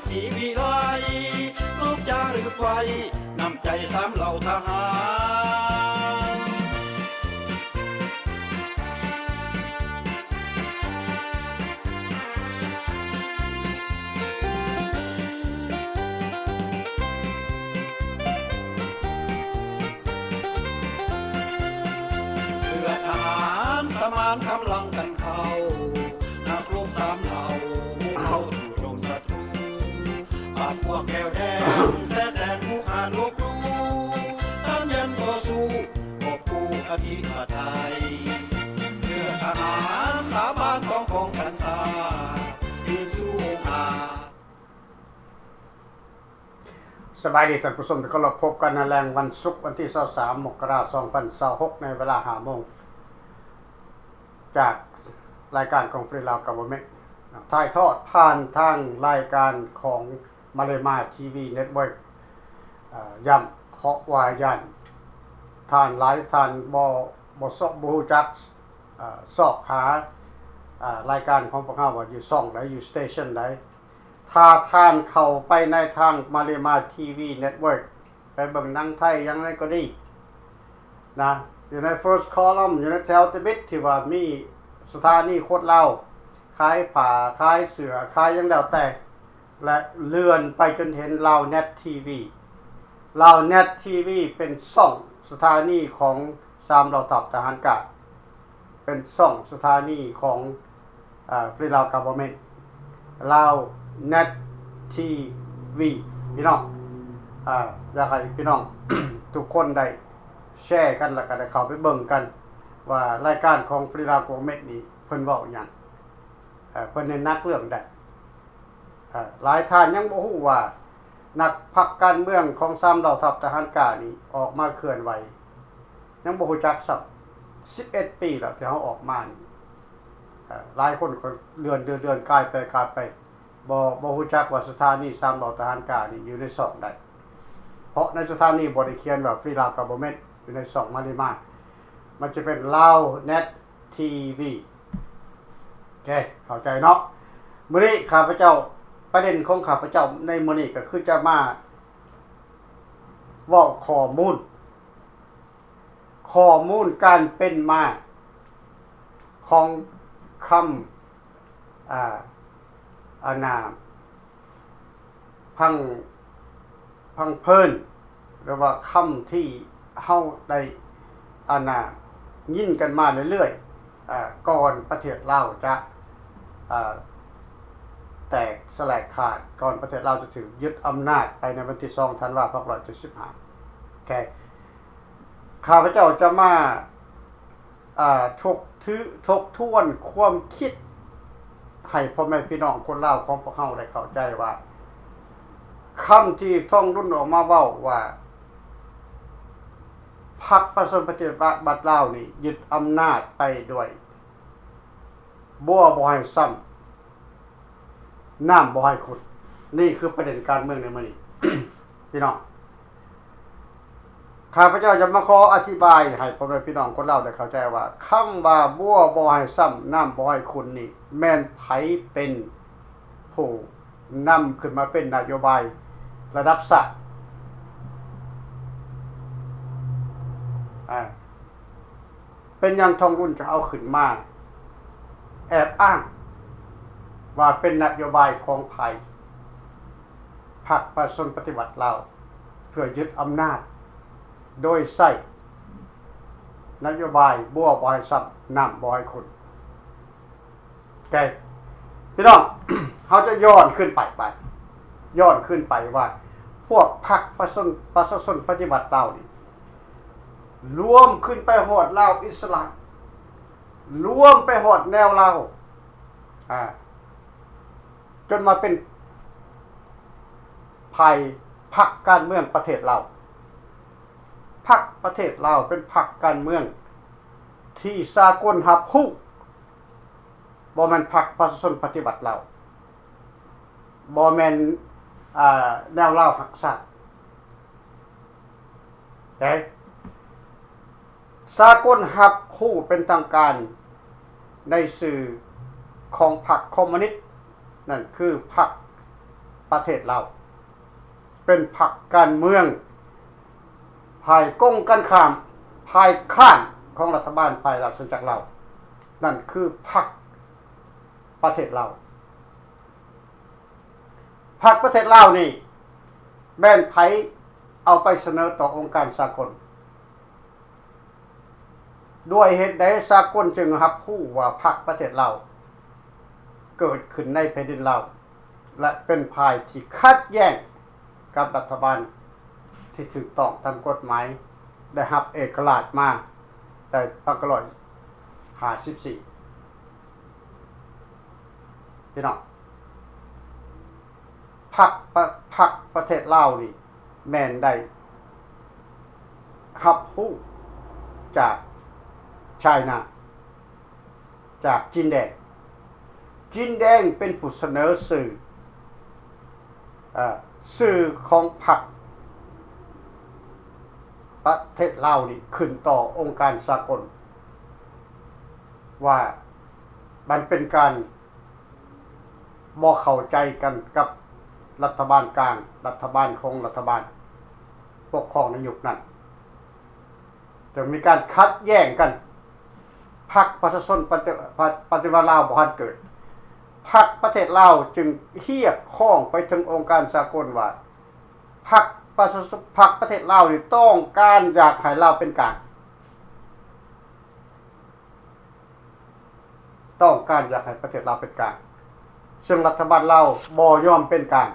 ສີວິໄລ ລູກຈາລຶກໄວ້ ນ້ຳໃຈສາມເຫຼົ່າທະຫານ. ເມື່ອທະຫານສະໝານກຳລັງກັນເຂົ້າ ນັກລົບສາມເຫຼົ່າ ບຸກເຂົ້າສູ່ໂຈມສັດ ປາບພວກແກ້ວແດງ ແຊແສງຜູ້ຂ້າລົບຫຼູ່ ຕ້ານຢັນຕໍ່ສູ້ ກອບກູ້ອະທິປະໄຕ ເມື່ອທະຫານສາບານຕ້ອງປ້ອງກັນຊາດ ຢືນສູ້ອົງອາດ. ສະບາຍດີທ່ານຜູ້ຊົມທີ່ເຄົາລົບ, ພົບກັນໃນແລງວັນສຸກ ວັນທີຊາວສາມ ມົກກະລາ ສອງພັນຊາວຫົກ ໃນເວລາຫ້າໂມງ ຈາກລາຍການຂອງ Free Lao Government ຖ່າຍທອດຜ່ານທາງລາຍການຂອງ Malema ທີວີ Network. ເອີ ຢ້ຳເພາະວ່າຢ້ານທ່ານຫຼາຍທ່ານບໍ່ ບໍ່ຊອກ ບໍ່ຮູ້ຈັກ ເອີ ຊອກຫາ ເອີ ລາຍການຂອງພວກເຮົາວ່າຢູ່ຊ່ອງໃດ ຢູ່ station ໃດ. ຖ້າທ່ານເຂົ້າໄປໃນທາງ Malema ທີວີ Network ໄປເບິ່ງໜັງໄທຫຍັງໃດກໍດີນະ ຢູ່ໃນ first column ຢູ່ໃນແຖວທຳອິດ ທີ່ວ່າມີສະຖານີຄົນລາວຂາຍຜ້າ ຂາຍເສື້ອ ຂາຍຫຍັງແລ້ວແຕ່ ແລະ ເລື່ອນໄປຈົນເຫັນ Loudnet ທີວີ. Loudnet ທີວີ ເປັນຊ່ອງສະຖານີຂອງສາມເຫຼົ່າທັບທະຫານການ ເປັນຊ່ອງສະຖານີຂອງ ເອີ Free Lao Government, Loudnet ທີວີ ພີ່ນ້ອງ. ເອີ ຢາກໃຫ້ພີ່ນ້ອງທຸກຄົນໄດ້ແຊກັນ ແລ້ວກໍໄດ້ເຂົ້າໄປເບິ່ງກັນວ່າລາຍການຂອງ Free Lao Government ນີ້ເພິ່ນເວົ້າຫຍັງ, ເອີ ເພິ່ນເນັ້ນໜັກເລື່ອງໃດ. ເອີ ຫຼາຍທ່ານຍັງບໍ່ຮູ້ວ່າ ນັກພັກການເມືອງຂອງສາມເຫຼົ່າທັບທະຫານການນີ້ອອກມາເຄື່ອນໄຫວ ຍັງບໍ່ຮູ້ຈັກຊ້ຳ. ສິບເອັດປີແລ້ວທີ່ເຮົາອອກມານີ້ ເອີ ຫຼາຍຄົນກໍເລື່ອນ ເລື່ອນ ເລື່ອນ ກາຍໄປ ກາຍໄປ ບໍ່ ບໍ່ຮູ້ຈັກວ່າສະຖານີສາມເຫຼົ່າທະຫານການນີ້ຢູ່ໃນຊ່ອງໃດ ເພາະໃນສະຖານີບໍ່ໄດ້ຂຽນວ່າ Free Lao Government ຢູ່ໃນຊ່ອງ Malema, ມັນຈະເປັນ Loudnet ທີວີ. ໂອເຄ ເຂົ້າໃຈເນາະ. ມື້ນີ້ຂ້າພະເຈົ້າ ປະເດັນຂອງຂ້າພະເຈົ້າໃນມື້ນີ້ກໍຄືຈະມາເວົ້າຂໍ້ມູນ, ຂໍ້ມູນການເປັນມາຂອງຄຳ ອ່າ ອັນນ່າ ພັງ ພັງເພີນ ຫຼືວ່າຄຳທີ່ເຮົາໄດ້ ອັນນ່າ ຍິນກັນມາເລື້ອຍໆ ເອີ ກ່ອນປະເທດລາວຈະ ເອີ ແຕກສະແຫຼກຂາດ, ກ່ອນປະເທດລາວຈະຖືກຍຶດອຳນາດໄປໃນວັນທີສອງ ທັນວາ ພັນເກົ້າຮ້ອຍເຈັດສິບຫ້າ. ໂອເຄ ຂ້າພະເຈົ້າຈະມາ ອ່າ ທົບທ- ທົບທວນຄວາມຄິດໃຫ້ພໍ່ແມ່ພີ່ນ້ອງຄົນລາວຂອງພວກເຮົາໄດ້ເຂົ້າໃຈວ່າ ຄຳທີ່ທອງລຸນອອກມາເວົ້າວ່າ ພັກປະຊາຊົນປະຕິວັດລາວນີ້ຍຶດອຳນາດໄປໂດຍບົວບໍ່ໃຫ້ຊ້ຳ ນ້ຳບໍ່ໃຫ້ຂຸດ. ນີ້ຄືປະເດັນການເມືອງໃນມື້ນີ້ ພີ່ນ້ອງ. ຂ້າພະເຈົ້າຈະມາຂໍອະທິບາຍໃຫ້ພໍ່ແມ່ພີ່ນ້ອງຄົນລາວໄດ້ເຂົ້າໃຈວ່າ ຄຳວ່າບົວບໍ່ໃຫ້ຊ້ຳ ນ້ຳບໍ່ໃຫ້ຂຸດນີ້ ແມ່ນໃຜເປັນຜູ້ນຳຂຶ້ນມາເປັນນະໂຍບາຍລະດັບຊາດ? ອາ ເປັນຫຍັງທອງລຸນຈະເອົາຂຶ້ນມາແອບອ້າງວ່າເປັນນະໂຍບາຍຂອງໃຜ? ພັກປະຊາຊົນປະຕິວັດລາວ ເພື່ອຍຶດອຳນາດ ໂດຍໃຊ້ນະໂຍບາຍບົວບໍ່ໃຫ້ຊ້ຳ ນ້ຳບໍ່ໃຫ້ຂຸດ. ໂອເຄ ພີ່ນ້ອງ ເຮົາຈະຍ້ອນຂຶ້ນໄປບາດ ຍ້ອນຂຶ້ນໄປວ່າ ພວກພັກປະຊາຊົນ ປະຊາຊົນປະຕິວັດລາວນີ້ ລວມຂຶ້ນໄປຮອດລາວອິດສະຫຼະ ລວມໄປຮອດແນວລາວ ອາ ຈົນມາເປັນພາຍພັກການເມືອງປະເທດລາວ. ພັກປະເທດລາວເປັນພັກການເມືອງທີ່ສາກົນຮັບຮູ້ ບໍ່ແມ່ນພັກປະຊາຊົນປະຕິວັດລາວ ບໍ່ແມ່ນ ອາ ແນວລາວຮັກຊາດ ແຕ່ສາກົນຮັບຮູ້ເປັນທາງການໃນຊື່ຂອງພັກຄອມມູນິດ ນັ້ນຄືພັກ ປະເທດລາວ ເປັນພັກການເມືອງຝ່າຍກົງກັນຂ້າມ, ຝ່າຍຄ້ານຂອງລັດຖະບານຝ່າຍລາຊະອານາຈັກລາວ, ນັ້ນຄືພັກປະເທດລາວ. ພັກປະເທດລາວນີ້ ແມ່ນໃຜເອົາໄປສະເໜີຕໍ່ອົງການສາກົນ? ດ້ວຍເຫດໃດສາກົນຈຶ່ງຮັບຮູ້ວ່າພັກປະເທດລາວເກີດຂຶ້ນໃນແຜ່ນດິນລາວ ແລະ ເປັນຝ່າຍທີ່ຂັດແຍ້ງກັບລັດຖະບານທີ່ຖືກຕ້ອງຕາມກົດໝາຍ ໄດ້ຮັບເອກະລາດມາແຕ່ພັນເກົ້າຮ້ອຍຫ້າສິບສີ່ ພີ່ນ້ອງ? ພັກປະ ພັກປະເທດລາວນີ້ ແມ່ນໄດ້ຮັບຮູ້ຈາກໄຊນາ ຈາກຈີນແດງ. ຈີນແດງເປັນຜູ້ສະເໜີຊື່ ເອີ ຊື່ຂອງພັກປະເທດລາວນີ້ຂຶ້ນຕໍ່ອົງການສາກົນ ວ່າມັນເປັນການ ບໍ່ເຂົ້າໃຈກັນກັບລັດຖະບານກາງ, ລັດຖະບານຂອງລັດຖະບານປົກຄອງໃນຍຸກນັ້ນ, ຈຶ່ງມີການຂັດແຍ້ງກັນ. ພັກປະຊາຊົນປະຕິ ປະ ປະຕິວັດລາວບໍ່ທັນເກີດ. ພັກປະເທດລາວຈຶ່ງຮຽກຮ້ອງໄປເຖິງອົງການສາກົນວ່າ ພັກປະຊາຊົນ ພັກປະເທດລາວນີ້ຕ້ອງການຢາກໃຫ້ລາວເປັນກາງ. ຕ້ອງການຢາກໃຫ້ປະເທດລາວເປັນກາງ, ເຊິ່ງລັດຖະບານລາວບໍ່ຍອມເປັນກາງ,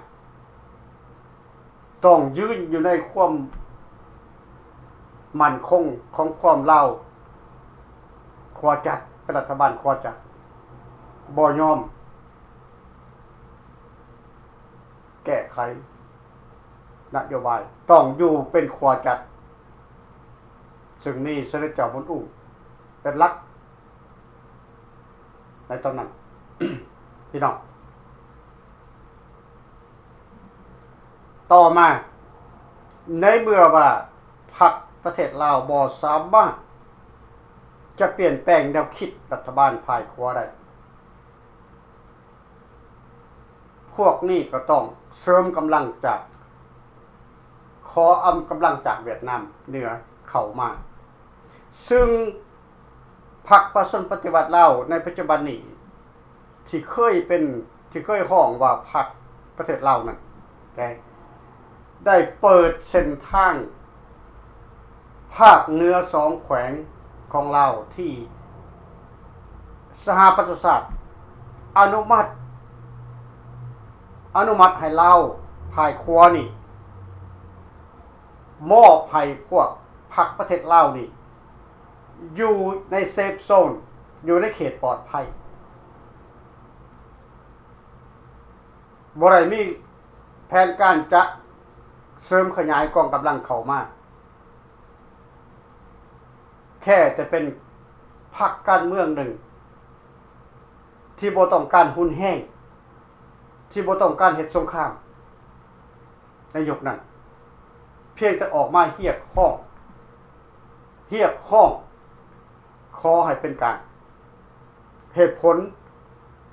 ຕ້ອງຢືນຢູ່ໃນຄວາມໝັ້ນຄົງຂອງຄວາມລາວຂົວຈັດ, ເປັນລັດຖະບານຂົວຈັດ, ບໍ່ຍອມແກ້ໄຂນະໂຍບາຍ, ຕ້ອງຢູ່ເປັນຂົວຈັດ, ເຊິ່ງມີສົມເດັດເຈົ້າບຸນອຸ້ມເປັນຫຼັກ. ໃນຕອນນັ້ນ ພີ່ນ້ອງ, ຕໍ່ມາ ໃນເມື່ອວ່າພັກປະເທດລາວບໍ່ສາມາດຈະປ່ຽນແປງແນວຄິດລັດຖະບານຝ່າຍຂວາໄດ້, ພວກນີ້ກໍຕ້ອງເສີມກຳລັງຈາກ ຂໍອຳ ກຳລັງຈາກຫວຽດນາມເໜືອເຂົ້າມາ, ຊຶ່ງພັກປະຊາຊົນປະຕິວັດລາວໃນປັດຈຸບັນນີ້ ທີ່ເຄີຍເປັນ ທີ່ເຄີຍຮ້ອງວ່າພັກປະເທດລາວນັ້ນ ໄດ້ ໄດ້ເປີດເສັ້ນທາງ ພາກເໜືອສອງແຂວງຂອງລາວ ທີ່ສະຫະປະຊາຊາດອະນຸມັດ ອະນຸມັດໃຫ້ລາວຝ່າຍຂວານີ້ ມອບໃຫ້ພວກພັກປະເທດລາວນີ້ ຢູ່ໃນເຊຟໂຊນ ຢູ່ໃນເຂດປອດໄພ, ບໍ່ໄດ້ມີແຜນການຈະເສີມຂະຫຍາຍກອງກຳລັງເຂົ້າມາ. ແຄ່ແຕ່ເປັນພັກການເມືອງໜຶ່ງທີ່ບໍ່ຕ້ອງການຮຸນແຮງ, ທີ່ບໍ່ຕ້ອງການເຮັດສົງຄາມໃນຍຸກນັ້ນ, ພຽງແຕ່ອອກມາຮຽກຮ້ອງ, ຮຽກຮ້ອງຂໍໃຫ້ເປັນກາງ. ເຫດຜົນ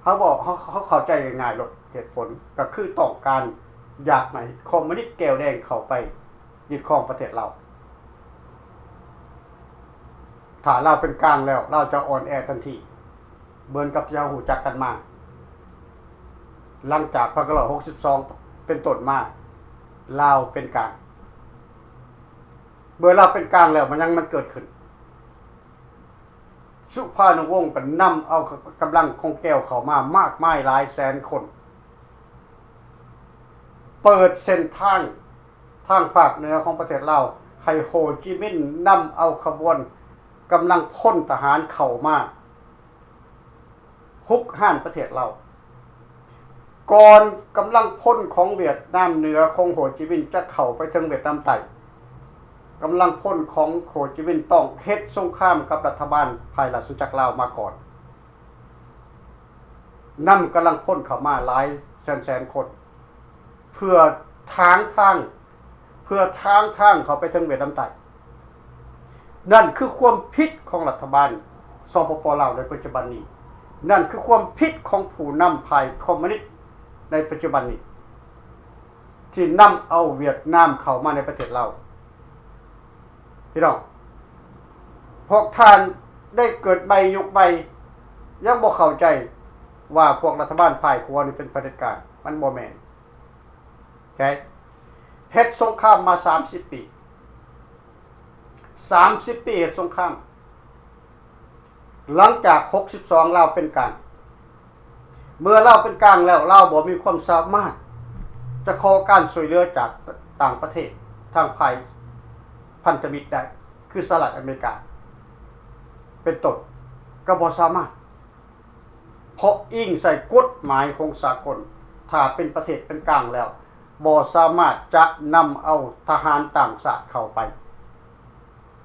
ເຮົາເວົ້າ ເຮົາ ເຮົາເຂົ້າໃຈງ່າຍໆໂລດ, ເຫດຜົນກໍຄືຕ້ອງການຢາກໃຫ້ຄອມມູນິດແກວແດງເຂົ້າໄປຍຶດຄອງປະເທດລາວ. ຖ້າລາວເປັນກາງແລ້ວ ລາວຈະອ່ອນແອທັນທີ, ເໝືອນກັບທີ່ເຮົາຮູ້ຈັກກັນມາ. ຫຼັງຈາກພັນເກົ້າຮ້ອຍຫົກສິບສອງເປັນຕົ້ນມາ ລາວເປັນກາງ. ເມື່ອລາວເປັນກາງແລ້ວ ມັນຫຍັງມັນເກີດຂຶ້ນ? ສຸພານຸວົງກໍນຳເອົາກຳລັງຂອງແກວເຂົ້າມາມາກມາຍຫຼາຍແສນຄົນ, ເປີດເສັ້ນທາງທາງພາກເໜືອຂອງປະເທດລາວ ໃຫ້ໂຮຈິມິນນຳເອົາຂະບວນກຳລັງພົນທະຫານເຂົ້າມາ ຮຸກຮານປະເທດລາວ. ກ່ອນກຳລັງພົນຂອງຫວຽດນາມເໜືອຂອງໂຮຈິມິນຈະເຂົ້າໄປເຖິງຫວຽດນາມໃຕ້, ກຳລັງພົນຂອງໂຮຈິມິນຕ້ອງເຮັດສົງຄາມກັບລັດຖະບານຝ່າຍລາຊະອານາຈັກລາວມາກ່ອນ, ນຳກຳລັງພົນເຂົ້າມາຫຼາຍແສນໆຄົນ ເພື່ອຖາງທາງ ເພື່ອທາງທາງເຂົ້າໄປເຖິງຫວຽດນາມໃຕ້. ນັ້ນຄືຄວາມຜິດຂອງລັດຖະບານ ສປປ ລາວ ໃນປັດຈຸບັນນີ້. ນັ້ນຄືຄວາມຜິດຂອງຜູ້ນຳຝ່າຍຄອມມູນິດໃນປັດຈຸບັນນີ້. ທີ່ນຳເອົາຫວຽດນາມເຂົ້າມາໃນປະເທດລາວ. ພີ່ນ້ອງ, ພວກທ່ານໄດ້ເກີດໃໝ່ຍຸກໃໝ່ ຍັງບໍ່ເຂົ້າໃຈວ່າພວກລັດຖະບານຝ່າຍຂວານີ້ເປັນຜະເດັດການ, ມັນບໍ່ແມ່ນ. ໂອເຄ, ເຮັດສົງຄາມມາສາມສິບປີ, ສາມສິບປີເຮັດສົງຄາມ. ຫຼັງຈາກຫົກສິບສອງ ລາວເປັນກາງ, ເມື່ອລາວເປັນກາງແລ້ວ ລາວບໍ່ມີຄວາມສາມາດຈະຂໍການຊ່ວຍເຫຼືອຈາກຕ່າງປະເທດ ທາງຝ່າຍພັນທະມິດໄດ້ ຄືສະຫະລັດອາເມລິກາເປັນຕົ້ນ, ກໍບໍ່ສາມາດ, ເພາະອີງໃສ່ກົດໝາຍຂອງສາກົນ, ຖ້າເປັນປະເທດເປັນກາງແລ້ວ ບໍ່ສາມາດຈະນຳເອົາທະຫານຕ່າງຊາດເຂົ້າໄປ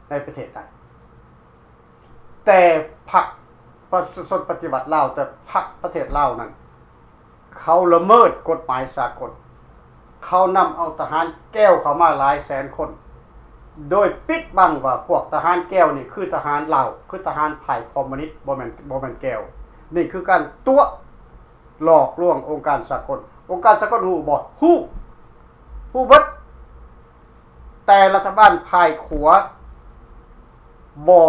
ໃນປະເທດໄດ້. ແຕ່ພັກປະຊາຊົນປະຕິວັດລາວ, ແຕ່ພັກປະເທດລາວນັ້ນ ເຂົາລະເມີດກົດໝາຍສາກົນ, ເຂົານຳເອົາທະຫານແກວເຂົ້າມາຫຼາຍແສນຄົນ ໂດຍປິດບັງວ່າພວກທະຫານແກວນີ້ຄືທະຫານລາວ, ຄືທະຫານຝ່າຍຄອມມູນິດ, ບໍ່ແມ່ນ, ບໍ່ແມ່ນແກວ. ນີ້ຄືການຕົວະຫຼອກລວງອົງການສາກົນ. ອົງການສາກົນຮູ້ບໍ່? ຮູ້, ຮູ້ເບິດ. ແຕ່ລັດຖະບານຝ່າຍຂວາບໍ່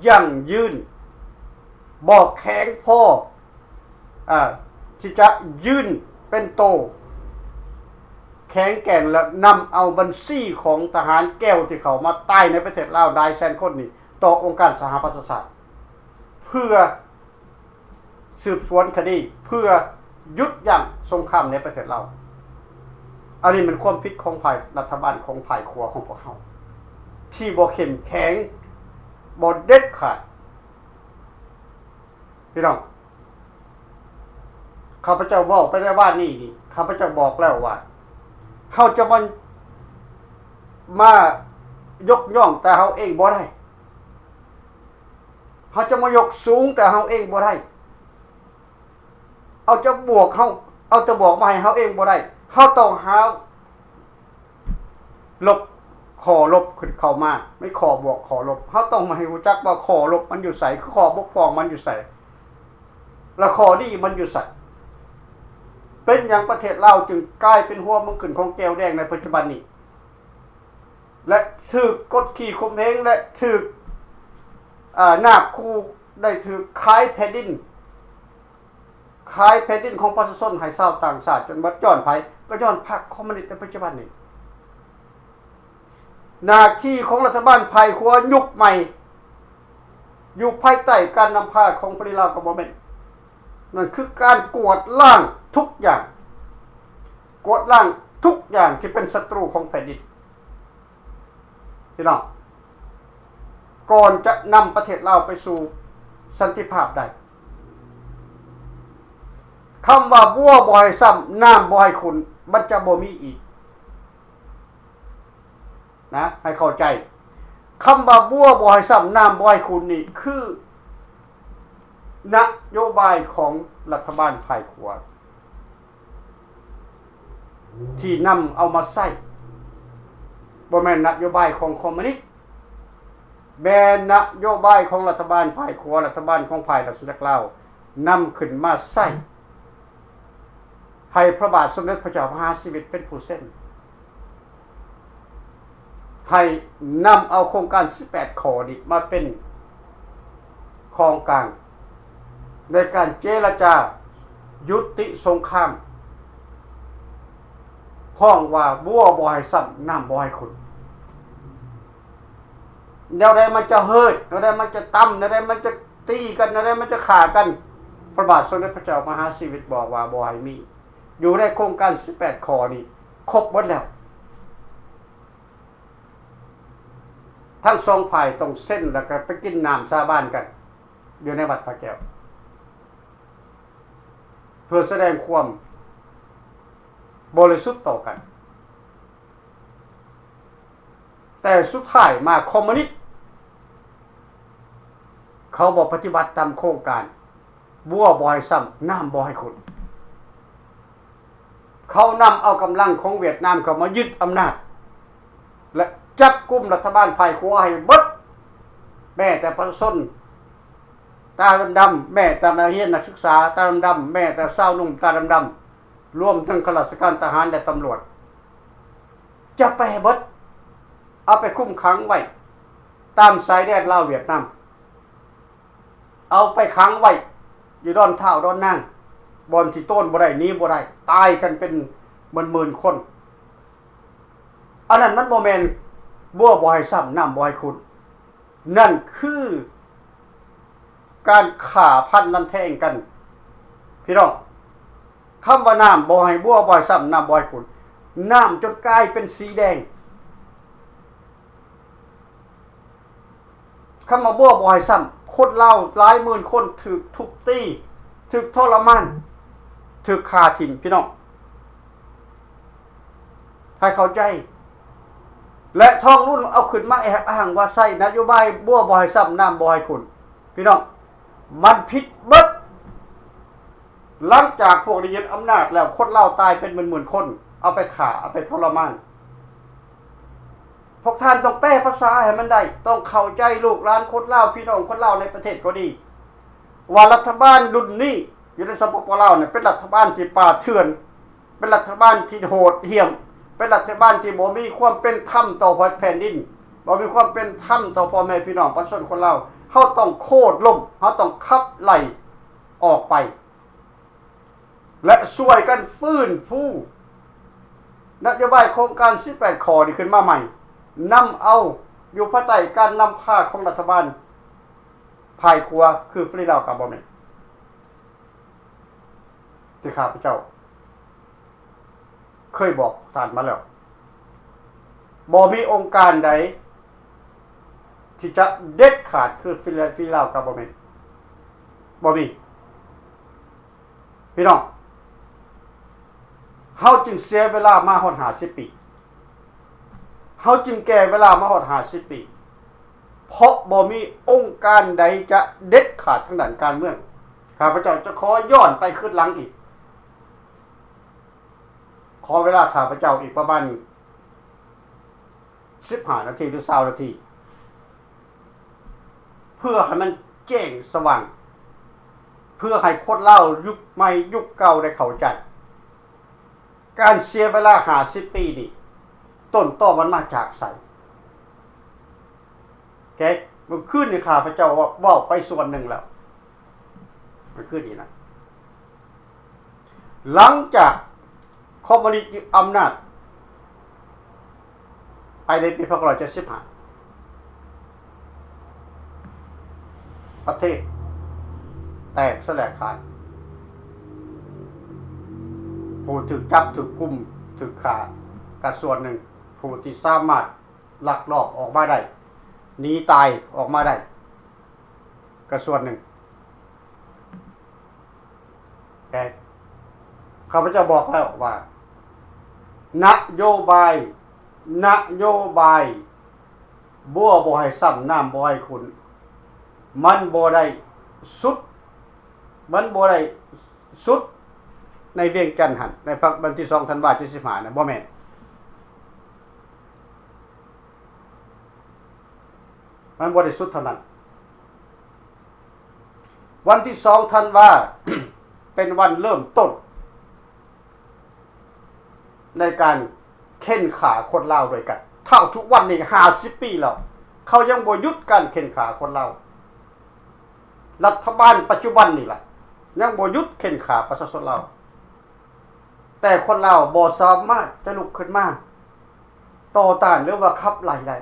ຢັ້ງຢືນ, ບໍ່ແຂງພໍ ອາ ທີ່ຈະຢືນເປັນໂຕແຂງແກ່ນ ແລະ ນຳເອົາບັນຊີຂອງທະຫານແກວທີ່ເຂົ້າມາຕາຍໃນປະເທດລາວຫຼາຍແສນຄົນນີ້ ຕໍ່ອົງການສະຫະປະຊາຊາດ ເພື່ອ ສືບສວນຄະດີເພື່ອຢຸດຢັ້ງສົງຄາມໃນປະເທດລາວ. ອັນນີ້ແມ່ນຄວາມຜິດຂອງຝ່າຍລັດຖະບານຂອງຝ່າຍຂວາຂອງພວກເຮົາ ທີ່ບໍ່ເຂັ້ມແຂງ, ບໍ່ເດັດຂາດ. ພີ່ນ້ອງ, ຂ້າພະເຈົ້າເວົ້າໄປໃນວານນີ້ນີ້, ຂ້າພະເຈົ້າບອກແລ້ວວ່າ ເຮົາຈະມາ, ມາຍົກຍ້ອງແຕ່ເຮົາເອງບໍ່ໄດ້. ເຮົາຈະມາຍົກສູງແຕ່ເຮົາເອງບໍ່ໄດ້. ເອົາຈະບວກເຮົາ, ເອົາແຕ່ບວກມາໃຫ້ເຮົາເອງບໍ່ໄດ້. ເຮົາຕ້ອງຫາລົບ, ຂໍ້ລົບຂຶ້ນເຂົ້າມາ, ມີຂໍ້ບວກຂໍ້ລົບ. ເຮົາຕ້ອງມາໃຫ້ຮູ້ຈັກວ່າຂໍ້ລົບມັນຢູ່ໃສ, ຂໍ້ບົກຜ່ອງມັນຢູ່ໃສ ແລະ ຂໍ້ດີມັນຢູ່ໃສ. ເປັນຫຍັງປະເທດລາວຈຶ່ງກາຍເປັນຫົວເມືອງຂຶ້ນຂອງແກວແດງໃນປັດຈຸບັນນີ້? ແລະ ຖືກກົດຂີ່ຂົ່ມເຫງ ແລະ ຖືກ ອາ ນາບຂູ່ ໄດ້ຖືກຂາຍແຜ່ນດິນ, ຂາຍແຜ່ນດິນຂອງປະຊາຊົນໃຫ້ຊາວຕ່າງຊາດຈົນໝົດ. ຍ້ອນໃຜ? ກໍຍ້ອນພັກຄອມມູນິດໃນປັດຈຸບັນນີ້. ໜ້າທີ່ຂອງລັດຖະບານຝ່າຍຂວາຍຸກໃໝ່ ຢູ່ພາຍໃຕ້ການນຳພາຂອງປະເທດລາວກໍບໍ່ແມ່ນ. ນັ້ນຄືການກວາດລ້າງທຸກຢ່າງ, ກວາດລ້າງທຸກຢ່າງທີ່ເປັນສັດຕູຂອງແຜ່ນດິນ. ພີ່ນ້ອງ, ກ່ອນຈະນຳປະເທດລາວໄປສູ່ສັນຕິພາບໄດ້, ຄຳວ່າບົວບໍ່ໃຫ້ຊ້ຳ, ນ້ຳບໍ່ໃຫ້ຂຸ່ນ, ມັນຈະບໍ່ມີອີກນະ, ໃຫ້ເຂົ້າໃຈ. ຄຳວ່າບົວບໍ່ໃຫ້ຊ້ຳ, ນ້ຳບໍ່ໃຫ້ຂຸ່ນນີ້ ຄືນະໂຍບາຍຂອງລັດຖະບານຝ່າຍຂວາ ທີ່ນຳເອົາມາໃຊ້, ບໍ່ແມ່ນນະໂຍບາຍຂອງຄອມມູນິດ, ແມ່ນນະໂຍບາຍຂອງລັດຖະບານຝ່າຍຂວາ, ລັດຖະບານຂອງຝ່າຍລາຊະອານາຈັກລາວ ນຳຂຶ້ນມາໃຊ້ ໃຫ້ພະບາດສົມເດັດພະເຈົ້າມະຫາຊີວິດເປັນຜູ້ເຊັນ, ໃຫ້ນຳເອົາໂຄງການສິບແປດຂໍ້ນີ້ມາເປັນຂອງກາງ ໃນການເຈລະຈາຍຸຕິສົງຄາມ, ຮ້ອງວ່າບົວບໍ່ໃຫ້ຊ້ຳ, ນ້ຳບໍ່ໃຫ້ຂຸ່ນ. ແນວໃດມັນຈະເຮີດ, ແນວໃດມັນຈະຕຳ, ແນວໃດມັນຈະຕີກັນ, ແນວໃດມັນຈະຂ້າກັນ, ພະບາດສົມເດັດພະເຈົ້າມະຫາຊີວິດບອກວ່າບໍ່ໃຫ້ມີ. ຢູ່ໃນໂຄງການສິບແປດຂໍ້ນີ້ຄົບໝົດແລ້ວ. ທັງສອງຝ່າຍຕ້ອງເຊັນ ແລ້ວກໍໄປກິນນ້ຳສາບານກັນ ຢູ່ໃນວັດພະແກ້ວ ເພື່ອສະແດງຄວາມບໍລິສຸດຕໍ່ກັນ. ແຕ່ສຸດທ້າຍມາຄອມມູນິດ ເຂົາບໍ່ປະຕິບັດຕາມໂຄງການ ບົວບໍ່ໃຫ້ຊ້ຳ ນ້ຳບໍ່ໃຫ້ຂຸ່ນ. ເຂົານຳເອົາກຳລັງຂອງຫວຽດນາມເຂົ້າມາຍຶດອຳນາດ ແລະ ຈັບກຸມລັດຖະບານຝ່າຍຂວາໃຫ້ເບິດ, ແມ້ແຕ່ປະຊາຊົນຕາດຳໆ, ແມ້ແຕ່ນັກຮຽນນັກສຶກສາຕາດຳໆ, ແມ້ແຕ່ຊາວໜຸ່ມຕາດຳໆ, ລວມເຖິງຂ້າລາຊະການທະຫານ ແລະ ຕຳຫຼວດ ຈັບໄປໃຫ້ເບິດ, ເອົາໄປຄຸມຂັງໄວ້ຕາມຊາຍແດນລາວຫວຽດນາມ, ເອົາໄປຂັງໄວ້ຢູ່ດອນທ້າວດອນນາງ, ບ່ອນທີ່ໂຕນບໍ່ໄດ້ ໜີບໍ່ໄດ້, ຕາຍກັນເປັນໝື່ນໆຄົນ. ອັນນັ້ນມັນບໍ່ແມ່ນບົວບໍ່ໃຫ້ຊ້ຳ ນ້ຳບໍ່ໃຫ້ຂຸ້ນ, ນັ້ນຄືການຂ້າຟັນລັນແທງກັນ ພີ່ນ້ອງ. ຄຳວ່ານ້ຳບໍ່ໃຫ້ບົວບໍ່ໃຫ້ຊ້ຳ ນ້ຳບໍ່ໃຫ້ຂຸ້ນ, ນ້ຳຈົນກາຍເປັນສີແດງ. ຄຳວ່າບົວບໍ່ໃຫ້ຊ້ຳ, ຄົນລາວຫຼາຍໝື່ນຄົນຖືກທຸບຕີ, ຖືກທໍລະມານ, ຖືກຂ້າຖິ້ມ ພີ່ນ້ອງ. ໃຫ້ເຂົ້າໃຈ ແລະ ທອງລຸນເອົາຂຶ້ນມາແອບອ້າງວ່າໃຊ້ນະໂຍບາຍບົວບໍ່ໃຫ້ຊ້ຳ ນ້ຳບໍ່ໃຫ້ຂຸ້ນ. ພີ່ນ້ອງ, ມັນຜິດເບິດ. ຫຼັງຈາກພວກໄດ້ຍຶດອຳນາດແລ້ວ, ຄົນລາວຕາຍເປັນໝື່ນໆຄົນ, ເອົາໄປຂ້າ, ເອົາໄປທໍລະມານ. ພວກທ່ານຕ້ອງແປພາສາໃຫ້ມັນໄດ້, ຕ້ອງເຂົ້າໃຈລູກຫຼານຄົນລາວ, ພີ່ນ້ອງຄົນລາວໃນປະເທດກໍດີ ວ່າລັດຖະບານລຸ້ນນີ້ຢູ່ໃນ ສປປ ລາວນີ້ ເປັນລັດຖະບານທີ່ປ່າເຖື່ອນ, ເປັນລັດຖະບານທີ່ໂຫດຫ້ຽມ, ເປັນລັດຖະບານທີ່ບໍ່ມີຄວາມເປັນທຳຕໍ່ແຜ່ນດິນ, ບໍ່ມີຄວາມເປັນທຳຕໍ່ພໍ່ແມ່ພີ່ນ້ອງປະຊາຊົນຄົນລາວ. ເຮົາຕ້ອງໂຄ່ນລົ້ມ, ເຮົາຕ້ອງຂັບໄລ່ອອກໄປ ແລະ ຊ່ວຍກັນຟື້ນຟູນະໂຍບາຍໂຄງການສິບແປດຂໍ້ນີ້ຂຶ້ນມາໃໝ່, ນຳເອົາຢູ່ພາຍໃຕ້ການນຳພາຂອງລັດຖະບານ ພາຍຄົວຄືຟຣີລາວກະບໍ່ແມ່ນ ທີ່ຂ້າພະເຈົ້າເຄີຍບອກທ່ານມາແລ້ວ. ບໍ່ມີອົງການໃດທີ່ຈະເດັດຂາດຄືຟຣີລາວກະບໍ່ແມ່ນ ບໍ່ມີ. ພີ່ນ້ອງ, ເຮົາຈຶ່ງເສຍເວລາມາຮອດຫ້າສິບປີ, ເຮົາຈຶ່ງແກ່ເວລາມາຮອດຫ້າສິບປີ ເພາະບໍ່ມີອົງການໃດຈະເດັດຂາດທາງດ້ານການເມືອງ. ຂ້າພະເຈົ້າຈະຂໍຍ້ອນໄປຄືນຫຼັງອີກ, ຂໍເວລາຂ້າພະເຈົ້າອີກປະມານ ສິບຫ້ານາທີ ຫຼື ຊາວນາທີ ເພື່ອໃຫ້ມັນແຈ້ງສະຫວ່າງ, ເພື່ອໃຫ້ຄົນລາວຍຸກໃໝ່ຍຸກເກົ່າໄດ້ເຂົ້າໃຈ ການເສຍເວລາຫ້າສິບປີນີ້ ຕົ້ນຕໍມັນມາຈາກໃສ. ແກ ມື້ຄືນນີ້ຂ້າພະເຈົ້າເວົ້າໄປສ່ວນໜຶ່ງແລ້ວ ມັນຄືນີ້ນະ ຫຼັງຈາກຄອມມູນິດຍຶດອຳນາດໄປໃນປີພັນເກົ້າຮ້ອຍເຈັດສິບຫ້າ ປະເທດແຕກສະແຫຼກຂາດ, ຜູ້ຖືກຈັບ ຖືກກຸມ ຖືກຂ້າ ກະສ່ວນໜຶ່ງ, ຜູ້ທີ່ສາມາດ ລັກລອບອອກມາໄດ້ ໜີຕາຍອອກມາໄດ້ກະສ່ວນໜຶ່ງ. ແຕ່ຂ້າພະເຈົ້າບອກແລ້ວວ່າ ນະໂຍບາຍ ນະໂຍບາຍບົວບໍ່ໃຫ້ຊ້ຳ ນ້ຳບໍ່ໃຫ້ຂຸ້ນ ມັນບໍ່ໄດ້ສຸດ ມັນບໍ່ໄດ້ສຸດໃນວຽງຈັນຫັ້ນ ໃນວັນທີສອງທັນວາເຈັດສິບຫ້ານະ ບໍ່ແມ່ນ. ມັນບໍ່ໄດ້ສຸດເທົ່ານັ້ນ. ວັນທີສອງທັນວາ ເປັນວັນເລີ່ມຕົ້ນໃນການເຂັ່ນຂ້າຄົນລາວດ້ວຍກັນ. ເທົ່າທຸກວັນນີ້ຫ້າສິບປີແລ້ວ ເຂົາຍັງບໍ່ຢຸດການເຂັ່ນຂ້າຄົນລາວ. ລັດຖະບານປັດຈຸບັນນີ້ລະ ຍັງບໍ່ຢຸດເຂັ່ນຂ້າປະຊາຊົນລາວ. ແຕ່ຄົນລາວບໍ່ສາມາດຈະລຸກຂຶ້ນມາຕໍ່ຕ້ານ ຫຼືວ່າຂັບໄລ່ໄດ້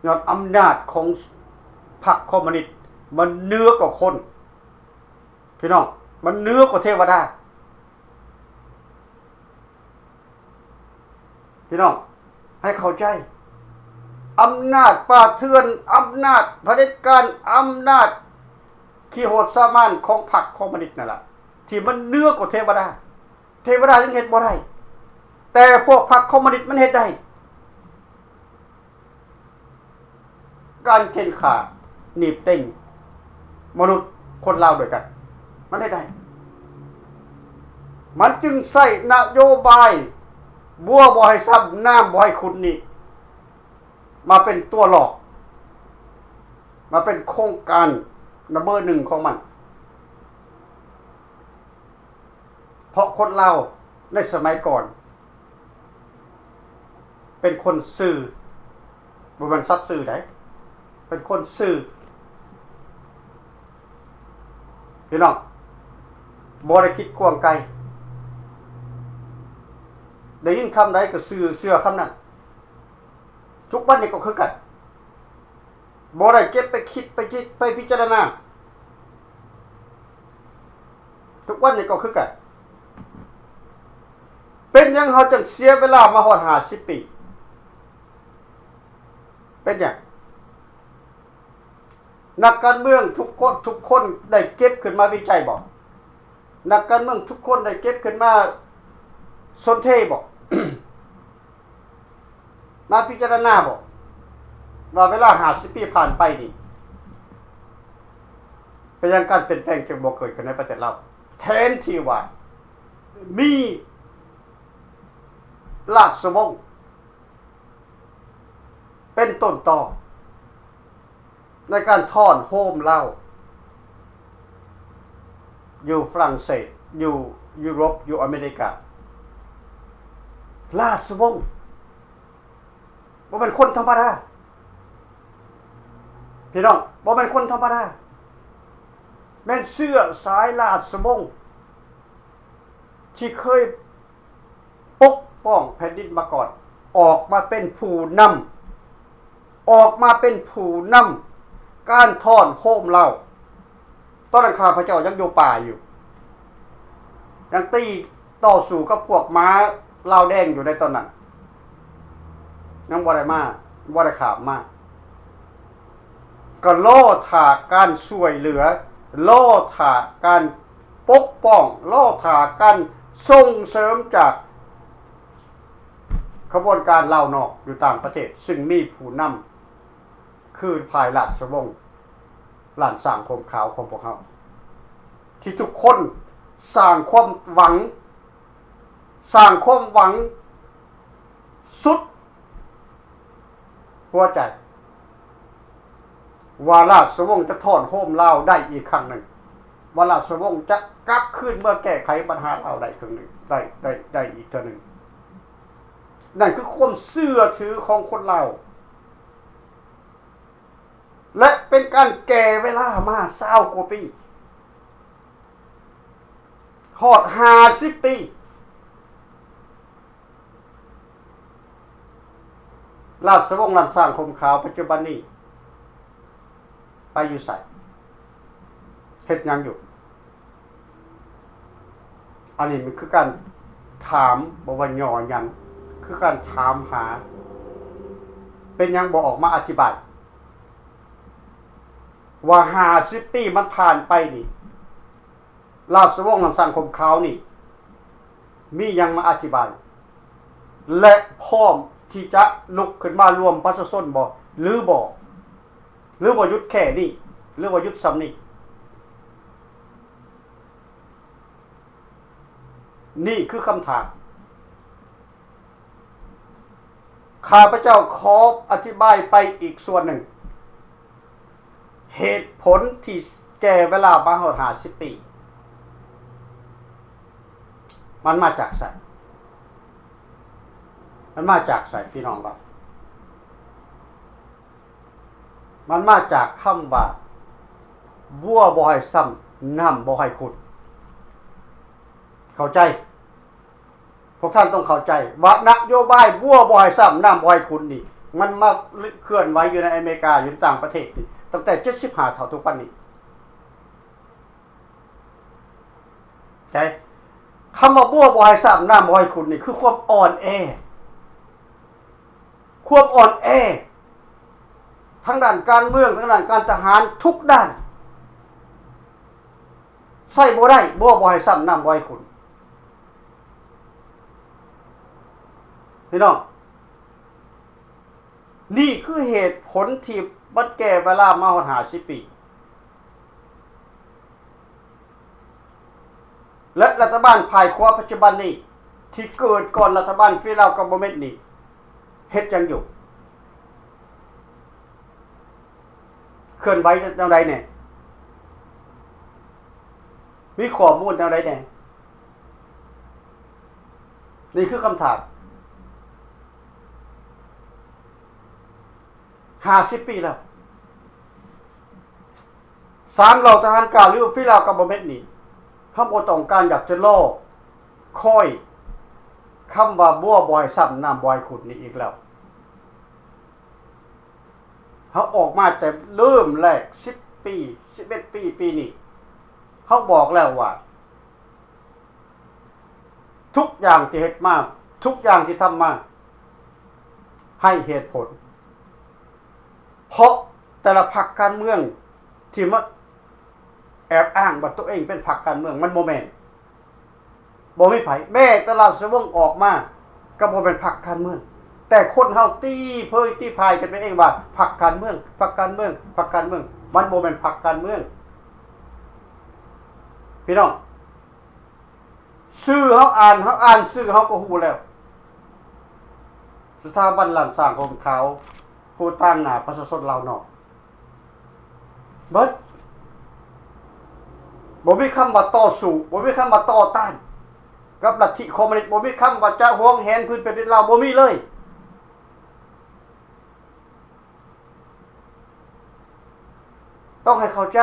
ຍ້ອນອຳນາດຂອງພັກຄອມມູນິດ ມັນເໜືອກວ່າຄົນ ພີ່ນ້ອງ, ມັນເໜືອກວ່າເທວະດາ. ພີ່ນ້ອງ ໃຫ້ເຂົ້າໃຈ ອຳນາດປ່າເຖື່ອນ, ອຳນາດຜະເດັດການ, ອຳນາດຂີ້ໂຫດສາມານຂອງພັກຄອມມູນິດນັ້ນລະ ທີ່ມັນເໜືອກວ່າເທວະດາ. ເທວະດາຍັງເຮັດບໍ່ໄດ້ ແຕ່ພວກພັກຄອມມູນິດມັນເຮັດໄດ້. ການເຂັ່ນຂ້າໜີບເຕັງມະນຸດຄົນລາວດ້ວຍກັນ ມັນເຮັດໄດ້. ມັນຈຶ່ງໃຊ້ນະໂຍບາຍບົວບໍ່ໃຫ້ຊ້ຳ ນ້ຳບໍ່ໃຫ້ຂຸ້ນນີ້ ມາເປັນຕົວຫຼອກ ມາເປັນໂຄງການນຳເບີໜຶ່ງຂອງມັນ. ເພາະຄົນລາວ ໃນສະໄໝກ່ອນ ເປັນຄົນຊື່ ບໍ່ແມ່ນສັດຊື່ໃດ ເປັນຄົນຊື່ ພີ່ນ້ອງ ບໍ່ໄດ້ຄິດກວ້າງໄກ ໄດ້ຍິນຄຳໃດກໍເຊື່ອ ເຊື່ອຄຳນັ້ນ. ທຸກວັນນີ້ກໍຄືກັນ ບໍ່ໄດ້ເກັບໄປຄິດ ໄປຈິກ ໄປພິຈາລະນາ. ທຸກວັນນີ້ກໍຄືກັນ. ເປັນຫຍັງເຮົາຈຶ່ງເສຍເວລາມາຮອດຫ້າສິບປີ? ເປັນຫຍັງ? ນັກການເມືອງທຸກຄົນ ທຸກຄົນໄດ້ເກັບຂຶ້ນມາວິໄຈບໍ່? ນັກການເມືອງທຸກຄົນໄດ້ເກັບຂຶ້ນມາສົນເທບໍ່? ມາພິຈາລະນາບໍ່ ວ່າເວລາຫ້າສິບປີຜ່ານໄປນີ້ ເປັນຫຍັງການປ່ຽນແປງຈຶ່ງບໍ່ເກີດຂຶ້ນໃນປະເທດລາວ? ແທນທີ່ວ່າມີລາຊະວົງເປັນຕົ້ນຕໍ ໃນການທ້ອນໂຮມລາວ ຢູ່ຝຣັ່ງເສດ ຢູ່ຢູໂຣບ ຢູ່ອາເມລິກາ. ລາຊະວົງ ບໍ່ແມ່ນຄົນທຳມະດາ ພີ່ນ້ອງ ບໍ່ແມ່ນຄົນທຳມະດາ ແມ່ນເຊື້ອສາຍລາຊະວົງ ທີ່ເຄີຍປົກປ້ອງແຜ່ນດິນມາກ່ອນ ອອກມາເປັນຜູ້ນຳ ອອກມາເປັນຜູ້ນຳການທ້ອນໂຮມລາວ. ຕອນນັ້ນຂ້າພະເຈົ້າຍັງຢູ່ປ່າຢູ່ ຍັງຕີຕໍ່ສູ້ກັບພວກໝາລາວແດງຢູ່ໃນຕອນນັ້ນ ຍັງບໍ່ໄດ້ມາ ບໍ່ໄດ້ຂ້າມມາ ກໍລໍຖ້າການຊ່ວຍເຫຼືອ ລໍຖ້າການປົກປ້ອງ ລໍຖ້າການສົ່ງເສີມຈາກຂະບວນການລາວນອກຢູ່ຕ່າງປະເທດ ຊຶ່ງມີຜູ້ນຳຄືຝ່າຍລາຊະວົງ ລ້ານຊ້າງຫົ່ມຂາວຂອງພວກເຮົາ ທີ່ທຸກຄົນສ້າງຄວາມຫວັງ ສ້າງຄວາມຫວັງສຸດຫົວໃຈ ວ່າລາຊະວົງຈະທ້ອນໂຮມລາວໄດ້ອີກຄັ້ງໜຶ່ງ ວ່າລາຊະວົງຈະກັບຄືນເມືອແກ້ໄຂບັນຫາລາວໄດ້ເຄິ່ງໜຶ່ງ ໄດ້ ໄດ້ ໄດ້ອີກເທື່ອໜຶ່ງ. ນັ້ນຄືຄວາມເຊື່ອຖືຂອງຄົນລາວ ແລະ ເປັນການແກ່ເວລາມາຊາວກວ່າປີ ຮອດຫ້າສິບປີ. ລາຊະວົງລ້ານຊ້າງຫົ່ມຂາວປັດຈຸບັນນີ້ໄປຢູ່ໃສ? ເຮັດຫຍັງຢູ່? ອັນນີ້ມັນຄືການຖາມ ບໍ່ວ່າຍໍຍັນ ຄືການຖາມຫາ ເປັນຫຍັງບໍ່ອອກມາອະທິບາຍ ວ່າຫ້າສິບປີມັນຜ່ານໄປນີ້ ລາຊະວົງລ້ານຊ້າງຫົ່ມຂາວນີ້ ມີຫຍັງມາອະທິບາຍ ແລະ ພ້ອມທີ່ຈະລຸກຂຶ້ນມາລວມປະຊາຊົນບໍ່ ຫຼືບໍ່? ຫຼືວ່າຢຸດແຄ່ນີ້ ຫຼືວ່າຢຸດສ່ຳນີ້? ນີ້ຄືຄຳຖາມ. ຂ້າພະເຈົ້າຂໍອະທິບາຍໄປອີກສ່ວນໜຶ່ງ ເຫດຜົນທີ່ແກ່ເວລາມາຮອດຫ້າສິບປີ ມັນມາຈາກໃສ? ມັນມາຈາກໃສ ພີ່ນ້ອງເຮົາ? ມັນມາຈາກຄຳວ່າ ບົວບໍ່ໃຫ້ຊ້ຳ ນ້ຳບໍ່ໃຫ້ຂຸດ. ເຂົ້າໃຈ? ພວກທ່ານຕ້ອງເຂົ້າໃຈວ່ານະໂຍບາຍບົວບໍ່ໃຫ້ຊ້ຳ ນ້ຳບໍ່ໃຫ້ຂຸດນີ້ ມັນມາເຄື່ອນໄຫວຢູ່ໃນອາເມລິກາ ຢູ່ໃນຕ່າງປະເທດນີ້ ຕັ້ງແຕ່ເຈັດສິບຫ້າເທົ່າທຸກວັນນີ້. ໃຈ? ຄຳວ່າບົວບໍ່ໃຫ້ຊ້ຳ ນ້ຳບໍ່ໃຫ້ຂຸດນີ້ ຄືຄວາມອ່ອນແອ ຄວາມອ່ອນແອ ທາງດ້ານການເມືອງ ທາງດ້ານການທະຫານ ທຸກດ້ານ ໃຊ້ບໍ່ໄດ້ ບົວບໍ່ໃຫ້ຊ້ຳ ນ້ຳບໍ່ໃຫ້ຂຸດ. ພີ່ນ້ອງ ນີ້ຄືເຫດຜົນທີ່ມັນແກ່ເວລາມາຮອດຫ້າສິບປີ ແລະ ລັດຖະບານຝ່າຍຂວາປັດຈຸບັນນີ້ ທີ່ເກີດກ່ອນລັດຖະບານ Free Lao Government ນີ້ ເຮັດຫຍັງຢູ່? ເຄື່ອນໄຫວແນວໃດແດ່? ມີຂໍ້ມູນແນວໃດແດ່? ນີ້ຄືຄຳຖາມ. ຫ້າສິບປີແລ້ວ ສາມເຫຼົ່າທະຫານກາງ ຫຼື Federal Government ນີ້ ເຮົາບໍ່ຕ້ອງການຢາກຈະລໍຄອຍຄຳວ່າບົວບໍ່ໃຫ້ຊ້ຳ ນ້ຳບໍ່ໃຫ້ຂຸ້ນນີ້ອີກແລ້ວ. ເຮົາອອກມາແຕ່ເລີ່ມແລກ ສິບປີ ສິບເອັດປີ ປີນີ້ ເຮົາບອກແລ້ວວ່າ ທຸກຢ່າງທີ່ເຮັດມາ ທຸກຢ່າງທີ່ທຳມາ ໃຫ້ເຫດຜົນ ເພາະແຕ່ລະພັກການເມືອງທີ່ມາແອບອ້າງວ່າຕົວເອງເປັນພັກການເມືອງ ມັນບໍ່ແມ່ນ. ບໍ່ມີໃຜ ແມ້ແຕ່ລາຊະວົງອອກມາ ກໍບໍ່ແມ່ນພັກການເມືອງ ແຕ່ຄົນເຮົາຕີເຜີຍຕີພາຍກັນໄປເອງວ່າພັກການເມືອງ ພັກການເມືອງ ພັກການເມືອງ ມັນບໍ່ແມ່ນພັກການເມືອງ ພີ່ນ້ອງ. ຊື່ເຮົາອ່ານ ເຮົາອ່ານຊື່ເຮົາກໍຮູ້ແລ້ວ ສະຖາບັນລ້ານຊ້າງຫົ່ມຂາວ ຜູ້ຕາງໜ້າປະຊາຊົນລາວນອກ ເບິດ ບໍ່ມີຄຳວ່າຕໍ່ສູ້ ບໍ່ມີຄຳວ່າຕໍ່ຕ້ານກັບລັດທິຄອມມູນິດ ບໍ່ມີຄຳວ່າຈະຫວງແຫນພື້ນແຜ່ນດິນລາວ ບໍ່ມີເລີຍ. ຕ້ອງໃຫ້ເຂົ້າໃຈ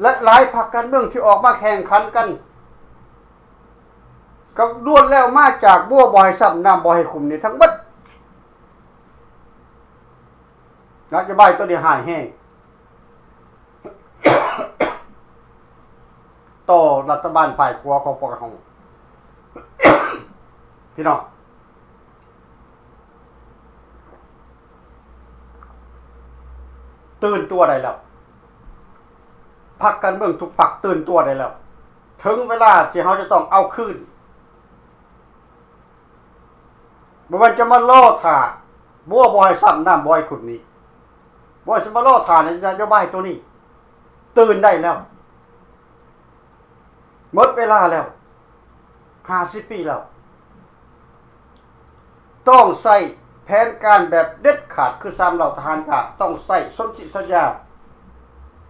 ແລະ ຫຼາຍພັກການເມືອງທີ່ອອກມາແຂ່ງຂັນກັນ ກໍລ້ວນແລ້ວມາຈາກບົວບໍ່ໃຫ້ຊ້ຳ ນ້ຳບໍ່ໃຫ້ຂຸ້ນນີ້ທັງເບິດ. ນະໂຍບາຍໂຕນີ້ຮ້າຍແຮງຕໍ່ລັດຖະບານຝ່າຍຂວາຂອງພວກເຮົາ ພີ່ນ້ອງ. ຕື່ນຕົວໄດ້ແລ້ວ ພັກການເມືອງທຸກພັກຕື່ນຕົວໄດ້ແລ້ວ ເຖິງເວລາທີ່ເຮົາຈະຕ້ອງເອົາຄືນ ບໍ່ແມ່ນຈະມາລໍຖ້າບົວບໍ່ໃຫ້ຊ້ຳ ນ້ຳບໍ່ໃຫ້ຂຸ້ນນີ້ ບໍ່ແມ່ນຈະມາລໍຖ້ານະໂຍບາຍໂຕນີ້ ຕື່ນໄດ້ແລ້ວ ໝົດເວລາແລ້ວ ຫ້າສິບປີແລ້ວ ຕ້ອງໃຊ້ແຜນການແບບເດັດຂາດ ຄືສາມເຫຼົ່າທະຫານກາ ຕ້ອງໃຊ້ສົນທິສັນຍາ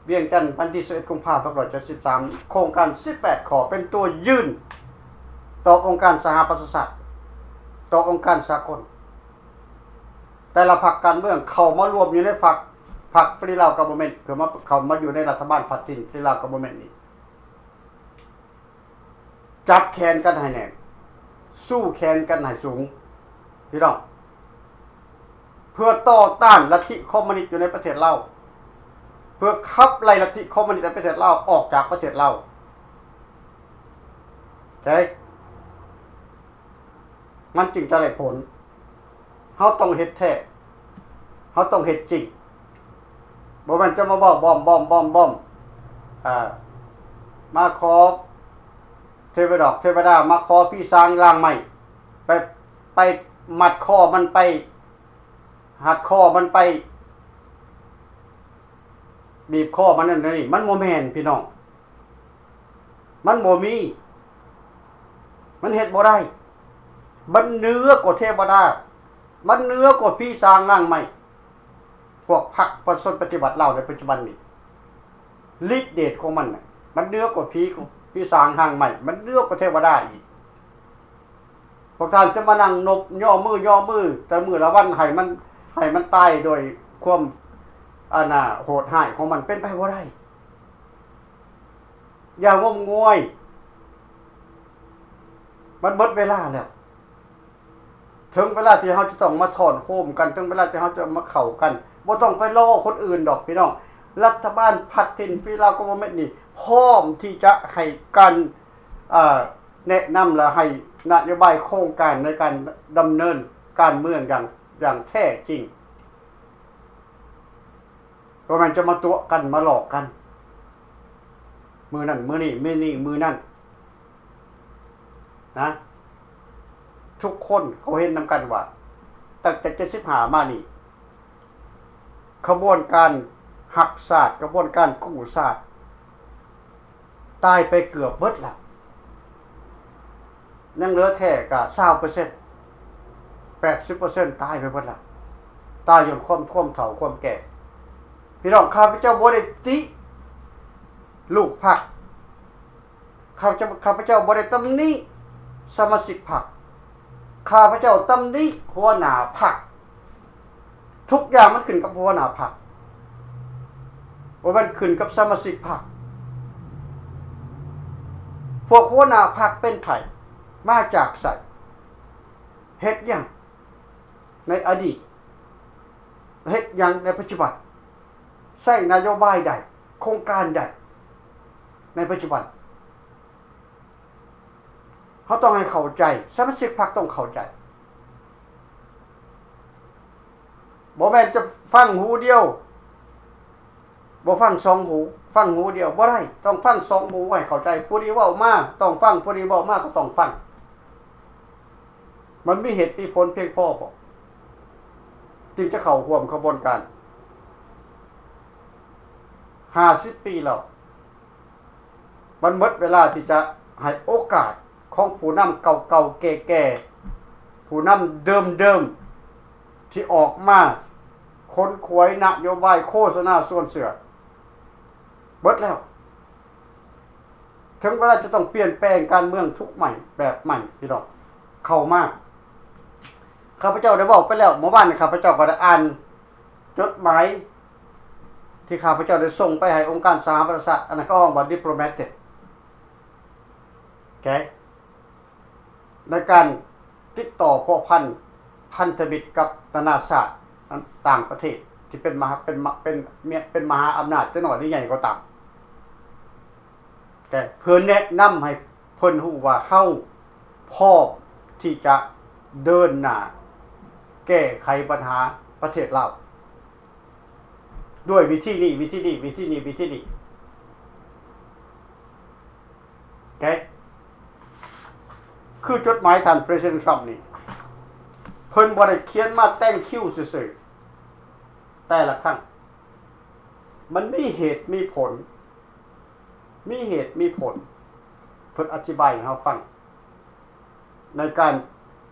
ວຽງຈັນ ວັນທີສິບເອັດ ກຸມພາ ພັນເກົ້າຮ້ອຍເຈັດສິບສາມ ໂຄງການສິບແປດຂໍ້ ເປັນຕົວຢືນຕໍ່ອົງການສະຫະປະຊາຊາດ ຕໍ່ອົງການສາກົນ ແຕ່ລະພັກການເມືອງເຂົ້າມາລວມຢູ່ໃນພັກ ພັກ Federal Government ຄືມາ ເຂົ້າມາຢູ່ໃນລັດຖະບານພັດຖິ່ນ Federal Government ນີ້ ຈັບແຂນກັນໃຫ້ແໜ້ນ ສູ້ແຂນກັນໃຫ້ສູງ ພີ່ນ້ອງ ເພື່ອຕໍ່ຕ້ານລັດທິຄອມມູນິດຢູ່ໃນປະເທດລາວ ເພື່ອຂັບໄລ່ລັດທິຄອມມູນິດໃນປະເທດລາວອອກຈາກປະເທດລາວ ໂອເຄ ມັນຈຶ່ງຈະໄດ້ຜົນ. ເຮົາຕ້ອງເຮັດແທ້ ເຮົາຕ້ອງເຮັດຈິງ ບໍ່ແມ່ນຈະມາເວົ້າບອມໆໆ ອ່າ ມາຂໍເທວະດອກເທວະດາ ມາຂໍຜີສາງລ່າງໄມ້ ໄປ ໄປມັດຄໍມັນ ໄປຮັດຄໍມັນ ໄປບີບຄໍມັນ ນັ້ນນີ້ ມັນບໍ່ແມ່ນ ພີ່ນ້ອງ. ມັນບໍ່ມີ ມັນເຮັດບໍ່ໄດ້ ມັນເໜືອກວ່າເທວະດາ ມັນເໜືອກວ່າຜີສາງນາງໄມ້ ພວກພັກປະຊາຊົນປະຕິວັດລາວໃນປັດຈຸບັນນີ້ ລິດເດດຂອງມັນນະ ມັນເໜືອກວ່າຜີ ຜີສາງນາງໄມ້ ມັນເໜືອກວ່າເທວະດາອີກ. ພວກທ່ານຊິມານັ່ງນົບຍໍມືຍໍມືແຕ່ມື້ລະວັນ ໃຫ້ມັນ ໃຫ້ມັນຕາຍໂດຍຄວາມ ອັນນ່າ ໂຫດຮ້າຍຂອງມັນ ເປັນໄປບໍ່ໄດ້. ຢ່າງົມງວາຍ ມັນເບິດເວລາແລ້ວ ເຖິງເວລາທີ່ເຮົາຈະຕ້ອງມາທ້ອນໂຮມກັນ ເຖິງເວລາທີ່ເຮົາຈະມາເຂົ້າກັນ ບໍ່ຕ້ອງໄປລໍຄົນອື່ນດອກ ພີ່ນ້ອງ. ລັດຖະບານພັດຖິ່ນ Federal Government ນີ້ ພ້ອມທີ່ຈະໃຫ້ການ ເອີ ແນະນຳ ແລະ ໃຫ້ນະໂຍບາຍໂຄງການໃນການດຳເນີນການເມືອງຢ່າງ ຢ່າງແທ້ຈິງ. ບໍ່ແມ່ນຈະມາຕົວະກັນ ມາຫຼອກກັນ ມື້ນັ້ນມື້ນີ້ ມື້ນີ້ມື້ນັ້ນນະ. ທຸກຄົນເຂົາເຫັນນຳກັນວ່າ ຕັ້ງແຕ່ເຈັດສິບຫ້າມານີ້ ຂະບວນການຮັກຊາດ ຂະບວນການກູ້ຊາດ ຕາຍໄປເກືອບເບິດແລ້ວ ຍັງເຫຼືອແທ້ກະຊາວເປີເຊັນ ແປດສິບເປີເຊັນຕາຍໄປເບິດແລ້ວ ຕາຍຍ້ອນຄວາມ ຄວາມເຖົ້າຄວາມແກ່. ພີ່ນ້ອງ ຂ້າພະເຈົ້າບໍ່ໄດ້ຕິລູກພັກ ຂ້າພະເຈົ້າ ຂ້າພະເຈົ້າບໍ່ໄດ້ຕຳໜິ ສະມາຊິກພັກ. ຂ້າພະເຈົ້າຕຳໜິຫົວໜ້າພັກ. ທຸກຢ່າງມັນຂຶ້ນກັບຫົວໜ້າພັກ, ບໍ່ແມ່ນຂຶ້ນກັບສະມາຊິກພັກ. ພວກຫົວໜ້າພັກເປັນໃຜ? ມາຈາກໃສ? ເຮັດຫຍັງໃນອະດີດ? ເຮັດຫຍັງໃນປັດຈຸບັນ? ໃຊ້ນະໂຍບາຍໃດ? ໂຄງການໃດໃນປັດຈຸບັນ? ເຮົາຕ້ອງໃຫ້ເຂົ້າໃຈ, ສະມາຊິກພັກຕ້ອງເຂົ້າໃຈ. ບໍ່ແມ່ນຈະຟັງຫູດຽວ, ບໍ່ຟັງສອງຫູ, ຟັງຫູດຽວບໍ່ໄດ້, ຕ້ອງຟັງສອງຫູໃຫ້ເຂົ້າໃຈ. ຜູ້ນີ້ເວົ້າມາຕ້ອງຟັງ, ຜູ້ນີ້ເວົ້າມາກໍຕ້ອງຟັງ. ມັນມີເຫດມີຜົນພຽງພໍບໍ່ ຈຶ່ງຈະເຂົ້າຮ່ວມຂະບວນການ? ຫ້າສິບປີແລ້ວ. ມັນໝົດເວລາທີ່ຈະໃຫ້ໂອກາດຂອງຜູ້ນຳເກົ່າໆແກ່ໆ, ຜູ້ນຳເດີມໆ ທີ່ອອກມາຂົນຂວາຍນະໂຍບາຍໂຄສະນາຊວນເຊື່ອ. ໝົດແລ້ວ. ເຖິງເວລາຈະຕ້ອງປ່ຽນແປງການເມືອງທຸກໃໝ່ ແບບໃໝ່ ພີ່ນ້ອງ ເຂົ້າມາ. ຂ້າພະເຈົ້າໄດ້ເວົ້າໄປແລ້ວ, ເມື່ອວານນີ້ຂ້າພະເຈົ້າກໍໄດ້ອ່ານ ຈົດໝາຍທີ່ຂ້າພະເຈົ້າໄດ້ສົ່ງໄປໃຫ້ອົງການສະຫະປະຊາຊາດ, ອັນນັ້ນເຂົາຮ້ອງວ່າ diplomatic, ໂອເຄ, ໃນການຕິດຕໍ່ພົວພັນ ພັນທະມິດກັບນານາຊາດ ຕ່າງປະເທດທີ່ເປັນມະຫາ ເປັນມະ ເປັນ ເປັນມະຫາອຳນາດ ຈະນ້ອຍຫຼືໃຫຍ່ກໍຕາມ, ໂອເຄ, ເພື່ອແນະນຳໃຫ້ ເພິ່ນຮູ້ວ່າເຮົາພ້ອມທີ່ຈະເດີນໜ້າແກ້ໄຂບັນຫາປະເທດລາວ ດ້ວຍວິທີນີ້ ວິທີນີ້ ວິທີນີ້ ວິທີນີ້ ໂອເຄ. ຄືຈົດໝາຍທ່ານ President Trump ນີ້ ເພິ່ນບໍ່ໄດ້ຂຽນມາ thank you ຊື່ໆ ແຕ່ລະຄັ້ງ ມັນມີເຫດມີຜົນ ມີເຫດມີຜົນ ເພິ່ນອະທິບາຍໃຫ້ເຮົາຟັງ ໃນການ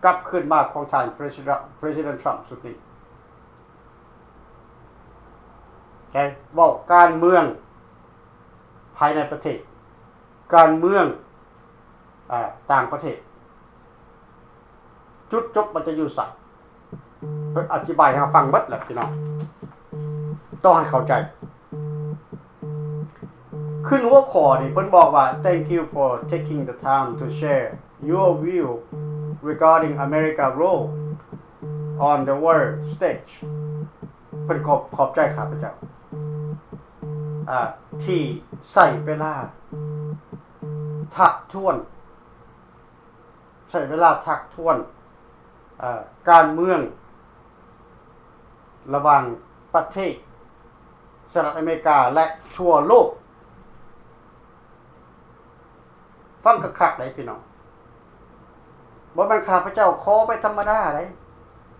ກັບຄືນມາຂອງທ່ານ President Trump ຊຸດນີ້ ໂອເຄ, ເວົ້າການເມືອງພາຍໃນປະເທດ, ການເມືອງ ເອີ ຕ່າງປະເທດ, ຈຸດຈົບມັນຈະຢູ່ໃສ? ເພິ່ນອະທິບາຍໃຫ້ເຮົາຟັງເບິດແຫຼະພີ່ນ້ອງ, ຕ້ອງໃຫ້ເຂົ້າໃຈ. ຂຶ້ນຫົວຂໍ້ນີ້ເພິ່ນບອກວ່າ Thank you for taking the time to share your view regarding America role on the world stage. ເພິ່ນຂອບ ຂອບໃຈຂ້າພະເຈົ້າ ອາ ທີ່ໃຊ້ເວລາທາກທວນ ໃຊ້ເວລາທາກທວນ ເອີ ການເມືອງລະຫວ່າງປະເທດສະຫະລັດອາເມລິກາ ແລະ ທົ່ວໂລກ. ຟັງຄັກໆ ເດ້ພີ່ນ້ອງ, ບໍ່ແມ່ນຂ້າພະເຈົ້າຂໍໄປທຳມະດາເດ້,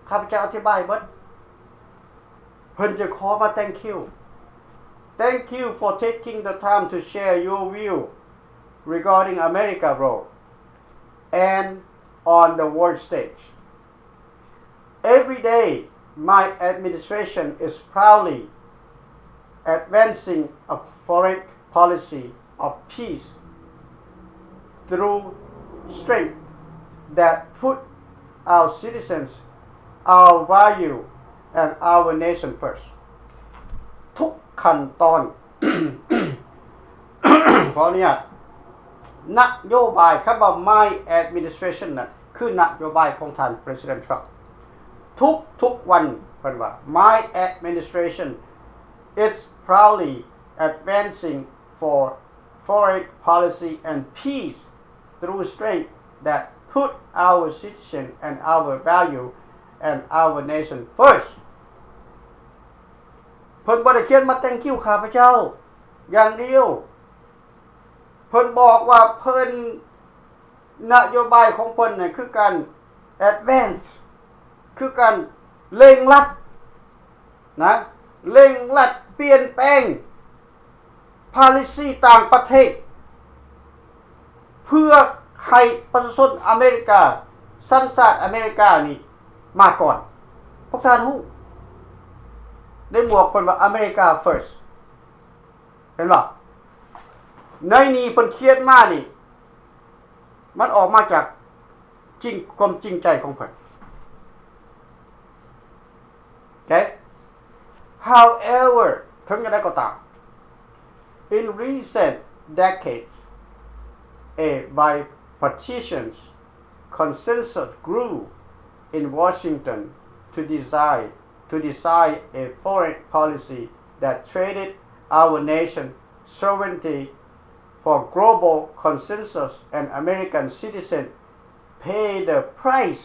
ຂ້າພະເຈົ້າອະທິບາຍເບິດ. ເພິ່ນຈະຂໍມາ thank you. Thank you for taking the time to share your view regarding America role and on the world stage. Every day, my administration is proudly advancing a foreign policy of peace through strength that put our citizens, our value, and our nation first. ທຸກຂັ້ນຕອນ ຂໍອະນຸຍາດ, ນະໂຍບາຍ, ຄຳວ່າ My Administration ນັ້ນ ຄືນະໂຍບາຍຂອງທ່ານ President Trump. ທຸກໆວັນ ເພິ່ນວ່າ My administration is proudly advancing for foreign policy and peace through strength that put our citizen and our value and our nation first. ເພິ່ນບໍ່ໄດ້ຂຽນມາ thank you ຂ້າພະເຈົ້າຢ່າງດຽວ. ເພິ່ນບອກວ່າເພິ່ນ ນະໂຍບາຍຂອງເພິ່ນນັ້ນຄືການ advance ຄືການເລັ່ງລັດນະ, ເລັ່ງລັດປ່ຽນແປງ policy ຕ່າງປະເທດ ເພື່ອໃຫ້ປະຊາຊົນອາເມລິກາ ສັນຊາດອາເມລິການີ້ມາກ່ອນ. ພວກທ່ານຮູ້ ໃນໝວກເພິ່ນວ່າ America First ເຫັນບໍ່? ໃນນີ້ເພິ່ນຂຽນມານີ້ ມັນອອກມາຈາກ ຈິງ ຄວາມຈິງໃຈຂອງເພິ່ນ. Okay? However, ເຖິງຢ່າງໃດກໍຕາມ, in recent decades, a bipartisan consensus grew in Washington to design, to design a foreign policy that traded our nation sovereignty for global consensus and American citizens pay the price.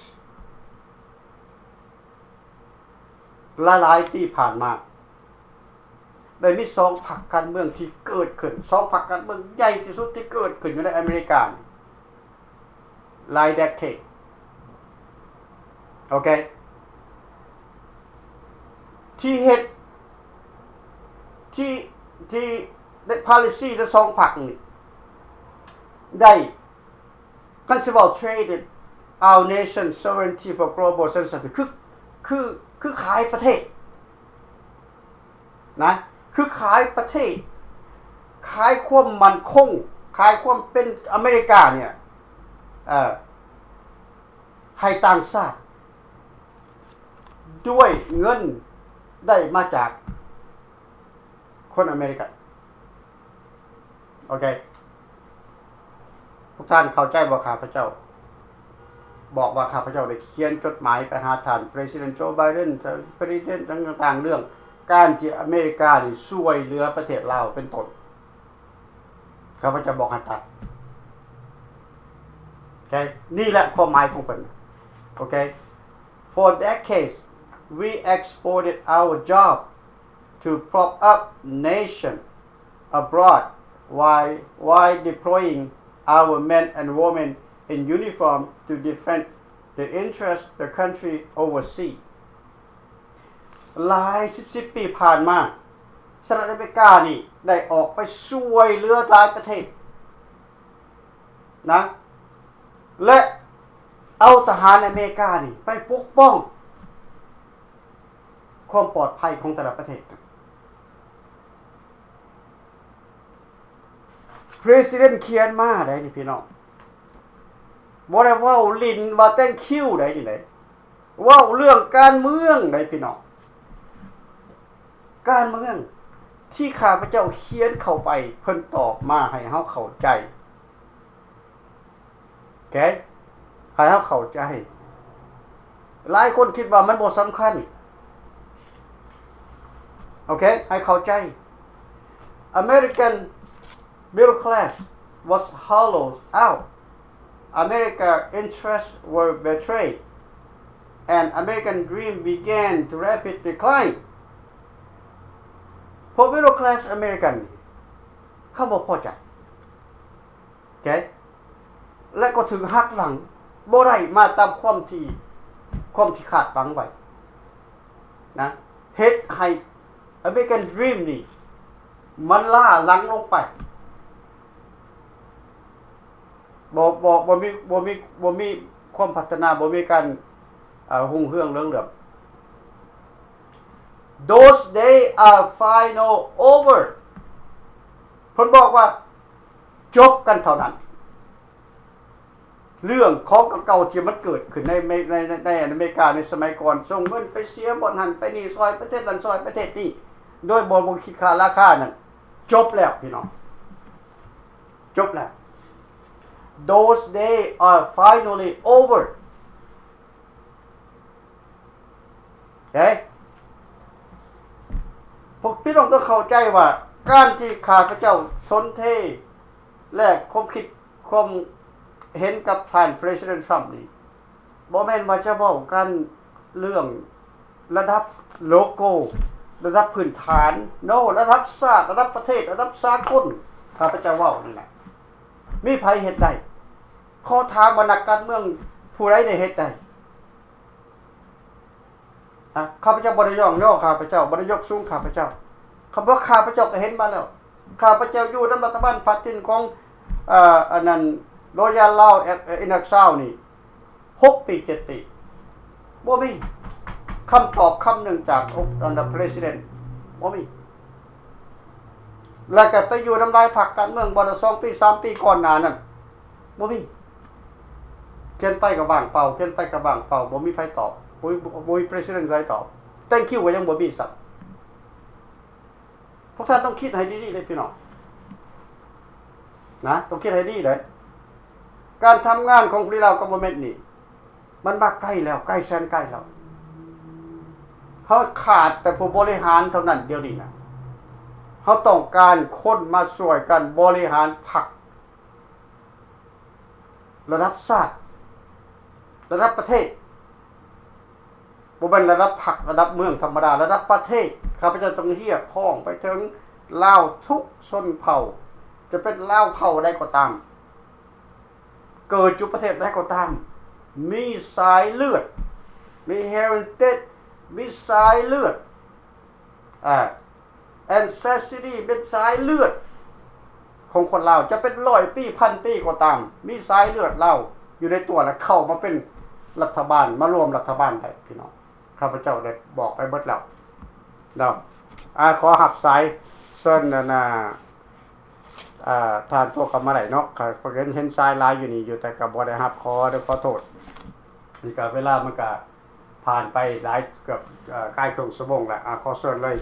ຫຼາຍໆປີຜ່ານມາ ໄດ້ມີສອງພັກການເມືອງທີ່ເກີດຂຶ້ນ, ສອງພັກການເມືອງໃຫຍ່ທີ່ສຸດທີ່ເກີດຂຶ້ນຢູ່ໃນອາເມລິການີ້ ຫຼາຍເດເຄດ ໂອເຄ ທີ່ເຮັດ ທີ່ ທີ່ policy ທັງສອງພັກນີ້ ໄດ້ ຄັນຊິເວົ້າ traded our nation sovereignty for global consensus ຄື ຄື ຄືຂາຍປະເທດນະ ຄືຂາຍປະເທດ ຂາຍຄວາມໝັ້ນຄົງ ຂາຍຄວາມເປັນອາເມລິການີ້ ເອີ ໃຫ້ຕ່າງຊາດ ດ້ວຍເງິນໄດ້ມາຈາກຄົນອາເມລິກັນ. ໂອເຄ ພວກທ່ານເຂົ້າໃຈບໍ່? ຂ້າພະເຈົ້າບອກວ່າ ຂ້າພະເຈົ້າໄດ້ຂຽນຈົດໝາຍໄປຫາທ່ານ President Joe Biden, ທ່ານ President ຕ່າງໆ ເລື່ອງການທີ່ອາເມລິການີ້ຊ່ວຍເຫຼືອປະເທດລາວເປັນຕົ້ນ. ຂ້າພະເຈົ້າບອກໃຫ້ຕັດ. ໂອເຄ ນີ້ແຫຼະຄວາມໝາຍຂອງເພິ່ນ. ໂອເຄ For decades, we exported our job to prop up nation abroad while, while deploying our men and women in uniform to defend the interest the country overseas. ຫຼາຍສິບສິບປີຜ່ານມາ ສະຫະລັດອາເມລິການີ້ໄດ້ອອກໄປຊ່ວຍເຫຼືອຫຼາຍປະເທດນະ ແລະ ເອົາທະຫານອາເມລິການີ້ໄປປົກປ້ອງຄວາມປອດໄພຂອງແຕ່ລະປະເທດ. President ຂຽນມາໄດ໋ນີ້ພີ່ນ້ອງ ບໍ່ໄດ້ເວົ້າຫຼິ້ນວ່າ thank you ໄດ໋ນີ້ໄດ໋ ເວົ້າເລື່ອງການເມືອງໄດ໋ພີ່ນ້ອງ. ການເມືອງທີ່ຂ້າພະເຈົ້າຂຽນເຂົ້າໄປ ເພິ່ນຕອບມາໃຫ້ເຮົາເຂົ້າໃຈ. ໂອເຄ ໃຫ້ເຮົາເຂົ້າໃຈ. ຫຼາຍຄົນຄິດວ່າມັນບໍ່ສຳຄັນ. ໂອເຄ ໃຫ້ເຂົ້າໃຈ. American middle class was hollowed out. America interests were betrayed. And American dream began to rapid decline. ພວກ middle class American ເຂົາບໍ່ພໍໃຈ. ໂອເຄ ແລະ ກໍຖືກຫັກຫຼັງ ບໍ່ໄດ້ມາຕາມຄວາມທີ່ ຄວາມທີ່ຄາດຫວັງໄວ້ນະ ເຮັດໃຫ້ American Dream ນີ້ ມັນລ້າຫຼັງລົງໄປ ບໍ່ ບໍ່ ບໍ່ມີ ບໍ່ມີ ບໍ່ມີຄວາມພັດທະນາ ບໍ່ມີການ ເອີ ຮຸ່ງເຮືອງເລື່ອງເຫຼືອມ. Those days are final over. ເພິ່ນບອກວ່າ ຈົບກັນເທົ່ານັ້ນ. ເລື່ອງຂອງເກົ່າໆທີ່ມັນເກີດຂຶ້ນໃນ ໃນ ໃນ ໃນອາເມລິກາໃນສະໄໝກ່ອນ ສົ່ງເງິນໄປເສຍບ່ອນຫັ້ນໄປນີ້ ຊ່ອຍປະເທດນັ້ນ ຊ່ອຍປະເທດນີ້ ໂດຍບໍ່ ບໍ່ຄິດຄ່າລາຄານັ້ນ ຈົບແລ້ວພີ່ນ້ອງ ຈົບແລ້ວ. Those days are finally over. ເອີ ພວກພີ່ນ້ອງຕ້ອງເຂົ້າໃຈວ່າ ການທີ່ຂ້າພະເຈົ້າສົນເທ ແລະ ຄວາມຄິດຄວາມເຫັນກັບທ່ານ President Trump ນີ້ ບໍ່ແມ່ນວ່າຈະເວົ້າກັນເລື່ອງລະດັບໂລໂກ ລະດັບພື້ນຖານ no ລະດັບຊາດ ລະດັບປະເທດ ລະດັບສາກົນ. ຂ້າພະເຈົ້າເວົ້ານັ້ນແຫຼະ ມີໃຜເຮັດໄດ້? ຂໍຖາມວ່ານັກການເມືອງຜູ້ໃດໄດ້ເຮັດໄດ້? ນະ ຂ້າພະເຈົ້າບໍ່ໄດ້ຍ້ອງຍໍຂ້າພະເຈົ້າ ບໍ່ໄດ້ຍົກສູງຂ້າພະເຈົ້າ. ຄຳວ່າຂ້າພະເຈົ້າກໍເຫັນມາແລ້ວ. ຂ້າພະເຈົ້າຢູ່ນຳລັດຖະບານພາກດິນຂອງ ເອີ ອັນນັ້ນ Royal Lao in Exile ນີ້ ຫົກປີ ເຈັດປີ ບໍ່ມີຄຳຕອບຄຳໜຶ່ງຈາກອົງ ອັນ President ບໍ່ມີ. ແລ້ວກໍໄປຢູ່ນຳຫຼາຍພັກການເມືອງ ບໍ່ໄດ້ ສອງປີ ສາມປີກ່ອນໜ້ານັ້ນ ບໍ່ມີ. ແ ຂຽນໄປກໍວ່າງເປົ່າ, ຂຽນໄປກໍວ່າງເປົ່າ, ບໍ່ມີໃຜຕອບ, ບໍ່ມີ, ບໍ່ມີ president ໃດຕອບ, thank you ກໍຍັງບໍ່ມີຊ້ຳ. ພວກທ່ານຕ້ອງຄິດໃຫ້ດີໆເດ້ພີ່ນ້ອງນະ, ຕ້ອງຄິດໃຫ້ດີເດ້. ການທຳງານຂອງ Free Lao Government ນີ້ ມັນມາໄກແລ້ວ, ໄກແສນໄກແລ້ວ. ເຮົາຂາດແຕ່ຜູ້ບໍລິຫານເທົ່ານັ້ນດຽວນີ້ນະ. ເຮົາຕ້ອງການຄົນມາຊ່ວຍກັນບໍລິຫານພັກ ລະດັບຊາດ, ລະດັບປະເທດ, ບໍ່ແມ່ນລະດັບພັກ, ລະດັບເມືອງທຳມະດາ, ລະດັບປະເທດ. ຂ້າພະເຈົ້າຕ້ອງຮຽກຮ້ອງໄປເຖິງລາວທຸກຊົນເຜົ່າ, ຈະເປັນລາວເຜົ່າໃດກໍຕາມ, ເກີດຢູ່ປະເທດໃດກໍຕາມ, ມີສາຍເລືອດ, ມີ heritage, ມີສາຍເລືອດ, ອາ ancestry ເປັນສາຍເລືອດຂອງຄົນລາວ, ຈະເປັນຮ້ອຍປີ, ພັນປີກໍຕາມ, ມີສາຍເລືອດລາວຢູ່ໃນຕົວ ແລະ ເຂົ້າມາເປັນລັດຖະບານ, ມາຮ່ວມລັດຖະບານໄດ້ພີ່ນ້ອງ. ຂ້າພະເຈົ້າໄດ້ບອກໄປເບິດແລ້ວເນາະ. ອາ ຂໍຮັບສາຍເຊີນ ອັນນ່າ ອາ ທ່ານໂທເຂົ້າມາໄດ້ເນາະ. ຂ້າເຫັນ ເຫັນສາຍຫຼາຍຢູ່ນີ້ຢູ່, ແຕ່ກໍບໍ່ໄດ້ຮັບ, ຂໍ ຂໍໂທດ. ນີ້ກໍເວລາມັນກໍຜ່ານໄປຫຼາຍ ເກືອບ ເອີ ກາຍເຄິ່ງຊົ່ວໂມງແລ້ວ. ອາ ຂໍເຊີນເລີຍ.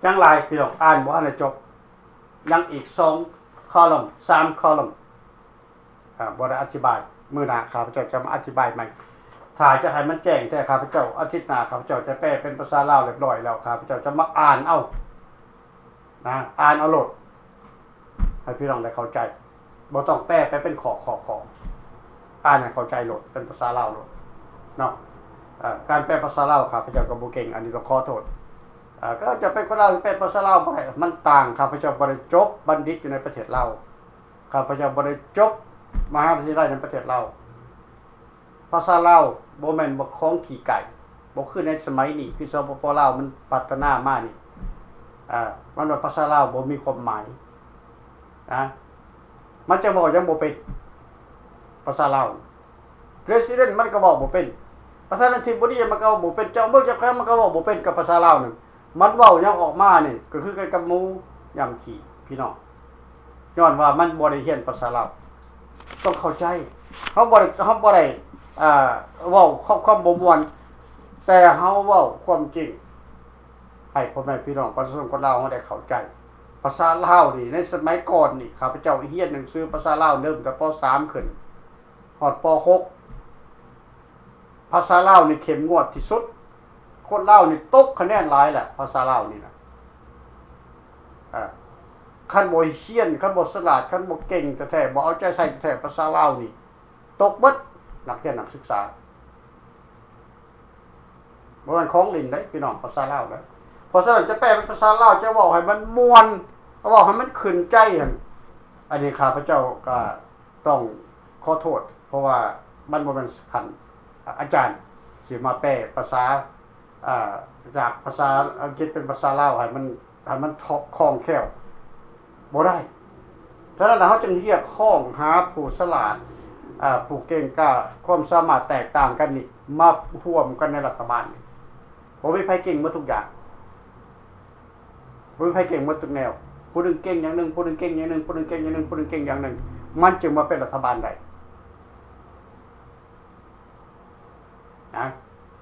ຍັງຫຼາຍພີ່ນ້ອງ, ອ່ານບໍ່ທັນໄດ້ຈົບ, ຍັງອີກສອງຄອລັມ ສາມຄອລັມ ອາ ບໍ່ໄດ້ອະທິບາຍ. ມື້ໜ້າຂ້າພະເຈົ້າຈະມາອະທິບາຍໃໝ່. ຖ້າຈະໃຫ້ມັນແຈ້ງແທ້ ຂ້າພະເຈົ້າ ອາທິດໜ້າຂ້າພະເຈົ້າຈະແປເປັນພາສາລາວຮຽບຮ້ອຍແລ້ວ, ຂ້າພະເຈົ້າຈະມາອ່ານເອົານະ, ອ່ານເອົາໂລດ ໃຫ້ພີ່ນ້ອງໄດ້ເຂົ້າໃຈ. ບໍ່ຕ້ອງແປໄປເປັນຂໍ້ໆໆ, ອ່ານໃຫ້ເຂົ້າໃຈໂລດ, ເປັນພາສາລາວໂລດເນາະ. ເອີ ການແປພາສາລາວຂ້າພະເຈົ້າກໍບໍ່ເກັ່ງ, ອັນນີ້ຕ້ອງຂໍໂທດ. ເອີ ກໍຈະເປັນຄົນລາວທີ່ແປພາສາລາວບໍ່ໄດ້, ມັນຕ່າງ. ຂ້າພະເຈົ້າບໍ່ໄດ້ຈົບບັນດິດຢູ່ໃນປະເທດລາວ, ຂ້າພະເຈົ້າບໍ່ໄດ້ຈົບມະຫາວິທະຍາໄລໃນປະເທດລາວ. ພາສາລາວບໍ່ແມ່ນວ່າຂອງຂີ້ໄກ່, ບໍ່ຄືໃນສະໄໝນີ້ ຄື ສປປ ລາວ ມັນພັດທະນາມານີ້, ເອີ ມັນວ່າພາສາລາວບໍ່ມີຄວາມໝາຍນະ, ມັນຈະເວົ້າຫຍັງບໍ່ເປັນ ພາສາລາວ. ປະທານາທິບໍດີມັນກໍເວົ້າບໍ່ເປັນ, ປະທານາທິບໍດີມັນກໍເວົ້າບໍ່ເປັນ, ເຈົ້າເມືອງເຈົ້າແຂວງມັນກໍເວົ້າບໍ່ເປັນກັບພາສາລາວນັ້ນ. ມັນເວົ້າຫຍັງອອກມານີ້ກໍຄືກັນກັບໝູຍ່ຳຂີ້ພີ່ນ້ອງ, ຍ້ອນວ່າມັນບໍ່ໄດ້ຮຽນພາສາລາວ. ຕ້ອງເຂົ້າໃຈ, ເຮົາບໍ່ໄດ້ ເຮົາບໍ່ໄດ້ ເອີ ເວົ້າຄວາມ ຄວາມບໍ່ມ່ວນ, ແຕ່ເຮົາເວົ້າຄວາມຈິງໃຫ້ພໍ່ແມ່ພີ່ນ້ອງປະຊາຊົນຄົນລາວເຮົາໄດ້ເຂົ້າໃຈ. ພາສາລາວນີ້ ໃນສະໄໝກ່ອນນີ້ ຂ້າພະເຈົ້າຮຽນໜັງສືພາສາລາວເລີ່ມແຕ່ ປໍສາມ ຂຶ້ນຮອດ ປໍຫົກ ພາສາລາວນີ້ເຂັ້ມງວດທີ່ສຸດ. ຄົນລາວນີ້ຕົກຄະແນນຫຼາຍແຫຼະ ພາສາລາວນີ້ນະ. ເອີ ຄັນບໍ່ຮຽນ, ຄັນບໍ່ສະຫຼາດ, ຄັນບໍ່ເກັ່ງແທ້ໆ, ບໍ່ເອົາໃຈໃສ່ແທ້ໆ, ພາສາລາວນີ້ຕົກເບິດ ນັກຮຽນນັກສຶກສາ. ບໍ່ແມ່ນຂອງຫຼິ້ນເດ້ພີ່ນ້ອງ, ພາສາລາວເດ້. ເພາະສະນັ້ນ ຈະແປເປັນພາສາລາວ, ຈະເວົ້າໃຫ້ມັນມ່ວນ, ເວົ້າໃຫ້ມັນຂຶ້ນໃຈຫັ້ນ, ອັນນີ້ຂ້າພະເຈົ້າກໍ ຕ້ອງຂໍໂທດ, ເພາະວ່າມັນບໍ່ແມ່ນຂັ້ນອາ ອາຈານຊິມາແປພາສາ ເອີ ຈາກພາສາອັງກິດເປັນພາສາລາວໃຫ້ມັນ ໃຫ້ມັນຄະ ຄ່ອງແຄ້ວ ບໍ່ໄດ້. ສະນັ້ນ ເຮົາຈຶ່ງຮຽກຮ້ອງຫາຜູ້ສະຫຼາດ ເອີ ຜູ້ເກັ່ງກ້າ ຄວາມສາມາດແຕກຕ່າງກັນນີ້ ມາຮ່ວມກັນໃນລັດຖະບານນີ້. ບໍ່ມີໃຜເກັ່ງໝົດທຸກຢ່າງ. ບໍ່ມີໃຜເກັ່ງໝົດທຸກແນວ. ຜູ້ໜຶ່ງເກັ່ງຢ່າງໜຶ່ງ, ຜູ້ໜຶ່ງເກັ່ງຢ່າງໜຶ່ງ, ຜູ້ໜຶ່ງເກັ່ງຢ່າງໜຶ່ງ, ຜູ້ໜຶ່ງເກັ່ງຢ່າງໜຶ່ງ, ມັນຈຶ່ງມາເປັນລັດຖະບານໄດ້ນະ.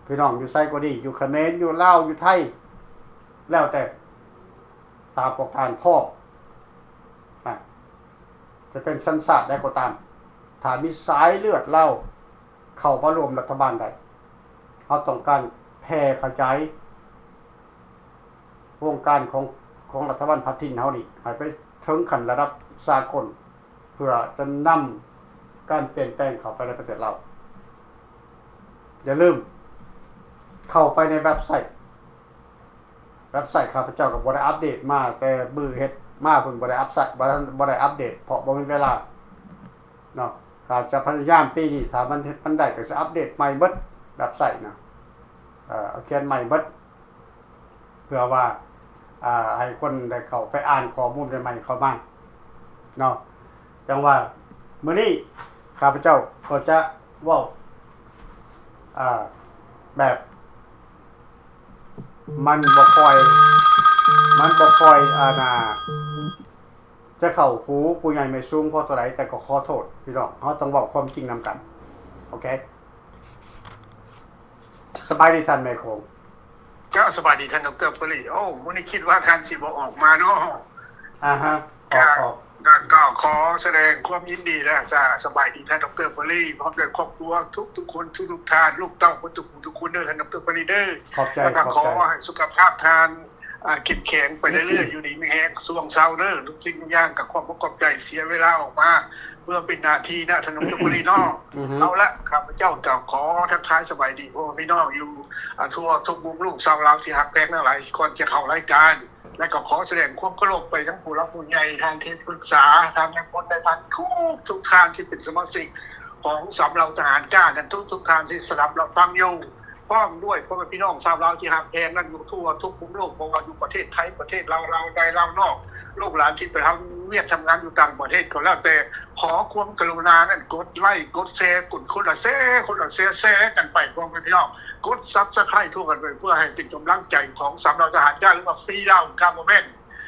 ພີ່ນ້ອງຢູ່ໃສກໍດີ, ຢູ່ຂະເໝນ, ຢູ່ລາວ, ຢູ່ໄທ, ແລ້ວແຕ່ ຖ້າພວກທ່ານພ້ອມນະ, ຈະເປັນສັນຊາດໃດກໍຕາມ, ຖ້າມີສາຍເລືອດລາວເຂົ້າມາຮ່ວມລັດຖະບານໄດ້, ເຮົາຕ້ອງການແຜ່ຂະຫຍາຍ ວົງການຂອງ ຂອງລັດຖະບານພັດຖິ່ນເຮົານີ້ ໃຫ້ໄປເຖິງຂັ້ນລະດັບສາກົນ ເພື່ອຈະນຳການປ່ຽນແປງເຂົ້າໄປໃນປະເທດລາວ. ຢ່າລືມເຂົ້າໄປໃນເວັບໄຊ, ເວັບໄຊຂ້າພະເຈົ້າກໍບໍ່ໄດ້ອັບເດດມາແຕ່ມື້ເຮັດມາພຸ້ນ, ບໍ່ໄດ້ອັບໄຊ, ບໍ່ໄດ້ ບໍ່ໄດ້ອັບເດດ ເພາະບໍ່ມີເວລາເນາະ. ກໍຈະພະຍາຍາມປີນີ້ ຖ້າມັນເຮັດ ມັນໄດ້ ກໍຊິອັບເດດໃໝ່ເບິດ ເວັບໄຊນະ, ເອີ ຂຽນໃໝ່ເບິດ ເພື່ອວ່າ ອ່າ ໃຫ້ຄົນໄດ້ເຂົ້າໄປອ່ານຂໍ້ມູນໃໝ່ໆເຂົ້າມາເນາະ. ຈັ່ງວ່າມື້ນີ້ຂ້າພະເຈົ້າກໍຈະເວົ້າ ອ່າ ແບບມັນບໍ່ຄ່ອຍ ມັນບໍ່ຄ່ອຍ ອັນນ່າ ຈະເຂົ້າຫູຜູ້ໃຫຍ່ແມ່ສູງພໍເທົ່າໃດ ແຕ່ກໍຂໍໂທດພີ່ນ້ອງ ເຮົາຕ້ອງເວົ້າຄວາມຈິງນຳກັນ. ໂອເຄ ສະບາຍດີທ່ານແມ່ໂຂງ. ເຈົ້າ ສະບາຍດີທ່ານດອກເຕີ ເປີລີ. ໂອ້ ມື້ນີ້ຄິດວ່າທ່ານຊິບໍ່ອອກມາເນາະ. ອາຮະ ອອກ ກໍ ອອກ ກໍຂໍສະແດງຄວາມຍິນດີ ແລະ ສະ ສະບາຍດີທ່ານດອກເຕີ ເປີລີ ພ້ອມດ້ວຍຄອບຄົວທຸກໆຄົນ ທຸກໆທ່ານ ລູກເຕົ້າເບິດທຸກຜູ້ທຸກຄົນເດີ ທ່ານດອກເຕີ ເປີລີເດີ. ຂອບໃຈ ແລ້ວກໍຂໍໃຫ້ສຸຂະພາບທ່ານ ອ່າ ເຂັ້ມແຂງໄປເລື້ອຍໆ ຢູ່ດີມີແຮງ ຊ່ວງເຊົາເດີ. ທຸກສິ່ງທຸກຢ່າງກໍຂອບອົກຂອບໃຈ ເສຍເວລາອອກມາ ເພື່ອເປັນໜ້າທີ່ນະ ທ່ານດອກເຕີ ເປີລີເນາະ. ເອົາລະ ຂ້າພະເຈົ້າກໍຂໍທັກທາຍສະບາຍດີພໍ່ແມ່ພີ່ນ້ອງຢູ່ ອ່າ ທົ່ວທຸກມຸມໂລກ ຊາວລາວທີ່ຮັກແພງທັງຫຼາຍ. ກ່ອນຈະເຂົ້າລາຍການ ແລະ ກໍຂໍສະແດງຄວາມເຄົາລົບໄປຍັງຜູ້ຫຼັກຜູ້ໃຫຍ່ ທ່ານທີ່ປຶກສາ ທ່ານນາຍພົນ ນາຍພັນ ທຸກໆທ່ານທີ່ເປັນສະມາຊິກຂອງສາມເຫຼົ່າທະຫານກ້ານັ້ນ ທຸກໆທ່ານທີ່ສະດັບຮັບຟັງຢູ່ ພ້ອມດ້ວຍພໍ່ແມ່ພີ່ນ້ອງຊາວລາວທີ່ຮັກແພງນັ້ນ ຢູ່ທົ່ວທຸກມຸມໂລກ ບໍ່ວ່າຢູ່ປະເທດໄທ ປະເທດລາວ ລາວໃນ ລາວນອກ ລູກຫຼານທີ່ໄປເຮັບວຽກທຳງານຢູ່ຕ່າງປະເທດກໍແລ້ວແຕ່ ຂໍຄວາມກະລຸນານັ້ນ ກົດໄລ້ ກົດແຊ ກົດຄົນລະແຊ ຄົນລະແຊ ແຊກັນໄປ ພໍ່ແມ່ພີ່ນ້ອງ ກົດ Subscribe ທົ່ວກັນໄປ ເພື່ອໃຫ້ເປັນກຳລັງໃຈຂອງສາມເຫຼົ່າທະຫານກ້າ ຫຼືວ່າ Free Lao Government.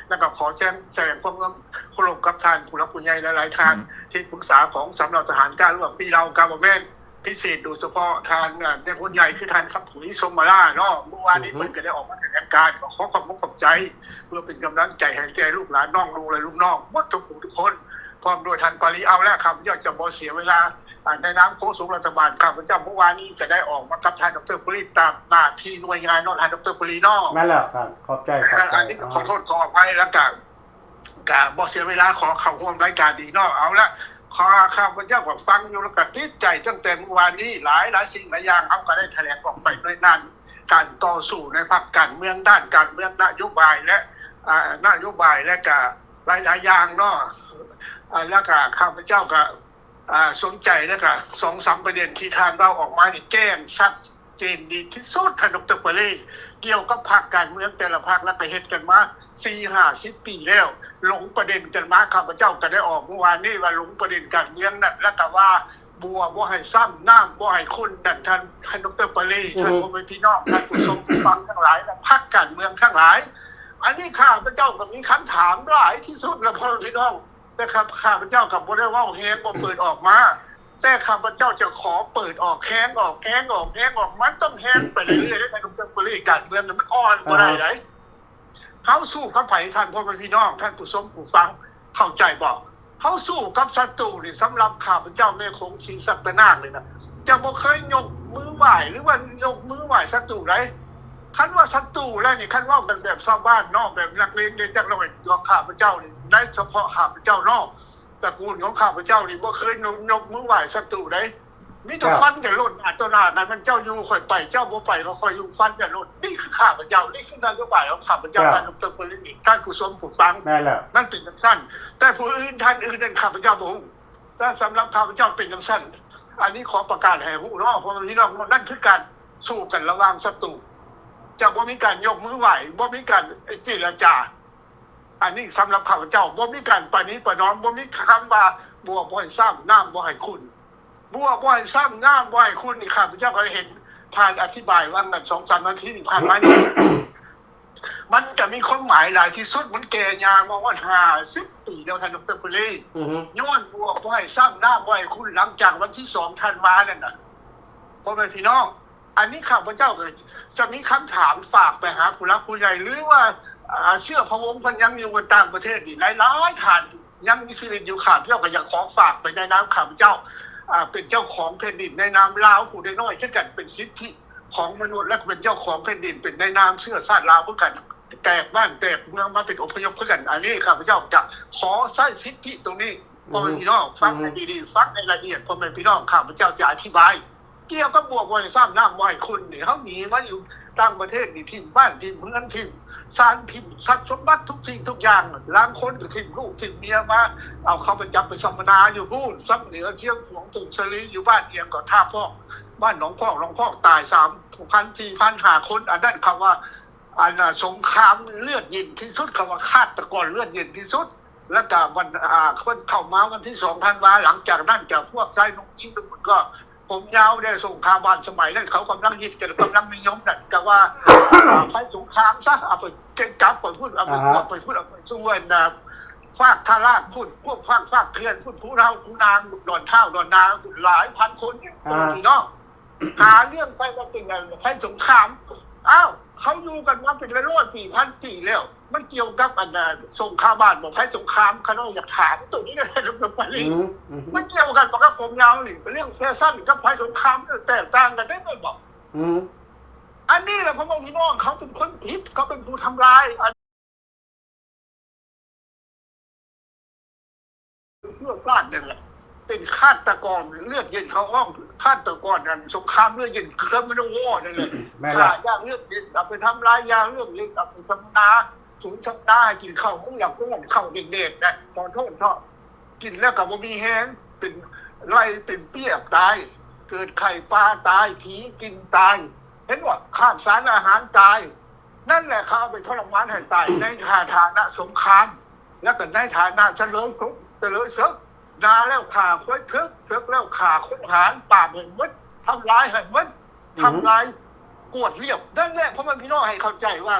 ແລ້ວກໍຂໍແສດງ ສະແດງຄວາມເຄົາລົບກັບທ່ານຜູ້ຫຼັກຜູ້ໃຫຍ່ຫຼາຍໆທ່ານ ທີ່ປຶກສາຂອງສາມເຫຼົ່າທະຫານກ້າ ຫຼືວ່າ Free Lao Government ພິເສດໂດຍສະເພາະທ່ານ ເອີ ນາຍພົນໃຫຍ່ ຄືທ່ານຄຳຜຸຍ ສົມມາລາເນາະ. ມື້ວານນີ້ເພິ່ນກໍໄດ້ອອກມາຖະແຫຼງການ ກໍຂໍຂອບອົກຂອບໃຈ ເພື່ອເປັນກຳລັງໃຈໃຫ້ແກ່ລູກຫຼານນ້ອງລຸງ ແລະ ລຸງນ້ອງໝົດທຸກຜູ້ທຸກຄົນ ພ້ອມດ້ວຍທ່ານປາລີ. ເອົາລະ ຂ້າພະເຈົ້າຈະບໍ່ເສຍເວລາ ອ່າ ໃນນາມໂຄສົກລັດຖະບານ ຂ້າພະເຈົ້າມື້ວານນີ້ຈະໄດ້ອອກມາກັບທ່ານດອກເຕີ ປະລິດ ຕາມໜ້າທີ່ໜ່ວຍງານເນາະ ທ່ານດອກເຕີ ປະລິດເນາະ. ແມ່ນແລ້ວທ່ານ ຂອບໃຈ ຂອບໃຈ. ອັນນີ້ກໍຂໍໂທດຂໍອະໄພ ແລ້ວກໍ ກໍບໍ່ເສຍເວລາ ຂໍເຂົ້າຮ່ວມລາຍການອີກເນາະ. ເອົາລະ ຂ້າ ຂ້າພະເຈົ້າກໍຟັງຢູ່ ແລ້ວກໍຕິດໃຈຕັ້ງແຕ່ມື້ວານນີ້ ຫຼາຍ ຫຼາຍສິ່ງຫຼາຍຢ່າງ ເຮົາກໍໄດ້ຖະແຫຼງອອກໄປໃນດ້ານການຕໍ່ສູ້ໃນພາກການເມືອງ ດ້ານການເມືອງ ນະໂຍບາຍ ແລະ ອ່າ ນະໂຍບາຍ ແລະ ກະຫຼາຍໆຢ່າງເນາະ. ອ່າ ແລ້ວກະຂ້າພະເຈົ້າກະ ອ່າ ສົນໃຈ ແລ້ວກະສອງສາມປະເດັນທີ່ທ່ານເວົ້າອອກມານີ້ ແຈ້ງຊັດເຈນດີທີ່ສຸດ ທ່ານດອກເຕີ ປະລີ ກ່ຽວກັບພັກການເມືອງແຕ່ລະພັກ ແລ້ວກະເຮັດກັນມາສີ່ຫ້າສິບປີແລ້ວ ຫຼົງປະເດັນກັນມາ. ຂ້າພະເຈົ້າກະໄດ້ອອກມື້ວານນີ້ວ່າຫຼົງປະເດັນການເມືອງນັ້ນ ແລ້ວກະວ່າບົວບໍ່ໃຫ້ຊ້ຳ ນ້ຳບໍ່ໃຫ້ຂຸ່ນນັ້ນ ທ່ານ ທ່ານດອກເຕີ ປະລີ ທ່ານພໍ່ແມ່ພີ່ນ້ອງ ທ່ານຜູ້ຊົມຜູ້ຟັງທັງຫຼາຍ ແລະ ພັກການເມືອງທັງຫຼາຍ. ອັນນີ້ຂ້າພະເຈົ້າກໍມີຄຳຖາມຫຼາຍທີ່ສຸດລະ ພໍ່ແມ່ພີ່ນ້ອງ ແຕ່ຂ້າ ຂ້າພະເຈົ້າກໍບໍ່ໄດ້ເວົ້າແຮງ ບໍ່ເປີດອອກມາ ແຕ່ຂ້າພະເຈົ້າຈະຂໍເປີດອອກ ແຮງອອກ ແຮງອອກ ແຮງອອກ ມັນຕ້ອງແຮງໄປເລື້ອຍໆເດ້ ທ່ານດອກເຕີ ປະລີ. ການເມືອງນີ້ມັນອ່ອນບໍ່ໄດ້ໃດ. ເຮົາສູ້ກັບໃຜ ທ່ານພໍ່ແມ່ພີ່ນ້ອງ ທ່ານຜູ້ຊົມຜູ້ຟັງ ເຂົ້າໃຈບໍ່? ເຮົາສູ້ກັບສັດຕູນີ້ ສຳລັບຂ້າພະເຈົ້າແມ່ໂຂງສີສັດຕະນາກນີ້ນະ ຈະບໍ່ເຄີຍຍົກມືໄຫວ້ ຫຼືວ່າຍົກມືໄຫວ້ສັດຕູໃດ. ຄັນວ່າສັດຕູແລ້ວນີ້ ຄັນເວົ້າກັນແບບຊາວບ້ານເນາະ ແບບນັກເລງເດ ຈັກໜ້ອຍ ຕົວຂ້າພະເຈົ້ານີ້ ໃນສະເພາະຂ້າພະເຈົ້າເນາະ ຕະກູນຂອງຂ້າພະເຈົ້ານີ້ບໍ່ເຄີຍຍົກ ຍົກມືໄຫວ້ສັດຕູໃດ. ມີແຕ່ຟັນກັນໂລດ ໜ້າຕໍ່ໜ້າ ນັ້ນມັນເຈົ້າຢູ່ຂ້ອຍໄປ ເຈົ້າບໍ່ໄປກໍຂ້ອຍຢູ່ ຟັນກັນໂລດ. ນີ້ຄືຂ້າພະເຈົ້າ ນີ້ຄືນະໂຍບາຍຂອງຂ້າພະເຈົ້າ ທ່ານດອກເຕີ ປະລິດ ທ່ານຜູ້ຊົມຜູ້ຟັງ ແມ່ນແລ້ວ ມັນເປັນຈັ່ງຊັ້ນ. ແຕ່ຜູ້ອື່ນ ທ່ານອື່ນນັ້ນ ຂ້າພະເຈົ້າບໍ່ຮູ້ ແຕ່ສຳລັບຂ້າພະເຈົ້າເປັນຈັ່ງຊັ້ນ. ອັນນີ້ຂໍປະກາດໃຫ້ຮູ້ເນາະ ພໍ່ແມ່ພີ່ນ້ອງເນາະ ນັ້ນຄືການສູ້ກັນລະຫວ່າງສັດຕູ ຈະບໍ່ມີການຍົກມືໄຫວ້ ບໍ່ມີການເຈລະຈາ. ອັນນີ້ສຳລັບຂ້າພະເຈົ້າ ບໍ່ມີການປະນີປະນອມ ບໍ່ມີຄຳວ່າບົວບໍ່ໃຫ້ຊ້ຳ ນ້ຳບໍ່ໃຫ້ຂຸ່ນ. ບົວບໍ່ໃຫ້ຊ້ຳ ນ້ຳບໍ່ໃຫ້ຂຸ່ນນີ້ ຂ້າພະເຈົ້າກໍເຫັນທ່ານອະທິບາຍຫວ່າງນັ້ນ ສອງສາມນາທີທີ່ຜ່ານມານີ້ ມັນກະມີຄວາມໝາຍຫຼາຍທີ່ສຸດ ມັນແກ່ຍາວມາຮອດຫ້າສິບປີແລ້ວ ທ່ານດອກເຕີ ປະລີ ອືຮຶ ຍ້ອນບົວບໍ່ໃຫ້ຊ້ຳ ນ້ຳບໍ່ໃຫ້ຂຸ່ນ ຫຼັງຈາກວັນທີສອງທັນວານັ້ນນະ ພໍ່ແມ່ພີ່ນ້ອງ. ອັນນີ້ຂ້າພະເຈົ້າກໍຈະມີຄຳຖາມຝາກໄປຫາຜູ້ຫຼັກຜູ້ໃຫຍ່ ຫຼືວ່າ ອ່າ ເຊື້ອພະວົງເພິ່ນຍັງຢູ່ກັນຕ່າງປະເທດນີ້ ຫຼາຍໆທ່ານຍັງມີຊີວິດຢູ່ ຂ້າພະເຈົ້າກໍຢາກຂໍຝາກໄປໃນນາມຂ້າພະເຈົ້າ ອ່າ ເປັນເຈົ້າຂອງແຜ່ນດິນໃນນາມລາວຜູ້ນ້ອຍໆຄືກັນ ເປັນສິດທິຂອງມະນຸດ ແລະ ເປັນເຈົ້າຂອງແຜ່ນດິນ ເປັນໃນນາມເຊື້ອຊາດລາວຄືກັນ ແຕກບ້ານແຕກເມືອງມາເປັນອົບພະຍົບຄືກັນ. ອັນນີ້ຂ້າພະເຈົ້າຈະຂໍໃຊ້ສິດທິຕົງນີ້ ພໍ່ແມ່ພີ່ນ້ອງ ຟັງໃຫ້ດີໆ ຟັງໃຫ້ລະອຽດ ພໍ່ແມ່ພີ່ນ້ອງ ຂ້າພະເຈົ້າຈະອະທິບາຍ ກ່ຽວກັບບົວບໍ່ໃຫ້ຊ້ຳ ນ້ຳບໍ່ໃຫ້ຂຸ່ນນີ້ ເຮົາໜີມາຢູ່ຕ່າງປະເທດນີ້ ຖິ້ມບ້ານຖິ້ມເຮືອນ ຖິ້ມຊານ ຖິ້ມຊັບສົມບັດ ທຸກສິ່ງທຸກຢ່າງ ລາງຄົນກໍຖິ້ມລູກຖິ້ມເມຍມາ ເອົາເຂົາໄປຈັບໄປສຳມະນາຢູ່ພຸ້ນ ຊຽງເໜືອ ຊຽງຂວາງ ຜົ້ງສາລີ ຢູ່ບ້ານອີ່ຫຍັງກໍທ່າພອກ ບ້ານໜອງພອກ ໜອງພອກ ຕາຍສາມພັນ ສີ່ພັນ ຫ້າຄົນ. ອັນນັ້ນເຂົາວ່າ ອັນ ສົງຄາມເລືອດເຢັນທີ່ສຸດ ເຂົາວ່າຄາດຕະກອນເລືອດເຢັນທີ່ສຸດ. ແລ້ວກະວັນ ອ່າ ເພິ່ນເຂົ້າມາວັນທີສອງທັນວາ ຫຼັງຈາກນັ້ນຈະພວກຊາຍນຸ່ງຍິງທຸກຄົນກໍຜົມຍາວແດ່ ສົງຄາມບ້ານສະໄໝນັ້ນ ເຂົາກຳລັງຮິດກັນ ກຳລັງນິຍົມນັ້ນ ກະວ່າ ອ່າ ໄພສົງຄາມຊະ ເອົາໄປຈັບໄປພຸ້ນ ເອົາໄປກວດໄປພຸ້ນ ເອົາໄປສູ່ອັນນ່າ ຟາກທ່າລາດພຸ້ນ ພວກຟາກ ຟາກເຂື່ອນພຸ້ນ ພູເທົາ ພູນາງ ດອນທ້າວ ດອນນາງ ຫຼາຍພັນຄົນນີ້ ອ່າ ພີ່ນ້ອງ ຫາເລື່ອງໃສ່ວ່າເປັນໄພສົງຄາມ. ອ້າວ ເຂົາຢູ່ກັນມາເປັນຮ້ອຍໆປີ ພັນປີແລ້ວ ມັນກ່ຽວກັບອັນນ່າ ສົງຄາມບ້ານບໍ່ ໄພສົງຄາມ? ຂ້ານ້ອຍຢາກຖາມໂຕນີ້ນະ ດອກເຕີ ປາລີ ອືມ ອືມ ມັນກ່ຽວກັນບໍ່ກັບຜົມຍາວນີ້? ເລື່ອງແຟຊັນກັບໄພສົງຄາມແຕກຕ່າງກັນໄດ້ບໍ່? ອືມ ອັນນີ້ລະ ພໍ່ແມ່ພີ່ນ້ອງ ເຂົາເປັນຄົນຜິດ ເຂົາເປັນຜູ້ທຳລາຍ ເຊື້ອຊາດນັ້ນແຫຼະ ເປັນຄາດຕະກອນເລືອດເຢັນເຂົ້າຫ້ອງ ຄາດຕະກອນອັນສົງຄາມເລືອດເຢັນ Criminal War ນັ້ນແຫຼະ ແມ່ນລະ ຂ້າຢ່າງເລືອດເຢັນ ເອົາໄປທຳລາຍຢາເລືອດເຢັນ ເອົາໄປສຳມະນາສູນສຳມະນາ ໃຫ້ກິນເຂົ້າມື້ລະກ້ອນ ເຂົ້າແດກໆນະ ຂໍໂທດເຖາະ ກິນແລ້ວກໍບໍ່ມີແຮງ ເປັນໄລ່ເປັນເປ້ຍຕາຍ ເກີດໄຂ້ປ່າຕາຍ ຜີກິນຕາຍ ເຫັນບໍ່? ຂາດສານອາຫານຕາຍ. ນັ້ນແຫຼະ ເຂົາເອົາໄປທໍລະມານໃຫ້ຕາຍ ໃນຖານະສົງຄາມ ແລ້ວກໍໃນຖານະສະເຫຼີມສຸກ ສະເຫຼີມເສິກ ນາແລ້ວຂ້າຄວາຍເຖິກ ເສິກແລ້ວຂ້າຄົນຫານ ປາບໃຫ້ໝົດ ທຳລາຍໃຫ້ໝົດ ອືມ ທຳລາຍກວາດລຽບ. ນັ້ນແຫຼະ ພໍ່ແມ່ພີ່ນ້ອງໃຫ້ເຂົ້າໃຈວ່າ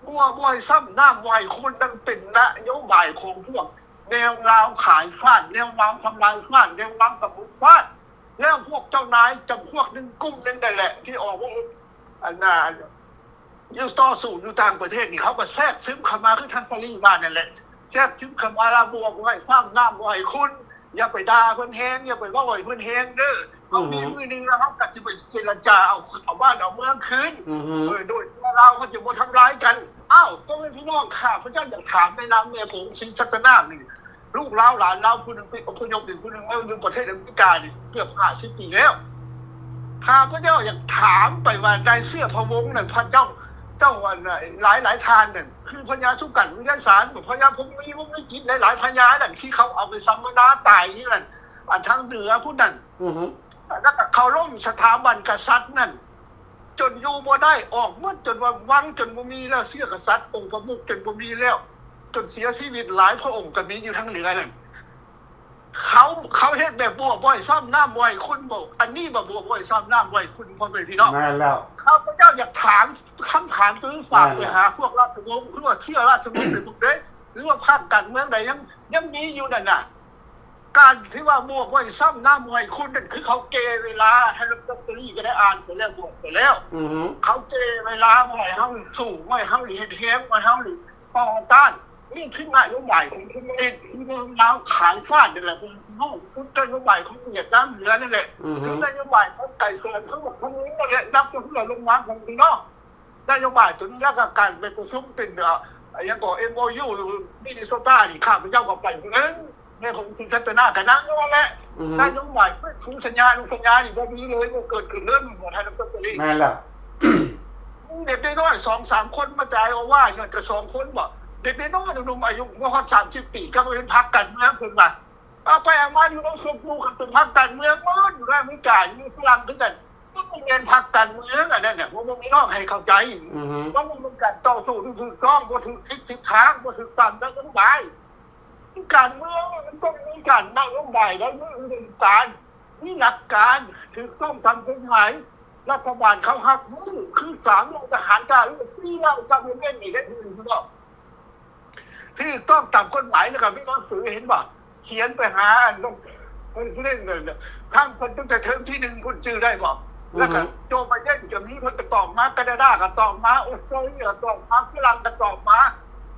ບົວບໍ່ໃຫ້ຊ້ຳ ນ້ຳບໍ່ໃຫ້ຂຸ່ນ ນັ້ນເປັນນະໂຍບາຍຂອງພວກແນວລາວຂາຍຊາດ ແນວລາວທຳລາຍຊາດ ແນວລາວກຳນົດຊາດ ແລ້ວພວກເຈົ້ານາຍຈຳພວກໜຶ່ງກຸ່ມໜຶ່ງນັ້ນແຫຼະ ທີ່ອອກມາ ອັນນ່າ ຢູ່ຕໍ່ສູ້ຢູ່ຕ່າງປະເທດນີ້ ເຂົາກໍແຊກຊຶມເຂົ້າມາ ຄືທ່ານປາລີວ່ານັ້ນແຫຼະ ແຊກຊຶມເຂົ້າມາລະບົວບໍ່ໃຫ້ຊ້ຳ ນ້ຳບໍ່ໃຫ້ຂຸ່ນ ຢ່າໄປດ່າເພິ່ນແຮງ ຢ່າໄປເວົ້າໃຫ້ເພິ່ນແຮງເດີ ເຮົາມີມື້ໜຶ່ງແລ້ວ ເຮົາກໍຊິໄປເຈລະຈາເອົາ ເອົາບ້ານເອົາເມືອງຄືນ ເອີ ໂດຍທີ່ວ່າລາວເຂົາຈະບໍ່ທຳລາຍກັນ. ອ້າວ ພໍ່ແມ່ພີ່ນ້ອງ ຂ້າພະເຈົ້າຢາກຖາມໃນນາມແມ່ຜົງ ສີສັດຕະນາກນີ້ ລູກລາວຫຼານລາວຜູ້ໜຶ່ງໄປອົບພະຍົບ ອີກຜູ້ໜຶ່ງມາຢູ່ປະເທດອາເມລິການີ້ເກືອບຫ້າສິບປີແລ້ວ. ຂ້າພະເຈົ້າຢາກຖາມໄປວ່າ ໃນເຊື້ອພະວົງນັ້ນ ພະເຈົ້າ ເຈົ້າອັນຫຼາຍໆທ່ານນັ້ນ ຄືພະຍາສຸກັນ ວິໄລສານ ພະຍາພົມມີ ວົງວິຈິດ ຫຼາຍໆພະຍານັ້ນ ທີ່ເຂົາເອົາໄປສຳມະນາຕາຍຢູ່ນັ້ນ ອັນທາງເໜືອພຸ້ນນັ້ນ ແລ້ວກໍເຄົາລົບສະຖາບັນກະສັດນັ້ນ ຈົນຢູ່ບໍ່ໄດ້ ອອກໝົດ ຈົນວ່າວັງຈົນບໍ່ມີແລ້ວ ເຊື້ອກະສັດ ອົງປະມຸກຈົນບໍ່ມີແລ້ວ ຈົນເສຍຊີວິດຫຼາຍພະອົງກໍມີຢູ່ທາງເໜືອນັ້ນ. ເຂົາ ເຂົາເຮັດແບບບົວບໍ່ໃຫ້ຊ້ຳ ນ້ຳບໍ່ໃຫ້ຂຸ່ນບໍ? ອັນນີ້ບໍ່ ບົວບໍ່ໃຫ້ຊ້ຳ ນ້ຳບໍ່ໃຫ້ຂຸ່ນ ພໍ່ແມ່ພີ່ນ້ອງ? ແມ່ນແລ້ວ ຂ້າພະເຈົ້າຢາກຖາມຄຳຖາມໂຕນີ້ ຝາກໄປຫາພວກລາຊະວົງ ຫຼືວ່າເຊື້ອລາຊະວົງໃນພວກເດ້ ຫຼືວ່າພັກການເມືອງໃດຍັງ ຍັງມີຢູ່ນັ້ນນະ ການທີ່ວ່າບົວບໍ່ໃຫ້ຊ້ຳ ນ້ຳບໍ່ໃຫ້ຂຸ່ນນັ້ນ ຄືເຂົາແກ່ເວລາ ທ່ານດອກເຕີ ກໍໄດ້ອ່ານໄປແລ້ວ ບອກໄປແລ້ວ ເຂົາແກ່ເວລາ ບໍ່ໃຫ້ເຮົາສູ້ ບໍ່ໃຫ້ເຮົາເຮັດແຮງ ບໍ່ໃຫ້ເຮົາຕໍ່ຕ້ານ. ນີ້ຄືນະໂຍບາຍຂອງຄອມມູນິດ ຄືນະໂຍບາຍຂາຍຊາດນັ້ນແຫຼະ ເພິ່ນເວົ້າ ຄືນະໂຍບາຍຂອງຫວຽດນາມເໜືອນັ້ນແຫຼະ ຄືນະໂຍບາຍຂອງໄກສອນ ຄືວ່າຄອມມູນິດນັ້ນແຫຼະ ນັບແຕ່ເພິ່ນລົງມາຂອງພີ່ນ້ອງ. ນະໂຍບາຍໂຕນີ້ ແລ້ວກໍການໄປປະຊຸມເປັນ ເອີ ຫຍັງກໍ ເອັມໂອຢູ ມິນນິໂຊຕານີ້ ຂ້າພະເຈົ້າກໍໄປຜູ້ໜຶ່ງ ແມ່ນຂອງສິງສັດຕະນາກະນາງນັ້ນແຫຼະ ນະໂຍບາຍຟື້ນຟູສັນຍາ ອະນຸສັນຍານີ້ບໍ່ມີເລີຍ ບໍ່ເກີດຂຶ້ນເລີຍ ບໍ່ທັນເກີດຂຶ້ນເລີຍ. ແມ່ນແລ້ວ ເດັກນ້ອຍໆສອງສາມຄົນມາຈ່າຍໂອວາດ ຍ້ອນແຕ່ສອງຄົນບໍ? ເດັກນ້ອຍໆໜຸ່ມໆອາຍຸບໍ່ຮອດສາມສິບປີ ກໍບໍ່ເຫັນພັກການເມືອງເພິ່ນວ່າ ເອົາໄປເອົາມາຢູ່ໃນເຟສບຸກ ເປັນພັກການເມືອງໝົດ ຢູ່ໃນອາເມລິກາ ຢູ່ຝຣັ່ງຄືກັນ ມັນບໍ່ແມ່ນພັກການເມືອງອັນນັ້ນນະ ພໍ່ແມ່ພີ່ນ້ອງໃຫ້ເຂົ້າໃຈ ມັນບໍ່ແມ່ນການຕໍ່ສູ້ທີ່ຖືກຕ້ອງ ບໍ່ຖືກທິດຖືກທາງ ບໍ່ຖືກຕາມນະໂຍບາຍ ການເມືອງມັນຕ້ອງມີການນະໂຍບາຍ ແລະ ມີອຸດົມການ ມີຫຼັກການ ຖືກຕ້ອງຕາມກົດໝາຍ ລັດຖະບານເຂົາຮັບຮູ້ ຄືສາມ ທະຫານ ທະຫານ ທະຫານ ສີ່ ເຫຼົ່າ ກັບເປັນນີ້ ໄດ້ ຖືກຕ້ອງຕາມກົດໝາຍ ແລ້ວກໍມີໜັງສື ເຫັນບໍ່ ຂຽນໄປຫາອັນ ປະທານ ທາງເພິ່ນຕັ້ງແຕ່ເທີມທີໜຶ່ງພຸ້ນ ຈື່ໄດ້ບໍ່? ແລ້ວກໍໂຈໄບເດັນກໍມີ ເພິ່ນກໍຕອບມາ ການາດາກໍຕອບມາ ອົດສະຕຣາເລຍກໍຕອບມາ ຝຣັ່ງກໍຕອບມາ.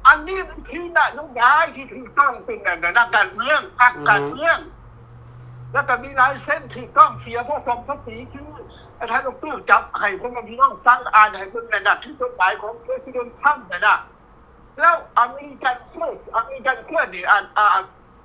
ອັນນີ້ມັນຄືນະໂຍບາຍທີ່ຖືກຕ້ອງ ເປັນອັນນັກການເມືອງ ພັກການເມືອງ ແລ້ວກໍມີລາຍເຊັນຖືກຕ້ອງ ເສຍພາສີ ພາສີຄື ທ່ານດອກເຕີ ຈັບໃຫ້ພໍ່ແມ່ພີ່ນ້ອງຟັງ ອ່ານໃຫ້ເບິ່ງນັ້ນນະ ຄືກົດໝາຍຂອງ President Trump ນັ້ນນະ. ແລ້ວ American First American First ນີ້ ອາ ອາ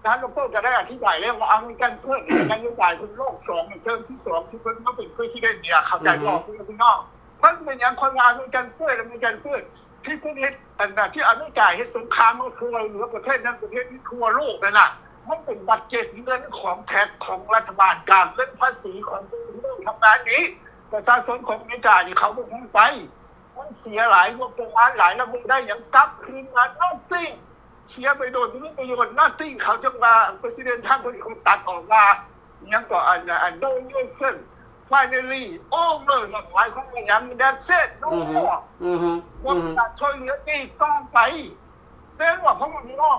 ທ່ານດອກເຕີກໍໄດ້ອະທິບາຍແລ້ວວ່າ American First ນີ້ນະໂຍບາຍເພິ່ນລອບສອງ ເທີມທີສອງ ທີ່ເພິ່ນມາເປັນ President ນີ້ ເຂົ້າໃຈບໍ່ພີ່ນ້ອງ? ເພິ່ນເປັນຫຍັງ ຂ້ອຍວ່າ American First American First ທີ່ເພິ່ນເຮັດ ອັນນະ ທີ່ອາເມລິກາເຮັດສົງຄາມມາຊ່ວຍເຫຼືອປະເທດນັ້ນປະເທດນີ້ທົ່ວໂລກນັ້ນນະ ມັນເປັນບັດເຈັດເງິນຂອງແທັກຂອງລັດຖະບານກາງ ເງິນພາສີຂອງຜູ້ທີ່ເຮົາທຳງານນີ້ ປະຊາຊົນຂອງອາເມລິການີ້ເຂົາບໍ່ຮູ້ໄປ ມັນເສຍຫຼາຍ ງົບປະມານຫຼາຍ ແລ້ວບໍ່ໄດ້ຫຍັງກັບຄືນມາ nothing ເສຍໄປໂດຍບໍ່ມີປະໂຫຍດ nothing ເຂົາຈັ່ງວ່າ President Trump ເພິ່ນກໍຕັດອອກວ່າ ຫຍັງກໍ ອັນ ອັນ donation finally over ໝາຍຄວາມວ່າຫຍັງ that's it no more ບໍ່ມີການຊ່ວຍເຫຼືອອີກຕໍ່ໄປ ແມ່ນບໍ່ ພໍ່ແມ່ພີ່ນ້ອງ?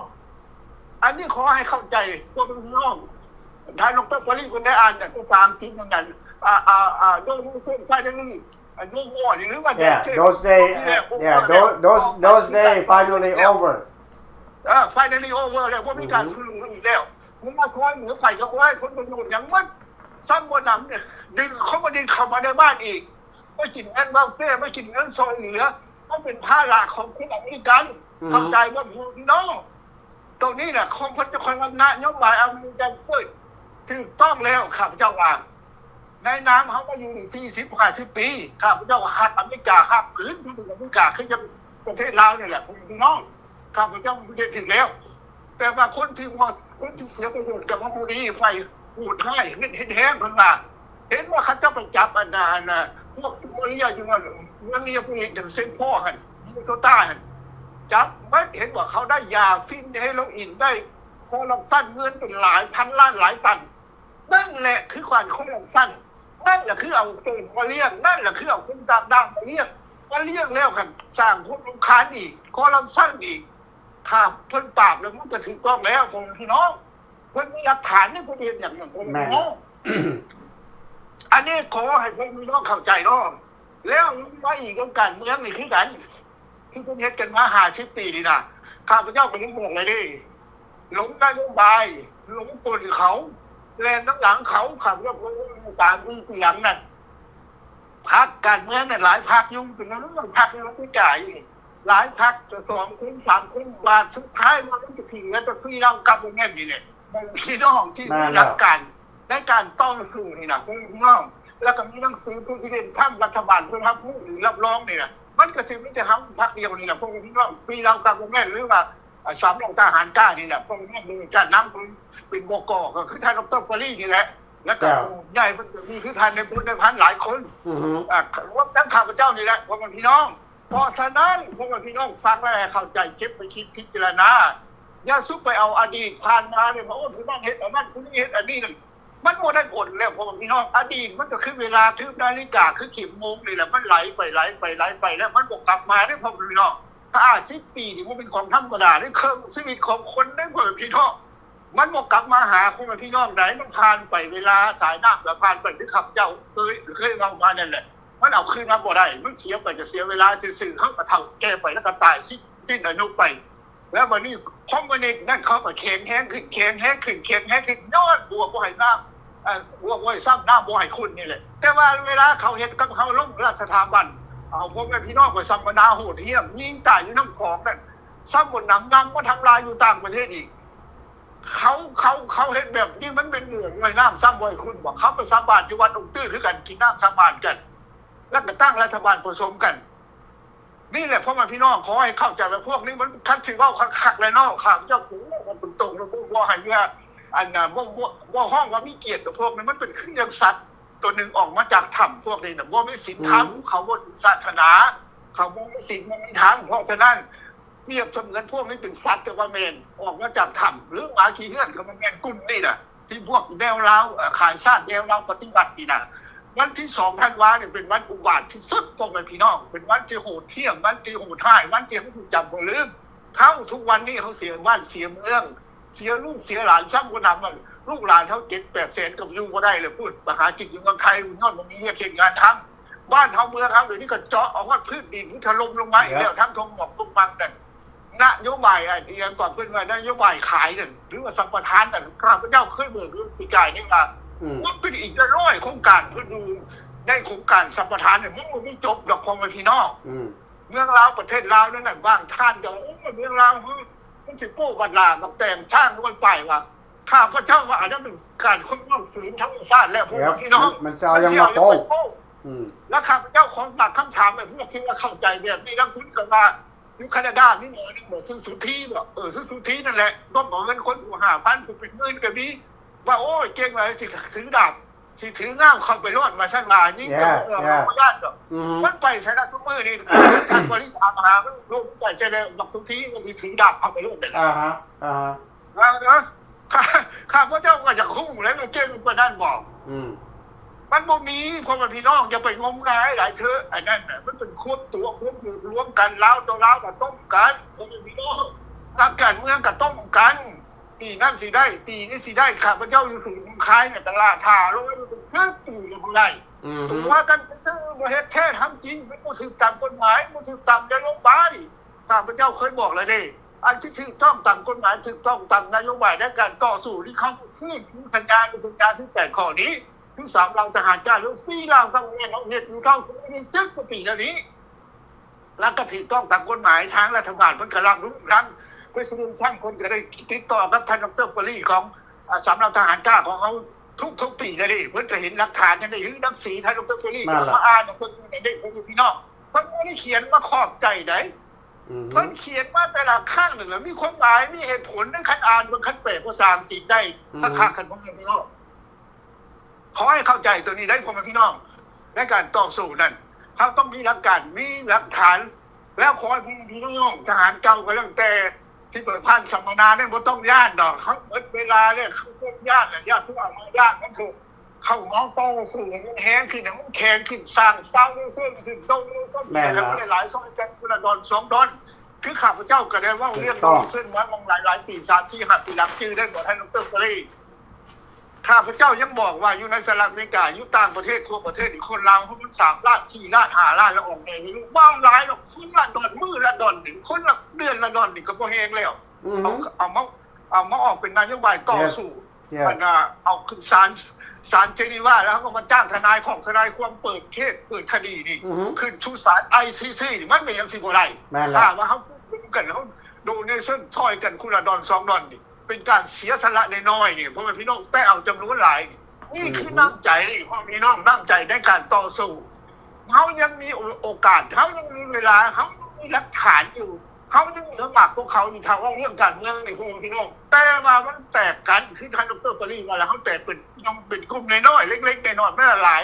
ອັນນີ້ຂໍໃຫ້ເຂົ້າໃຈພວກພີ່ນ້ອງ ທ່ານ ດຣ. ປາຣີ ເພິ່ນໄດ້ອ່ານແຕ່ພາສາອັງກິດນັ້ນ ອ່າ ອ່າ ອ່າ Donald Trump finally no more ນີ້ ຫຼືວ່າ Yeah, those day, yeah, those, those day finally over. ເອີ finally over ແລ້ວ ບໍ່ມີການ ອືຮຶ ຟື້ນຟູອີກແລ້ວ. ເພິ່ນມາຊ່ອຍເຫຼືອໃຜກໍບໍ່ໄດ້ຜົນປະໂຫຍດຫຍັງໝົດ. ຊ້ຳບໍ່ໜຳ ດຶງຄອມມູນິດເຂົ້າມາໃນບ້ານອີກ ມາກິນເງິນວາເຟ ມາກິນເງິນຊ່ອຍເຫຼືອ ມາເປັນພາລະຂອງຄົນອາເມລິກັນ. ອືຮຶ ເຂົ້າໃຈບໍ່ພີ່ນ້ອງ? ໂຕນີ້ນະ ຂອງເພິ່ນຈະຄ່ອຍວ່ານະໂຍບາຍ American First ຖືກຕ້ອງແລ້ວ. ຂ້າພະເຈົ້າວ່າ ໃນນາມເຮົາມາຢູ່ນີ້ສີ່ສິບຫ້າສິບປີ ຂ້າພະເຈົ້າຮັກອາເມລິກາ ຮັກພື້ນແຜ່ນດິນອາເມລິກາ ຄືຈັ່ງປະເທດລາວນີ້ແຫຼະ ພີ່ນ້ອງ. ຂ້າພະເຈົ້າເຮັດຖືກແລ້ວ ແຕ່ວ່າຄົນທີ່ບໍ່ ຄົນທີ່ເສຍປະໂຫຍດກັບເຮົາບໍ່ດີ ຝ່າຍໂຫດຮ້າຍ ເຮັດ ເຮັດແຮງ ເພິ່ນວ່າ. ເຫັນວ່າເຂົາເຈົ້າໄປຈັບອັນນ່າ ອັນນ່າ ພວກໂຊມາເລຍຢູ່ນັ້ນ ເມືອງເນໂປລີ ເຊັນພອລຫັ້ນ ມິນເນໂຊຕາຫັ້ນ ຈັບໝົດ. ເຫັນວ່າເຂົາໄດ້ຢາຟິນ ເຮໂຣອິນ ໄດ້ຄໍຣັບຊັນ ເງິນເປັນຫຼາຍພັນລ້ານ ຫຼາຍຕັນ. ນັ້ນແຫຼະຄືການຄໍຣັບຊັນ ນັ້ນແຫຼະຄືເອົາໂຈນມາລ້ຽງ ນັ້ນແຫຼະຄືເອົາຄົນຕ່າງດ້າວມາລ້ຽງ ມາລ້ຽງແລ້ວຫັ້ນ ສ້າງຄວາມລຳຄານອີກ ຄໍຣັບຊັນອີກ. ຖ້າເພິ່ນປາບແລ້ວ ມັນກະຖືກຕ້ອງແລ້ວ ພໍ່ແມ່ພີ່ນ້ອງ. ເພິ່ນມີຫຼັກຖານນີ້ ເພິ່ນເຮັດຫຍັງນັ້ນ ພໍ່ແມ່ພີ່ນ້ອງ. ອັນນີ້ຂໍໃຫ້ພໍ່ແມ່ພີ່ນ້ອງເຂົ້າໃຈເນາະ. ແລ້ວລົງມາອີກ ເລື່ອງການເມືອງນີ້ຄືກັນ ທີ່ເພິ່ນເຮັດກັນມາຫ້າສິບປີນີ້ນະ ຂ້າພະເຈົ້າກໍຍັງບອກແລ້ວເດ້ ຫຼົງນະໂຍບາຍ ຫຼົງກົນເຂົາ ແລ່ນນຳຫຼັງເຂົາ. ຂ້າພະເຈົ້າກໍສາມປີຫຼັງນັ້ນ ພັກການເມືອງນັ້ນຫຼາຍພັກຢູ່ ເປັນຫຍັງພັກຢູ່ອາເມລິກາຢູ່ນີ້ ຫຼາຍພັກ ສອງຄົນສາມຄົນ ບາດສຸດທ້າຍມາມັນກໍຊິເຫຼືອແຕ່ຟຣີລາວກັບເວີນເມັນນີ້ແຫຼະ ພີ່ນ້ອງທີ່ມີຫຼັກການ ໃນການຕໍ່ສູ້ນີ້ນະ ພວກພີ່ນ້ອງ ແລ້ວກໍມີໜັງສື President Trump ລັດຖະບານເພິ່ນຮັບຮູ້ ຫຼື ຮັບຮອງນີ້ນະ ມັນກໍຊິມີແຕ່ເຮົາພັກດຽວນີ້ແຫຼະ ພວກພີ່ນ້ອງ ຟຣີລາວກັບເວີນເມັນ ຫຼືວ່າ ອາ ສຳເລັງທະຫານກ້ານີ້ແຫຼະ ພວກພີ່ນ້ອງ ເບິ່ງຈາກນຳເພິ່ນເປັນ ບກ ກໍຄືທ່ານ ດຣ. ປາຣີ ນີ້ແຫຼະ ແລ້ວກໍຜູ້ໃຫຍ່ເພິ່ນກໍມີຄືທ່ານນາຍພົນ ນາຍພັນຫຼາຍຄົນ ອືຮຶ ອາ ລວມທັງຂ້າພະເຈົ້ານີ້ແຫຼະ ພວກພີ່ນ້ອງ. ເພາະສະນັ້ນ ພວກພີ່ນ້ອງຟັງແລ້ວໃຫ້ເຂົ້າໃຈ ເກັບໄປຄິດພິຈາລະນາ ຢ່າສຸໄປເອົາອະດີດຜ່ານມານີ້ວ່າ ໂອ້ ຜູ້ນັ້ນເຮັດອັນນັ້ນ ຜູ້ນີ້ເຮັດອັນນີ້ນັ້ນ ມັນບໍ່ໄດ້ຜົນແລ້ວ ພວກພີ່ນ້ອງ. ອະດີດມັນກໍຄືເວລາ ຄືນາລິກາ ຄືເຂັມໂມງນີ້ແຫຼະ ມັນໄຫຼໄປ ໄຫຼໄປ ໄຫຼໄປ ແລ້ວມັນບໍ່ກັບມາເດ້ ພວກພີ່ນ້ອງ. ຫ້າສິບປີນີ້ມັນເປັນຂອງທຳມະດາເດ້ ເຄິ່ງຊີວິດຂອງຄົນເດ້ ພວກພີ່ນ້ອງ. ມັນບໍ່ກັບມາຫາພໍ່ແມ່ພີ່ນ້ອງໃດ ມັນຜ່ານໄປ ເວລາສາຍນ້ຳກໍຜ່ານໄປ ຄືຂ້າພະເຈົ້າເຄີຍ ເຄີຍເວົ້າມານັ້ນແຫຼະ ມັນເອົາຄືນມາບໍ່ໄດ້ ມັນເສຍໄປກໍເສຍເວລາຊື່ໆ ເຮົາກໍເຖົ້າແກ່ໄປ ແລ້ວກໍຕາຍສິ້ນອາຍຸໄປ. ແລ້ວບັດນີ້ຄອມມູນິດນັ້ນ ເຂົາກໍແຂງແຮງຂຶ້ນ ແຂງແຮງຂຶ້ນ ແຂງແຮງຂຶ້ນ ຍ້ອນບວກບໍ່ໃຫ້ນ້ຳ ເອີ ບວກບໍ່ໃຫ້ຊ້ຳ ນ້ຳບໍ່ໃຫ້ຂຸ້ນນີ້ແຫຼະ. ແຕ່ວ່າເວລາເຂົາເຮັດກັບເຮົາ ລົງລັດສະຖາບັນ ເອົາພໍ່ແມ່ພີ່ນ້ອງໄປສຳມະນາໂຫດຫ້ຽມ ຍິງຕາຍຢູ່ນ້ຳຂອງນັ້ນ ຊ້ຳບໍ່ໜຳ ນຳມາທຳລາຍຢູ່ຕ່າງປະເທດອີກ. ເຂົາ ເຂົາ ເຂົາເຮັດແບບນີ້ ມັນເປັນເຫື່ອງອາຍນ້ຳຊ້ຳບໍ່ໃຫ້ຂຸ້ນບໍ? ເຂົາໄປສາບານຢູ່ວັດອົງຕື້ຄືກັນ ກິນນ້ຳສາບານກັນ ແລ້ວກໍຕັ້ງລັດຖະບານປະສົມກັນ. ນີ້ແຫຼະ ພໍ່ແມ່ພີ່ນ້ອງ ຂໍໃຫ້ເຂົ້າໃຈວ່າພວກນີ້ມັນ ຄັນຊິເວົ້າຄັກໆແລ້ວເນາະ ຂ້າພະເຈົ້າຊິເວົ້າກັນຕົງໆ ແລ້ວບໍ່ ບໍ່ໃຫ້ເມື່ອ ອັນນ່າ ບໍ່ ບໍ່ ບໍ່ຮ້ອງວ່າມີກຽດດອກ ພວກນີ້ມັນເປັນຄືຈັ່ງສັດຕົວໜຶ່ງອອກມາຈາກຖ້ຳ. ພວກນີ້ນະ ບໍ່ມີສິນທຳ ອືມ ເຂົາບໍ່ຖືກສາສະໜາ ເຂົາບໍ່ມີສິນ ບໍ່ມີທຳ. ເພາະສະນັ້ນ ປຽບສະເໝືອນພວກນີ້ເປັນສັດກໍວ່າແມ່ນ ອອກມາຈາກຖ້ຳ ຫຼື ໝາຂີ້ເຫືອນກໍວ່າແມ່ນ. ກຸ່ມນີ້ນະ ທີ່ພວກແນວລາວ ເອີ ຂາຍຊາດ ແນວລາວປະຕິວັດນີ້ນະ ວັນທີສອງທັນວານີ້ເປັນວັນອຸບາດທີ່ສຸດ ພໍ່ແມ່ພີ່ນ້ອງ ເປັນວັນທີ່ໂຫດຫ້ຽມ ວັນທີ່ໂຫດຮ້າຍ ວັນທີ່ເຮົາຈະບໍ່ລືມ. ເທົ່າທຸກວັນນີ້ເຮົາເສຍບ້ານເສຍເມືອງ ເສຍລູກເສຍຫຼານ ຊ້ຳບໍ່ໜຳ ລູກຫຼານເຮົາເຈັດແປດແສນກໍຢູ່ບໍ່ໄດ້ແລ້ວພຸ້ນ ໄປຫາກິນຢູ່ເມືອງໄທ ຍ້ອນບໍ່ມີວຽກເຮັດງານທຳ. ບ້ານເຮົາເມືອງເຮົາດຽວນີ້ກໍເຈາະເອົາຮອດພື້ນດິນ ຖະຫຼົ່ມລົງມາອີກແລ້ວ ທັງທົ່ງໝອກທົ່ງມັງນັ້ນ. ນະໂຍບາຍ ອັນ ອີຫຍັງກໍເພິ່ນວ່ານະໂຍບາຍຂາຍນັ້ນ ຫຼືວ່າສຳປະທານນັ້ນ ຂ້າພະເຈົ້າເຄີຍເບິ່ງຢູ່ປີກາຍນີ້ວ່າ ອືມ ມັນເປັນອີກຫຼາຍໂຄງການ ເພິ່ນຢູ່ໃນໂຄງການສຳປະທານນີ້ ມັນບໍ່ມີຈົບດອກ ພໍ່ແມ່ພີ່ນ້ອງ. ອືມ ເມືອງລາວ ປະເທດລາວນັ້ນນະ ບາງທ່ານກໍ ໂອ້ຍ ເມືອງລາວເຮົາ ມັນຊິໂປ້ບັກຫຼ້າບັກແຕງ ຊ້າງມັນໄປວ່າ ຂ້າພະເຈົ້າວ່າ ອັນນັ້ນເປັນການຄົ້ນຄວ້າຝືນທຳມະຊາດແລ້ວ ພໍ່ແມ່ພີ່ນ້ອງ ມັນຊິເອົາຫຍັງມາໂປ້? ອືມ ແລ້ວຂ້າພະເຈົ້າຂໍຝາກຄຳຖາມໃຫ້ພວກທີ່ວ່າເຂົ້າໃຈແບບນີ້ ລາງຄົນກໍວ່າ ຢູ່ຄານາດາມີໝໍໜຶ່ງ ໝໍຊື່ສຸທີບໍ ເອີ ຊື່ສຸທີນັ້ນແຫຼະ ຕ້ອງເອົາເງິນຄົນຜູ້ຫ້າພັນ ຜູ້ເປັນໝື່ນກໍມີ ວ່າ ໂອ້ຍ ເກັ່ງຫຼາຍ ຊິຖືດາບ ຊິຖືງາມເຂົ້າໄປໂລດ ວ່າຊັ້ນວ່າ ຍິງກໍບໍ່ອອກ ບໍ່ຢ້ານດອກ. ມັນໄປໃສລະ ທຸກມື້ນີ້ ທ່ານບໍລິຖາມຫາ ມັນລົງໄປໃສແລ້ວ ບັກສຸທີ ມັນຊິຖືດາບເຂົ້າໄປໂລດ. ອ່າຮະ ອ່າຮະ ວ່າເນາະ ຂ້າ ຂ້າພະເຈົ້າກໍຢາກຮູ້ແຫຼະ ມັນເກັ່ງປານນັ້ນບໍ? ອືມ ມັນບໍ່ມີ ພໍ່ແມ່ພີ່ນ້ອງ ຢ່າໄປງົມງາຍຫຼາຍເທີ. ອັນນັ້ນນະ ມັນເປັນຄວາມຕົວະ ຄວາມຫຼວມກັນ ລາວຕໍ່ລາວກໍຕົ້ມກັນ ພໍ່ແມ່ພີ່ນ້ອງ ນັກການເມືອງກໍຕົ້ມກັນ. ປີນັ້ນຊິໄດ້ ປີນີ້ຊິໄດ້ ຂ້າພະເຈົ້າຢູ່ສູນໜອງຄາຍນີ້ກໍລ່າຖ້າລົງໄປເປັນສິບປີກໍບໍ່ໄດ້ ຕົວະກັນຊື່ໆ ບໍ່ເຮັດແທ້ທຳຈິງ ເປັນບໍ່ຖືກຕາມກົດໝາຍ ບໍ່ຖືກຕາມນະໂຍບາຍ. ຂ້າພະເຈົ້າເຄີຍບອກແລ້ວເດ້ ອັນທີ່ຖືກຕ້ອງຕາມກົດໝາຍ ຖືກຕ້ອງຕາມນະໂຍບາຍໃນການຕໍ່ສູ້ນີ້ ເຂົາຄືສັນຍາ ສັນຍາສິບແປດຂໍ້ນີ້ ຄືສາມເຫຼົ່າທະຫານກ້າ ຫຼືສີ່ເຫຼົ່າທະຫານແມ່ນເຮົາເຮັດຢູ່ເທົ່ານີ້ສິບກວ່າປີແລ້ວນີ້ ແລ້ວກໍຖືກຕ້ອງຕາມກົດໝາຍ ທາງລັດຖະບານເພິ່ນກໍຮັບຮູ້ ທາງປະຊາຊົນທາງເພິ່ນກໍໄດ້ຕິດຕໍ່ກັບທ່ານດອກເຕີ ປະລີ ຂອງ ອາ ສາມເຫຼົ່າທະຫານກ້າຂອງເຮົາທຸກໆປີແລ້ວເດ້ ເພິ່ນກໍເຫັນຫຼັກຖານນັ້ນເດ້ ຫຼືໜັງສືທ່ານດອກເຕີ ປະລີ ມາແລ້ວ ມາອ່ານໃຫ້ເພິ່ນເບິ່ງນັ້ນເດ້ ພໍ່ແມ່ພີ່ນ້ອງ ເພິ່ນບໍ່ໄດ້ຂຽນມາຂອບໃຈໃດ ອືຮຶ ເພິ່ນຂຽນມາແຕ່ລະຄັ້ງນັ້ນນະ ມີຄວາມໝາຍ ມີເຫດຜົນໃດ ຄັນອ່ານເບິ່ງ ຄັນແປພາສາອັງກິດໄດ້ ອືຮຶ ຄັກໆ ຄັນພໍ່ແມ່ພີ່ນ້ອງ ຂໍໃຫ້ເຂົ້າໃຈຕົວນີ້ໄດ້ ພໍ່ແມ່ພີ່ນ້ອງ ໃນການຕໍ່ສູ້ນັ້ນ ເຮົາຕ້ອງມີຫຼັກການ ມີຫຼັກຖານ ແລ້ວຂໍໃຫ້ພໍ່ແມ່ພີ່ນ້ອງ ທະຫານເກົ່າກໍແລ້ວແຕ່ ທີ່ໄປຜ່ານສຳມະນານັ້ນ ບໍ່ຕ້ອງຢ້ານດອກ ເຮົາໝົດເວລາແລ້ວ ຄືຄວາມຢ້ານນະ ຢ່າສູ່ເອົາມາຢ້ານນຳໂລກ ເຂົ້າມາຕໍ່ສູ້ໃຫ້ມັນແຮງຂຶ້ນ ໃຫ້ມັນແຂງຂຶ້ນ ສ້າງຟາວເດເຊິນຂຶ້ນ ໂດເດເຊິນ ແມ່ນແລ້ວ ໃຫ້ມັນຫຼາຍໆ ຊ່ອຍກັນຄົນລະດອນສອງດອນ ຄືຂ້າພະເຈົ້າກໍໄດ້ເວົ້າເລື່ອງ ຖືກຕ້ອງ ໂດເດເຊິນມາຫຼາຍໆປີ ສາມ ສີ່ ຫ້າ ປີຫຼັງ ຈື່ໄດ້ບໍ່ ທ່ານດອກເຕີ ປະລີ? ຂ້າພະເຈົ້າຍັງບອກວ່າ ຢູ່ໃນສະຫະລັດອາເມລິກາ ຢູ່ຕ່າງປະເທດ ທົ່ວປະເທດນີ້ ຄົນລາວເຮົາມັນສາມລ້ານ ສີ່ລ້ານ ຫ້າລ້ານ ແລ້ວອອກແດ່ ບໍ່ຫຼາຍດອກ ຄົນລະດອນ ມື້ລະດອນໜຶ່ງ ຄົນລະເດືອນລະດອນນີ້ກໍບໍ່ແຮງແລ້ວ ອືຮຶ ເອົາ ເອົາມາ ເອົາມາອອກເປັນນະໂຍບາຍຕໍ່ສູ້ ເອີ ອັນນ່າ ເອົາຂຶ້ນສານ ສານເຈນີວາ ແລ້ວເຮົາກໍມາຈ້າງທະນາຍຂອງທະນາຍຄວາມເປີດເຄສ ເປີດຄະດີນີ້ ອືຮຶ ຂຶ້ນສູ່ສານ ໄອຊີຊີ ນີ້ ມັນເປັນຫຍັງຊິບໍ່ໄດ້? ແມ່ນແລ້ວ ຖ້າວ່າເຮົາກຸມກັນ ເຮົາໂດເນຊັນ ຊ່ອຍກັນຄົນລະດອນສອງດອນນີ້ ເປັນການເສຍສະຫຼະນ້ອຍໆນີ້ ພໍ່ແມ່ພີ່ນ້ອງ ແຕ່ເອົາຈຳນວນຫຼາຍ ນີ້ຄື ອືຮຶ ນ້ຳໃຈ ພໍ່ແມ່ພີ່ນ້ອງ ນ້ຳໃຈໃນການຕໍ່ສູ້ ເຮົາຍັງມີໂອ ໂອກາດ ເຮົາຍັງມີເວລາ ເຮົາຍັງມີຫຼັກຖານຢູ່ ເຮົາຍັງເໜືອໝາກກວ່າເຂົາຢູ່ ຖ້າເວົ້າເລື່ອງການເມືອງນີ້ ພໍ່ແມ່ພີ່ນ້ອງ ແຕ່ວ່າມັນແຕກກັນ ຄືທ່ານດອກເຕີ ປະລີ ວ່າລະ ເຮົາແຕກເປັນ ເປັນກຸ່ມນ້ອຍໆ ເລັກໆ ນ້ອຍໆ ມັນຫຼາຍ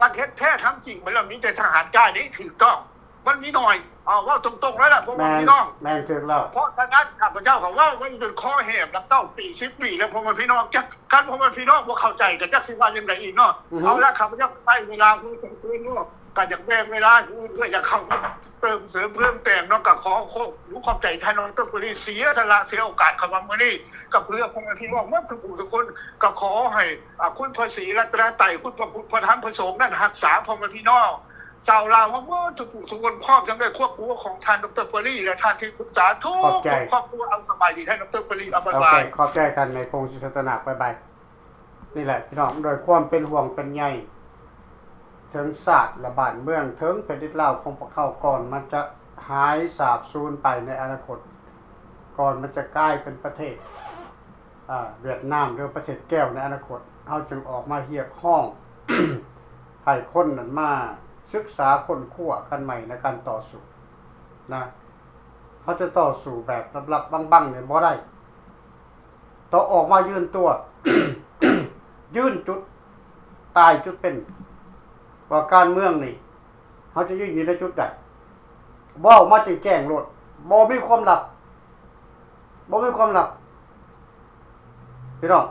ບັດເຮັດແທ້ທຳຈິງ ມັນລະມີແຕ່ທະຫານກ້ານີ້ຖືກຕ້ອງ ມັນມີໜ້ອຍ ເອົາເວົ້າຕົງໆ ເລີຍລະ ພໍ່ແມ່ພີ່ນ້ອງ ແມ່ນ ຖືກແລ້ວ ເພາະສະນັ້ນ ຂ້າພະເຈົ້າກໍເວົ້າມາຈົນຄໍແຫບ ນັບເຕົ້າປີ ສິບປີແລ້ວ ພໍ່ແມ່ພີ່ນ້ອງ ຈັກ ຄັນພໍ່ແມ່ພີ່ນ້ອງບໍ່ເຂົ້າໃຈ ກໍຈັກຊິວ່າຈັ່ງໃດອີກເນາະ ອືຮຶ ເອົາລະ ຂ້າພະເຈົ້າໃຊ້ເວລາພໍສົມຄວນເນາະ ກໍຢາກແບ່ງເວລາຜູ້ອື່ນເພື່ອຢາກເຂົ້າມາເຕີມເສີມເພີ່ມແຕ່ງເນາະ ກໍຂໍຂອບ ຂອບໃຈທ່ານດອກເຕີ ປະລີ ເສຍສະຫຼະ ເສຍໂອກາດເຂົ້າມາມື້ນີ້ ກໍເພື່ອພໍ່ແມ່ພີ່ນ້ອງໝົດທຸກຜູ້ທຸກຄົນ ກໍຂໍໃຫ້ ອາ ຄຸນພະສີລັດຕະນະໄຕ ຄຸນພະພຸດ ພະທຳ ພະສົງນັ້ນ ຮັກສາພໍ່ແມ່ພີ່ນ້ອງ ຊາວລາວເຮົາໝົດທຸກຜູ້ທຸກຄົນ ພ້ອມທັງດ້ວຍຄອບຄົວຂອງທ່ານດອກເຕີ ປະລີ ແລະ ທ່ານທີ່ປຶກສາທຸກຄອບຄົວ ເອົາ ສະບາຍດີ ທ່ານດອກເຕີ ປະລີ ເອົາ ບາຍບາຍ ໂອເຄ ຂອບໃຈທ່ານນາຍພົງ ສິດສັດຕະນາກ ບາຍບາຍ. ນີ້ແຫຼະພີ່ນ້ອງ ດ້ວຍຄວາມເປັນຫ່ວງເປັນໃຍເຖິງຊາດ ແລະ ບ້ານເມືອງ ເຖິງແຜ່ນດິນລາວຂອງພວກເຮົາ ກ່ອນມັນຈະຫາຍສາບສູນໄປໃນອະນາຄົດ ກ່ອນມັນຈະກາຍເປັນປະເທດ ອາ ຫວຽດນາມ ຫຼື ປະເທດແກ້ວໃນອະນາຄົດ ເຮົາຈຶ່ງອອກມາຮຽກຮ້ອງໃຫ້ຄົນນັ້ນມາສຶກສາຄົ້ນຄວ້າກັນໃໝ່ໃນການຕໍ່ສູ້ນະ. ເຮົາຈະຕໍ່ສູ້ແບບລັບໆບັງໆນີ້ບໍ່ໄດ້ ຕ້ອງອອກມາຢືນຕົວ ຢືນຈຸດ ຕາຍຈຸດເປັນ ວ່າການເມືອງນີ້ ເຮົາຈະຢືນຢູ່ໃນຈຸດໃດ ເວົ້າມາແຈ້ງໆໂລດ ບໍ່ມີຄວາມລັບ ບໍ່ມີຄວາມລັບ ພີ່ນ້ອງ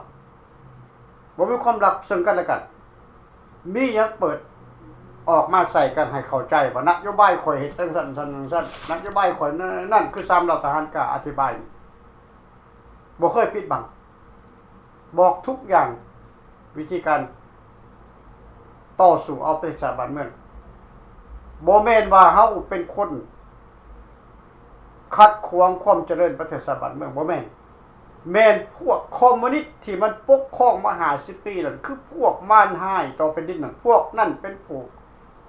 ບໍ່ມີຄວາມລັບເຊິ່ງກັນແລະກັນ ມີຫຍັງເປີດອອກມາໃສ່ກັນໃຫ້ເຂົ້າໃຈວ່າ ນະໂຍບາຍຂ້ອຍເຮັດຈັ່ງຊັ້ນ ຊັ້ນ ຈັ່ງຊັ້ນ ນະໂຍບາຍຂ້ອຍນັ້ນ ນັ້ນ ຄືສາມເຫຼົ່າທະຫານກ້າອະທິບາຍນີ້ ບໍ່ເຄີຍປິດບັງ ບອກທຸກຢ່າງ ວິທີການຕໍ່ສູ້ເອົາປະເທດຊາດບ້ານເມືອງ ບໍ່ແມ່ນວ່າເຮົາເປັນຄົນຂັດຂວາງຄວາມຈະເລີນປະເທດຊາດບ້ານເມືອງ ບໍ່ແມ່ນ ແມ່ນພວກຄອມມູນິດທີ່ມັນປົກຄອງມາຫ້າສິບປີນັ້ນ ຄືພວກມານຮ້າຍຕໍ່ແຜ່ນດິນນັ້ນ ພວກນັ້ນເປັນຜູ້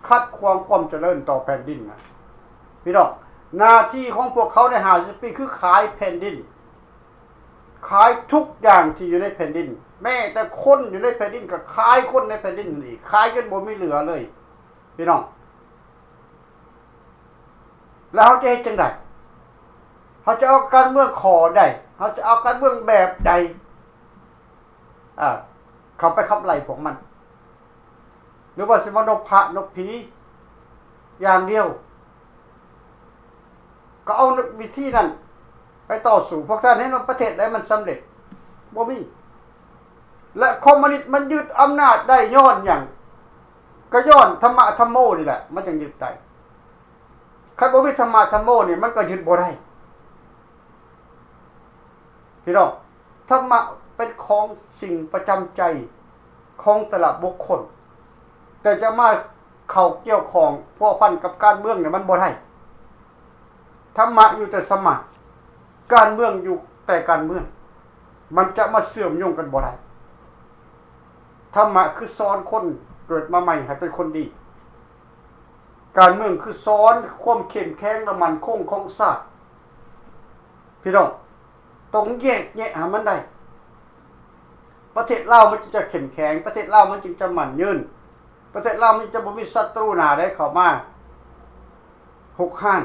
ຂັດຂວາງຄວາມຈະເລີນຕໍ່ແຜ່ນດິນນະ ພີ່ນ້ອງ ໜ້າທີ່ຂອງພວກເຂົາໃນຫ້າສິບປີ ຄືຂາຍແຜ່ນດິນ ຂາຍທຸກຢ່າງທີ່ຢູ່ໃນແຜ່ນດິນ ແມ້ແຕ່ຄົນຢູ່ໃນແຜ່ນດິນກໍຂາຍຄົນໃນແຜ່ນດິນນັ້ນອີກ ຂາຍຈົນບໍ່ມີເຫຼືອເລີຍ ພີ່ນ້ອງ ແລ້ວເຮົາຈະເຮັດຈັ່ງໃດ? ເຮົາຈະເອົາການເມືອງຂໍ້ໃດ? ເຮົາຈະເອົາການເມືອງແບບໃດ ອາ ເຂົ້າໄປຂັບໄລ່ພວກມັນ? ຫຼືວ່າຊິມານົບພະນົບຜີຢ່າງດຽວ? ກໍເອົາວິທີນັ້ນໄປຕໍ່ສູ້. ພວກທ່ານເຫັນວ່າປະເທດໃດມັນສຳເລັດ? ບໍ່ມີ. ແລະ ຄອມມູນິດມັນຍຶດອຳນາດໄດ້ຍ້ອນຫຍັງ? ກໍຍ້ອນທຳມະທຳໂມນີ້ແຫຼະ ມັນຈຶ່ງຍຶດໄດ້. ຄັນບໍ່ມີທຳມະທຳໂມນີ້ ມັນກໍຍຶດບໍ່ໄດ້ ພີ່ນ້ອງ. ທຳມະເປັນຂອງສິ່ງປະຈຳໃຈຂອງແຕ່ລະບຸກຄົນ, ແຕ່ຈະມາເຂົ້າກ່ຽວຂ້ອງພົວພັນກັບການເມືອງນີ້ ມັນບໍ່ໄດ້. ທຳມະຢູ່ແຕ່ທຳມະ, ການເມືອງຢູ່ແຕ່ການເມືອງ, ມັນຈະມາເຊື່ອມໂຍງກັນບໍ່ໄດ້. ທຳມະຄືສອນຄົນເກີດມາໃໝ່ໃຫ້ເປັນຄົນດີ, ການເມືອງຄືສອນຄວາມເຂັ້ມແຂງ ແລະ ໝັ້ນຄົງຂອງຊາດ. ພີ່ນ້ອງ ຕ້ອງແຍກແຍະໃຫ້ມັນໄດ້, ປະເທດລາວມັນຈຶ່ງຈະເຂັ້ມແຂງ, ປະເທດລາວມັນຈຶ່ງຈະໝັ້ນຍືນ, ປະເທດລາວມັນຈະບໍ່ມີສັດຕູໜ້າໃດເຂົ້າມາຮຸກຮານ.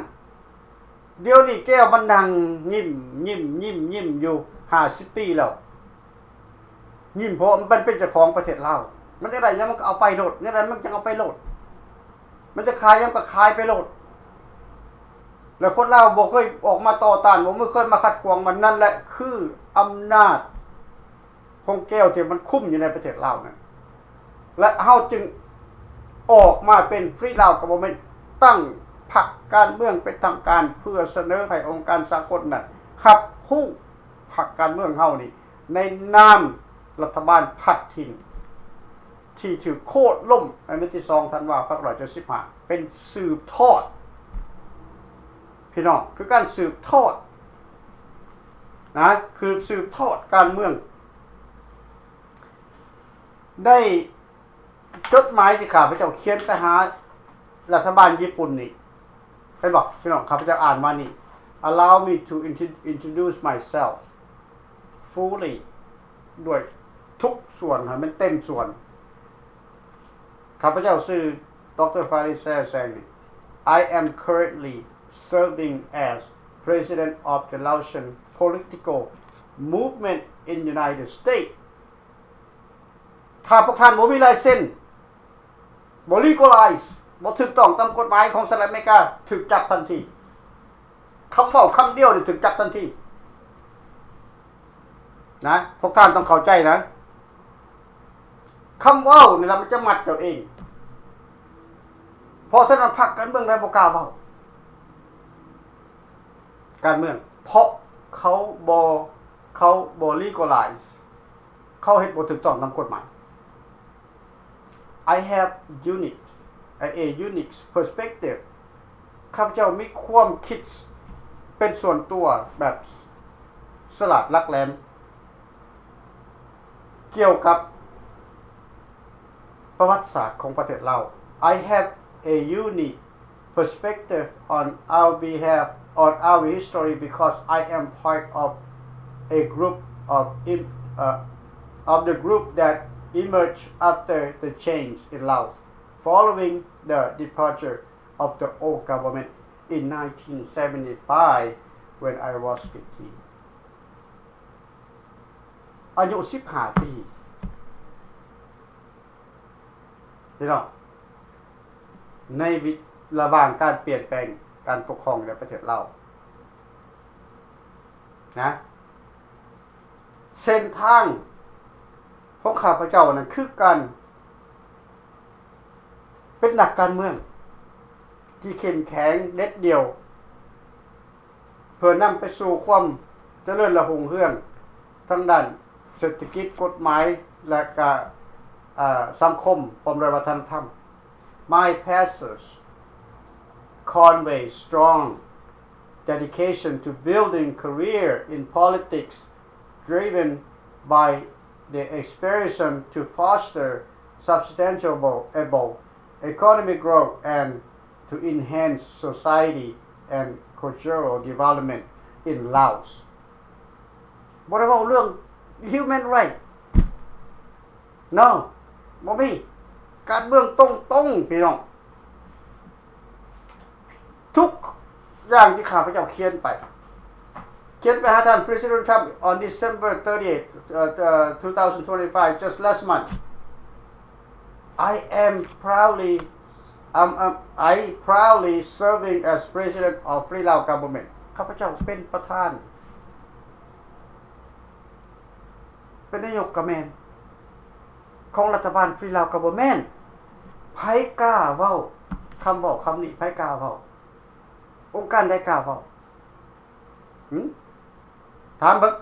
ດຽວນີ້ແກ້ວມັນນັ່ງຍິ້ມ ຍິ້ມ ຍິ້ມ ຍິ້ມຢູ່ຫ້າສິບປີແລ້ວ, ຍິ້ມເພາະມັນເປັນເຈົ້າຂອງປະເທດລາວ. ມັນຈະໄດ້ຫຍັງມັນກໍເອົາໄປໂລດ, ແນວໃດມັນຈັ່ງເອົາໄປໂລດ, ມັນຈະຂາຍຫຍັງກໍຂາຍໄປໂລດ. ແລ້ວຄົນລາວບໍ່ເຄີຍອອກມາຕໍ່ຕ້ານ, ບໍ່ເຄີຍມາຂັດຂວາງ. ມັນນັ້ນແຫຼະຄືອຳນາດຂອງແກ້ວທີ່ມັນຄຸມຢູ່ໃນປະເທດລາວນັ້ນ, ແລະ ເຮົາຈຶ່ງອອກມາເປັນ Free Lao Government, ຕັ້ງພັກການເມືອງເປັນທາງການ ເພື່ອສະເໜີໃຫ້ອົງການສາກົນນັ້ນຮັບຮູ້ພັກການເມືອງເຮົານີ້ ໃນນາມລັດຖະບານພັດຖິ່ນ ທີ່ຖືກໂຄ່ນລົ້ມໃນວັນທີສອງ ທັນວາ ພັນເກົ້າຮ້ອຍເຈັດສິບຫ້າ ເປັນສືບທອດ, ພີ່ນ້ອງ, ຄືການສືບທອດນະ, ຄືສືບທອດການເມືອງ. ໃນຈົດໝາຍທີ່ຂ້າພະເຈົ້າຂຽນໄປຫາລັດຖະບານຍີ່ປຸ່ນນີ້ ເຫັນບໍ່ພີ່ນ້ອງ? ຂ້າພະເຈົ້າອ່ານມານີ້ Allow me to intro- introduce myself fully ດ້ວຍທຸກສ່ວນໃຫ້ມັນເຕັມສ່ວນ. ຂ້າພະເຈົ້າຊື່ ດຣ ຟາຣິແຊ ແຊງ I am currently serving as president of the Laotian political movement in United States. ຖ້າພວກທ່ານບໍ່ມີລາຍເຊັນ, ບໍ່ legalize, ບໍ່ຖືກຕ້ອງຕາມກົດໝາຍຂອງສະຫະລັດອາເມລິກາ, ຖືກຈັບທັນທີ. ຄຳເວົ້າຄຳດຽວນີ້ຖືກຈັບທັນທີນະ, ພວກທ່ານຕ້ອງເຂົ້າໃຈນະ. ຄຳເວົ້ານີ້ລະມັນຈະມັດເຈົ້າເອງ. ເພາະສະນັ້ນ ພັກການເມືອງໃດບໍ່ກ້າເວົ້າການເມືອງ, ເພາະເຂົາບໍ່ ເຂົາບໍ່ legalize, ເຂົາເຮັດບໍ່ຖືກຕ້ອງຕາມກົດໝາຍ. I have unique, a unique perspective. ຂ້າພະເຈົ້າມີຄວາມຄິດເປັນສ່ວນຕົວແບບສະຫຼາດຫຼັກແຫຼມ ກ່ຽວກັບປະຫວັດສາດຂອງປະເທດລາວ. I have a unique perspective on our behalf, on our history, because I am part of a group of im- uh, of the group that emerged after the change in Laos, following the departure of the old government in nineteen seventy-five, when I was fifteen. ອາຍຸສິບຫ້າປີ ພີ່ນ້ອງ, ໃນວິ- ລະຫວ່າງການປ່ຽນແປງການປົກຄອງໃນປະເທດລາວນະ, ເສັ້ນທາງຂອງຂ້າພະເຈົ້ານັ້ນຄືການເປັນນັກການເມືອງທີ່ເຂັ້ມແຂງເດັດດ່ຽວ ເພື່ອນຳໄປສູ່ຄວາມຈະເລີນ ແລະ ຮຸ່ງເຮືອງທາງດ້ານເສດຖະກິດ, ກົດໝາຍ ແລະ ກະ ເອີ ສັງຄົມ ພ້ອມດ້ວຍວັດທະນະທຳ. My pastors convey strong dedication to building career in politics driven by the aspiration to foster substantial able economic growth and to enhance society and cultural development in Laos. ບໍ່ໄດ້ເວົ້າເລື່ອງ human right. No, ບໍ່ມີ. ການເມືອງຕົງໆ ພີ່ນ້ອງ. ທຸກຢ່າງທີ່ຂ້າພະເຈົ້າຂຽນໄປ, ຂຽນໄປຫາທ່ານ President Trump on December thirty-eighth, uh, uh, two thousand twenty-five, just last month. I am proudly, um, um, I proudly serving as president of Free Lao Government. ຂ້າພະເຈົ້າເປັນປະທານ ເປັນນາຍົກກະແມ່ນ ຂອງລັດຖະບານ Free Lao Government. ໃຜກ້າເວົ້າຄຳເວົ້າຄຳນີ້? ໃຜກ້າເວົ້າ? ອົງການໃດກ້າເວົ້າ? ຫື? ຖາມເບິ່ງ.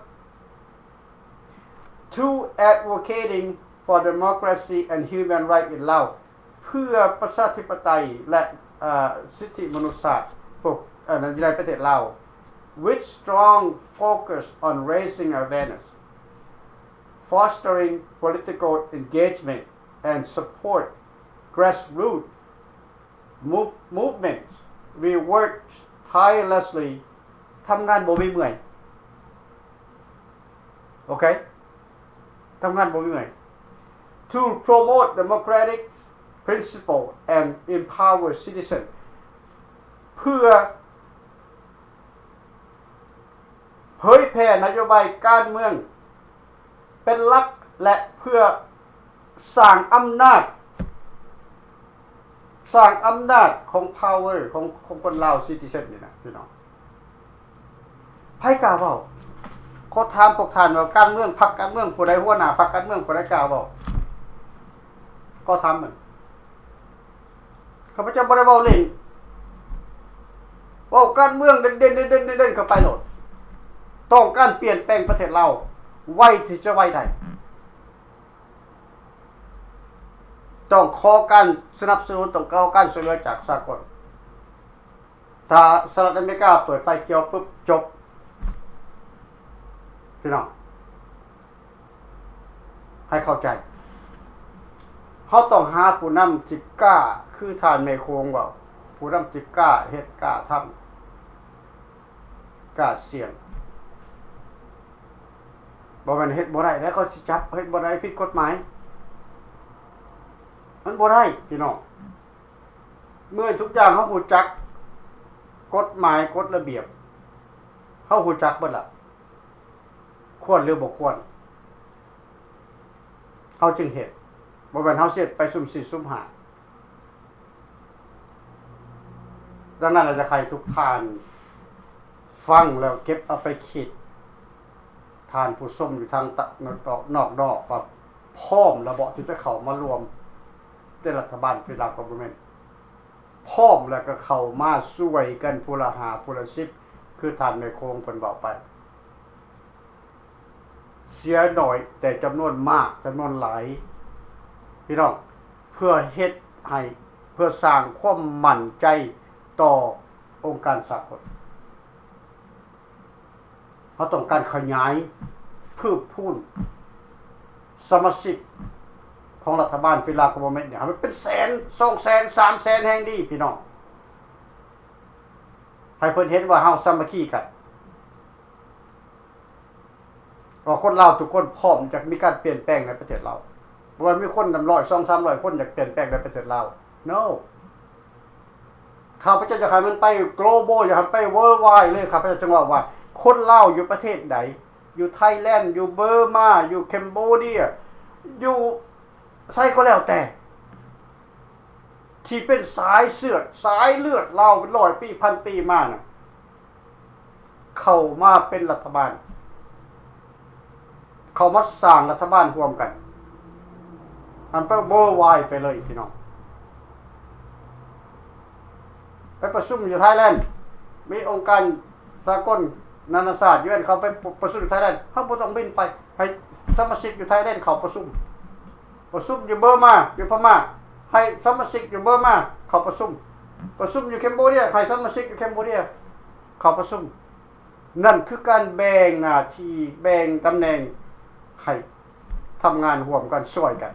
to advocating for democracy and human rights in Laos ເພື່ອປະຊາທິປະໄຕ ແລະ ເອີ ສິດທິມະນຸດຊາດ ພວກ ເອີ ໃນປະເທດລາວ with strong focus on raising awareness, fostering political engagement and support grassroots move- movements. We work tirelessly ທຳງານບໍ່ມີເມື່ອຍ ໂອເຄ ທຳງານບໍ່ມີເມື່ອຍ to promote democratic principle and empower citizen ເພື່ອເຜີຍແຜ່ນະໂຍບາຍການເມືອງເປັນຫຼັກ ແລະ ເພື່ອສ້າງອຳນາດ ສ້າງອຳນາດຂອງ power ຂອງ ຂອງຄົນລາວ citizen ນີ້ນະພີ່ນ້ອງ ໃຜກ້າເວົ້າ? ຂໍຖາມພວກທ່ານວ່າ ການເມືອງ ພັກການເມືອງຜູ້ໃດ ຫົວໜ້າພັກການເມືອງຜູ້ໃດກ້າເວົ້າ? ຂໍຖາມເບິ່ງ ຂ້າພະເຈົ້າບໍ່ໄດ້ເວົ້າຫຼິ້ນ ເວົ້າການເມືອງເດັ່ນໆໆໆໆ ເຂົ້າໄປໂລດ ຕ້ອງການປ່ຽນແປງປະເທດລາວ ໄວທີ່ຈະໄວໄດ້ ຕ້ອງຂໍການສະໜັບສະໜູນ ຕ້ອງຂໍການຊ່ວຍເຫຼືອຈາກສາກົນ ຖ້າສະຫະລັດອາເມລິກາເປີດໄຟຂຽວປຶບ ຈົບ ພີ່ນ້ອງ ໃຫ້ເຂົ້າໃຈ ເຮົາຕ້ອງຫາຜູ້ນຳທີ່ກ້າ ຄືທ່ານແມ່ໂຂງເວົ້າ ຜູ້ນຳທີ່ກ້າເຮັດ ກ້າທຳ ກ້າສ່ຽງ ບໍ່ແມ່ນເຮັດບໍ່ໄດ້ແລ້ວ ເຂົາຊິຈັບ ເຮັດບໍ່ໄດ້ ຜິດກົດໝາຍ ມັນບໍ່ໄດ້ພີ່ນ້ອງ ເມື່ອທຸກຢ່າງເຮົາຮູ້ຈັກ ກົດໝາຍ ກົດລະບຽບ ເຮົາຮູ້ຈັກເບິດລະ ຄວນຫຼືບໍ່ຄວນ ເຮົາຈຶ່ງເຮັດ ບໍ່ແມ່ນເຮົາຊິເຮັດໄປສຸ່ມສີ່ສຸ່ມຫ້າ. ດັ່ງນັ້ນລະ ຢາກໃຫ້ທຸກທ່ານຟັງແລ້ວເກັບເອົາໄປຄິດ ທ່ານຜູ້ຊົມຢູ່ທາງນອກ ນອກ ນອກ ວ່າພ້ອມແລ້ວບໍ່ທີ່ຈະເຂົ້າມາຮ່ວມໃນລັດຖະບານ Free Lao Government ພ້ອມແລ້ວກໍເຂົ້າມາຊ່ວຍກັນຜູ້ລະຫ້າ ຜູ້ລະສິບ ຄືທ່ານແມ່ໂຂງເພິ່ນເວົ້າໄປ. ເສຍໜ້ອຍແຕ່ຈຳນວນມາກ ຈຳນວນຫຼາຍ ພີ່ນ້ອງ ເພື່ອເຮັດໃຫ້ ເພື່ອສ້າງຄວາມໝັ້ນໃຈຕໍ່ອົງການສາກົນ. ເຮົາຕ້ອງການຂະຫຍາຍ ເພີ່ມພູນສະມາຊິກຂອງລັດຖະບານ Free Lao Government ນີ້ໃຫ້ມັນເປັນແສນ ສອງແສນ ສາມແສນແຮ່ງດີ ພີ່ນ້ອງ ໃຫ້ເພິ່ນເຫັນວ່າເຮົາສາມັກຄີກັນ. ວ່າຄົນລາວທຸກຄົນພ້ອມຈະມີການປ່ຽນແປງໃນປະເທດລາວ. ບໍ່ວ່າມີຄົນນຳຮ້ອຍ ສອງສາມຮ້ອຍຄົນຢາກປ່ຽນແປງໃນປະເທດລາວ. No. ຂ້າພະເຈົ້າຢາກໃຫ້ມັນໄປ global ຢາກໃຫ້ໄປ worldwide ເລີຍ. ຂ້າພະເຈົ້າຈຶ່ງເວົ້າວ່າ ຄົນລາວຢູ່ປະເທດໃດ ຢູ່ໄທແລນ ຢູ່ເບີມາ ຢູ່ເຄມໂບເດຍ ຢູ່ໃສກໍແລ້ວແຕ່ ທີ່ເປັນສາຍເຊືອດ ສາຍເລືອດລາວເປັນຮ້ອຍປີ ພັນປີມານະ ເຂົ້າມາເປັນລັດຖະບານ ເຂົ້າມາສ້າງລັດຖະບານຮ່ວມກັນ ມັນໄປ worldwide ໄປເລີຍພີ່ນ້ອງ. ໄປປະຊຸມຢູ່ໄທແລນ ມີອົງການສາກົນນານາຊາດ UN ເຂົ້າໄປປະຊຸມຢູ່ໄທແລນ ເຮົາບໍ່ຕ້ອງບິນໄປ ໃຫ້ສະມາຊິກຢູ່ໄທແລນເຂົ້າປະຊຸມ. ປະຊຸມຢູ່ເບີມາ ຢູ່ພະມ້າ ໃຫ້ສະມາຊິກຢູ່ເບີມາເຂົ້າປະຊຸມ. ປະຊຸມຢູ່ເຄມໂບເດຍ ໃຫ້ສະມາຊິກຢູ່ເຄມໂບເດຍເຂົ້າປະຊຸມ. ນັ້ນຄືການແບ່ງໜ້າທີ່ ແບ່ງຕຳແໜ່ງໃຫ້ທຳງານຮ່ວມກັນ ຊ່ວຍກັນ.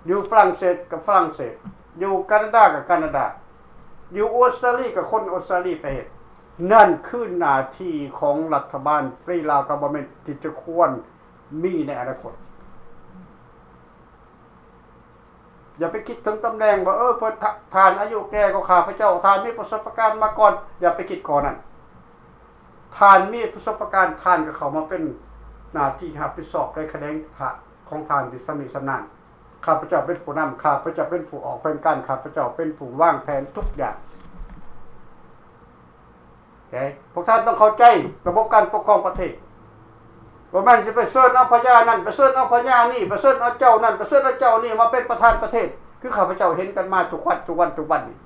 ຢູ່ຝຣັ່ງເສດກັບຝຣັ່ງເສດ ຢູ່ການາດາກັບການາດາ ຢູ່ອົດສະຕາລີກັບຄົນອົດສະຕາລີໄປເຮັດ. ນັ້ນຄືໜ້າທີ່ຂອງລັດຖະບານ Free Lao Government ທີ່ຈະຄວນ ມີໃນອະນາຄົດ. ຢ່າໄປຄິດເຖິງຕຳແໜ່ງວ່າ ເອີ ເພິ່ນ ທ່າ- ທ່ານອາຍຸແກ່ກວ່າຂ້າພະເຈົ້າ, ທ່ານມີປະສົບປະການມາກ່ອນ, ຢ່າໄປຄິດຂໍ້ນັ້ນ. ທ່ານມີປະສົບປະການ, ທ່ານກໍເຂົ້າມາເປັນໜ້າທີ່ຮັບຜິດຊອບໃນຂະແໜງຂອງທ່ານທີ່ຊຳນິຊຳນານ. ຂ້າພະເຈົ້າເປັນຜູ້ນຳ, ຂ້າພະເຈົ້າເປັນຜູ້ອອກແຜນການ, ຂ້າພະເຈົ້າເປັນຜູ້ວາງແຜນທຸກຢ່າງ. ເອີ ພວກທ່ານຕ້ອງເຂົ້າໃຈລະບົບການປົກຄອງປະເທດ. ບໍ່ແມ່ນຊິໄປເຊີນເອົາພະຍານັ້ນ, ໄປເຊີນເອົາພະຍານີ້, ໄປເຊີນເອົາເຈົ້ານັ້ນ, ໄປເຊີນເອົາເຈົ້ານີ້ມາເປັນປະທານປະເທດ, ຄືຂ້າພະເຈົ້າເຫັນກັນມາທຸກວັນ, ທຸກວັນ, ທຸກວັນນີ້.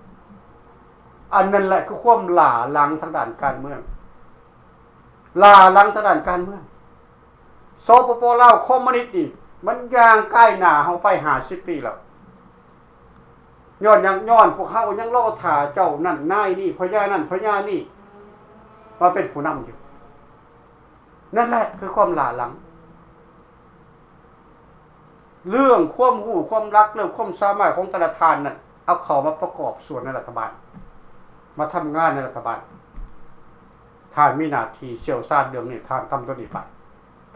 ອັນນັ້ນແຫຼະຄືຄວາມຫຼ້າຫຼັງທາງດ້ານການເມືອງ, ຫຼ້າຫຼັງທາງດ້ານການເມືອງ. ສປປ ລາວຄອມມູນິດນີ້ ມັນຍ່າງກ້າຍໜ້າເຮົາໄປຫ້າສິບປີແລ້ວ. ຍ້ອນຫຍັງ? ຍ້ອນພວກເຮົາຍັງລໍຖ້າເຈົ້ານັ້ນນາຍນີ້ ພະຍານັ້ນພະຍານີ້ ມາເປັນຜູ້ນຳຢູ່. ນັ້ນແຫຼະຄືຄວາມຫຼ້າຫຼັງ. ເລື່ອງຄວາມຮູ້ຄວາມລັກ ເລື່ອງຄວາມສາມາດຂອງແຕ່ລະທ່ານນັ້ນ ເອົາເຂົ້າມາປະກອບສ່ວນໃນລັດຖະບານ ມາທຳງານໃນລັດຖະບານ. ທ່ານມີໜ້າທີ່ຊ່ຽວຊານເລື່ອງນີ້ ທ່ານທຳຕົວນີ້ໄປ.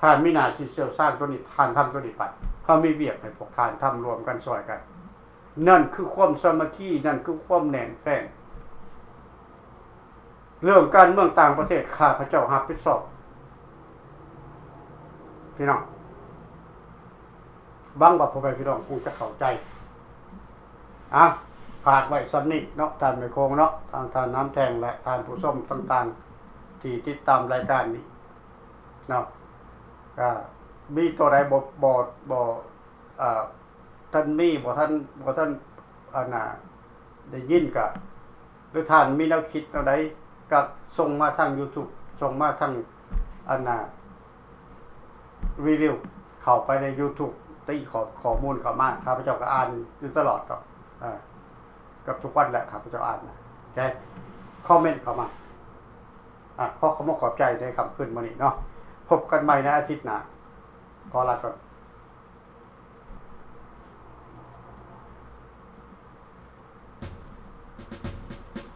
ທ່ານມີໜ້າທີ່ຊ່ຽວຊານຕົວນີ້ ທ່ານທຳຕົວນີ້ໄປ. ເຮົາມີວຽກໃຫ້ພວກທ່ານທຳ ຮ່ວມກັນຊ່ອຍກັນ. ນັ້ນຄືຄວາມສາມັກຄີ, ນັ້ນຄືຄວາມແໜ້ນແຟ້ນ. ເລື່ອງການເມືອງຕ່າງປະເທດ ຂ້າພະເຈົ້າຮັບຜິດຊອບ ພີ່ນ້ອງ. ຫວັງວ່າພໍ່ແມ່ພີ່ນ້ອງຄົງຈະເຂົ້າໃຈ. ອ່ະ ຝາກໄວ້ສ່ຳນີ້ເນາະ ທ່ານແມ່ໂຄງເນາະ, ທາງທ່ານນ້ຳແທ່ງ ແລະ ທ່ານຜູ້ຊົມຕ່າງໆ ທີ່ຕິດຕາມລາຍການນີ້ເນາະ. ກະມີຕົວໃດບໍ່ ບໍ່ ບໍ່ ເອີ ທ່ານມີ ບໍ່ ທ່ານ ບໍ່ ທ່ານ ອັນນ່າ ໄດ້ຍິນກະ ຫຼືທ່ານມີແນວຄິດແນວໃດ ກະສົ່ງມາທາງຢູທູບ ສົ່ງມາທາງ ອັນນ່າ ຣີວິວ ເຂົ້າໄປໃນຢູທູບ ຕີຂໍ້ ຂໍ້ມູນເຂົ້າມາ ຂ້າພະເຈົ້າກະອ່ານຢູ່ຕະຫຼອດດອກ. ເອີ ເກືອບທຸກວັນແຫຼະ ຂ້າພະເຈົ້າອ່ານນະ ແກຄອມເມັນເຂົ້າມາ. ອ່ະ ຂໍຂອບອົກຂອບໃຈໃນຄ່ຳຄືນມື້ນີ້ເນາະ. ພົບກັນໃໝ່ໃນອາທິດໜ້າ. ຂໍລາກ່ອນ.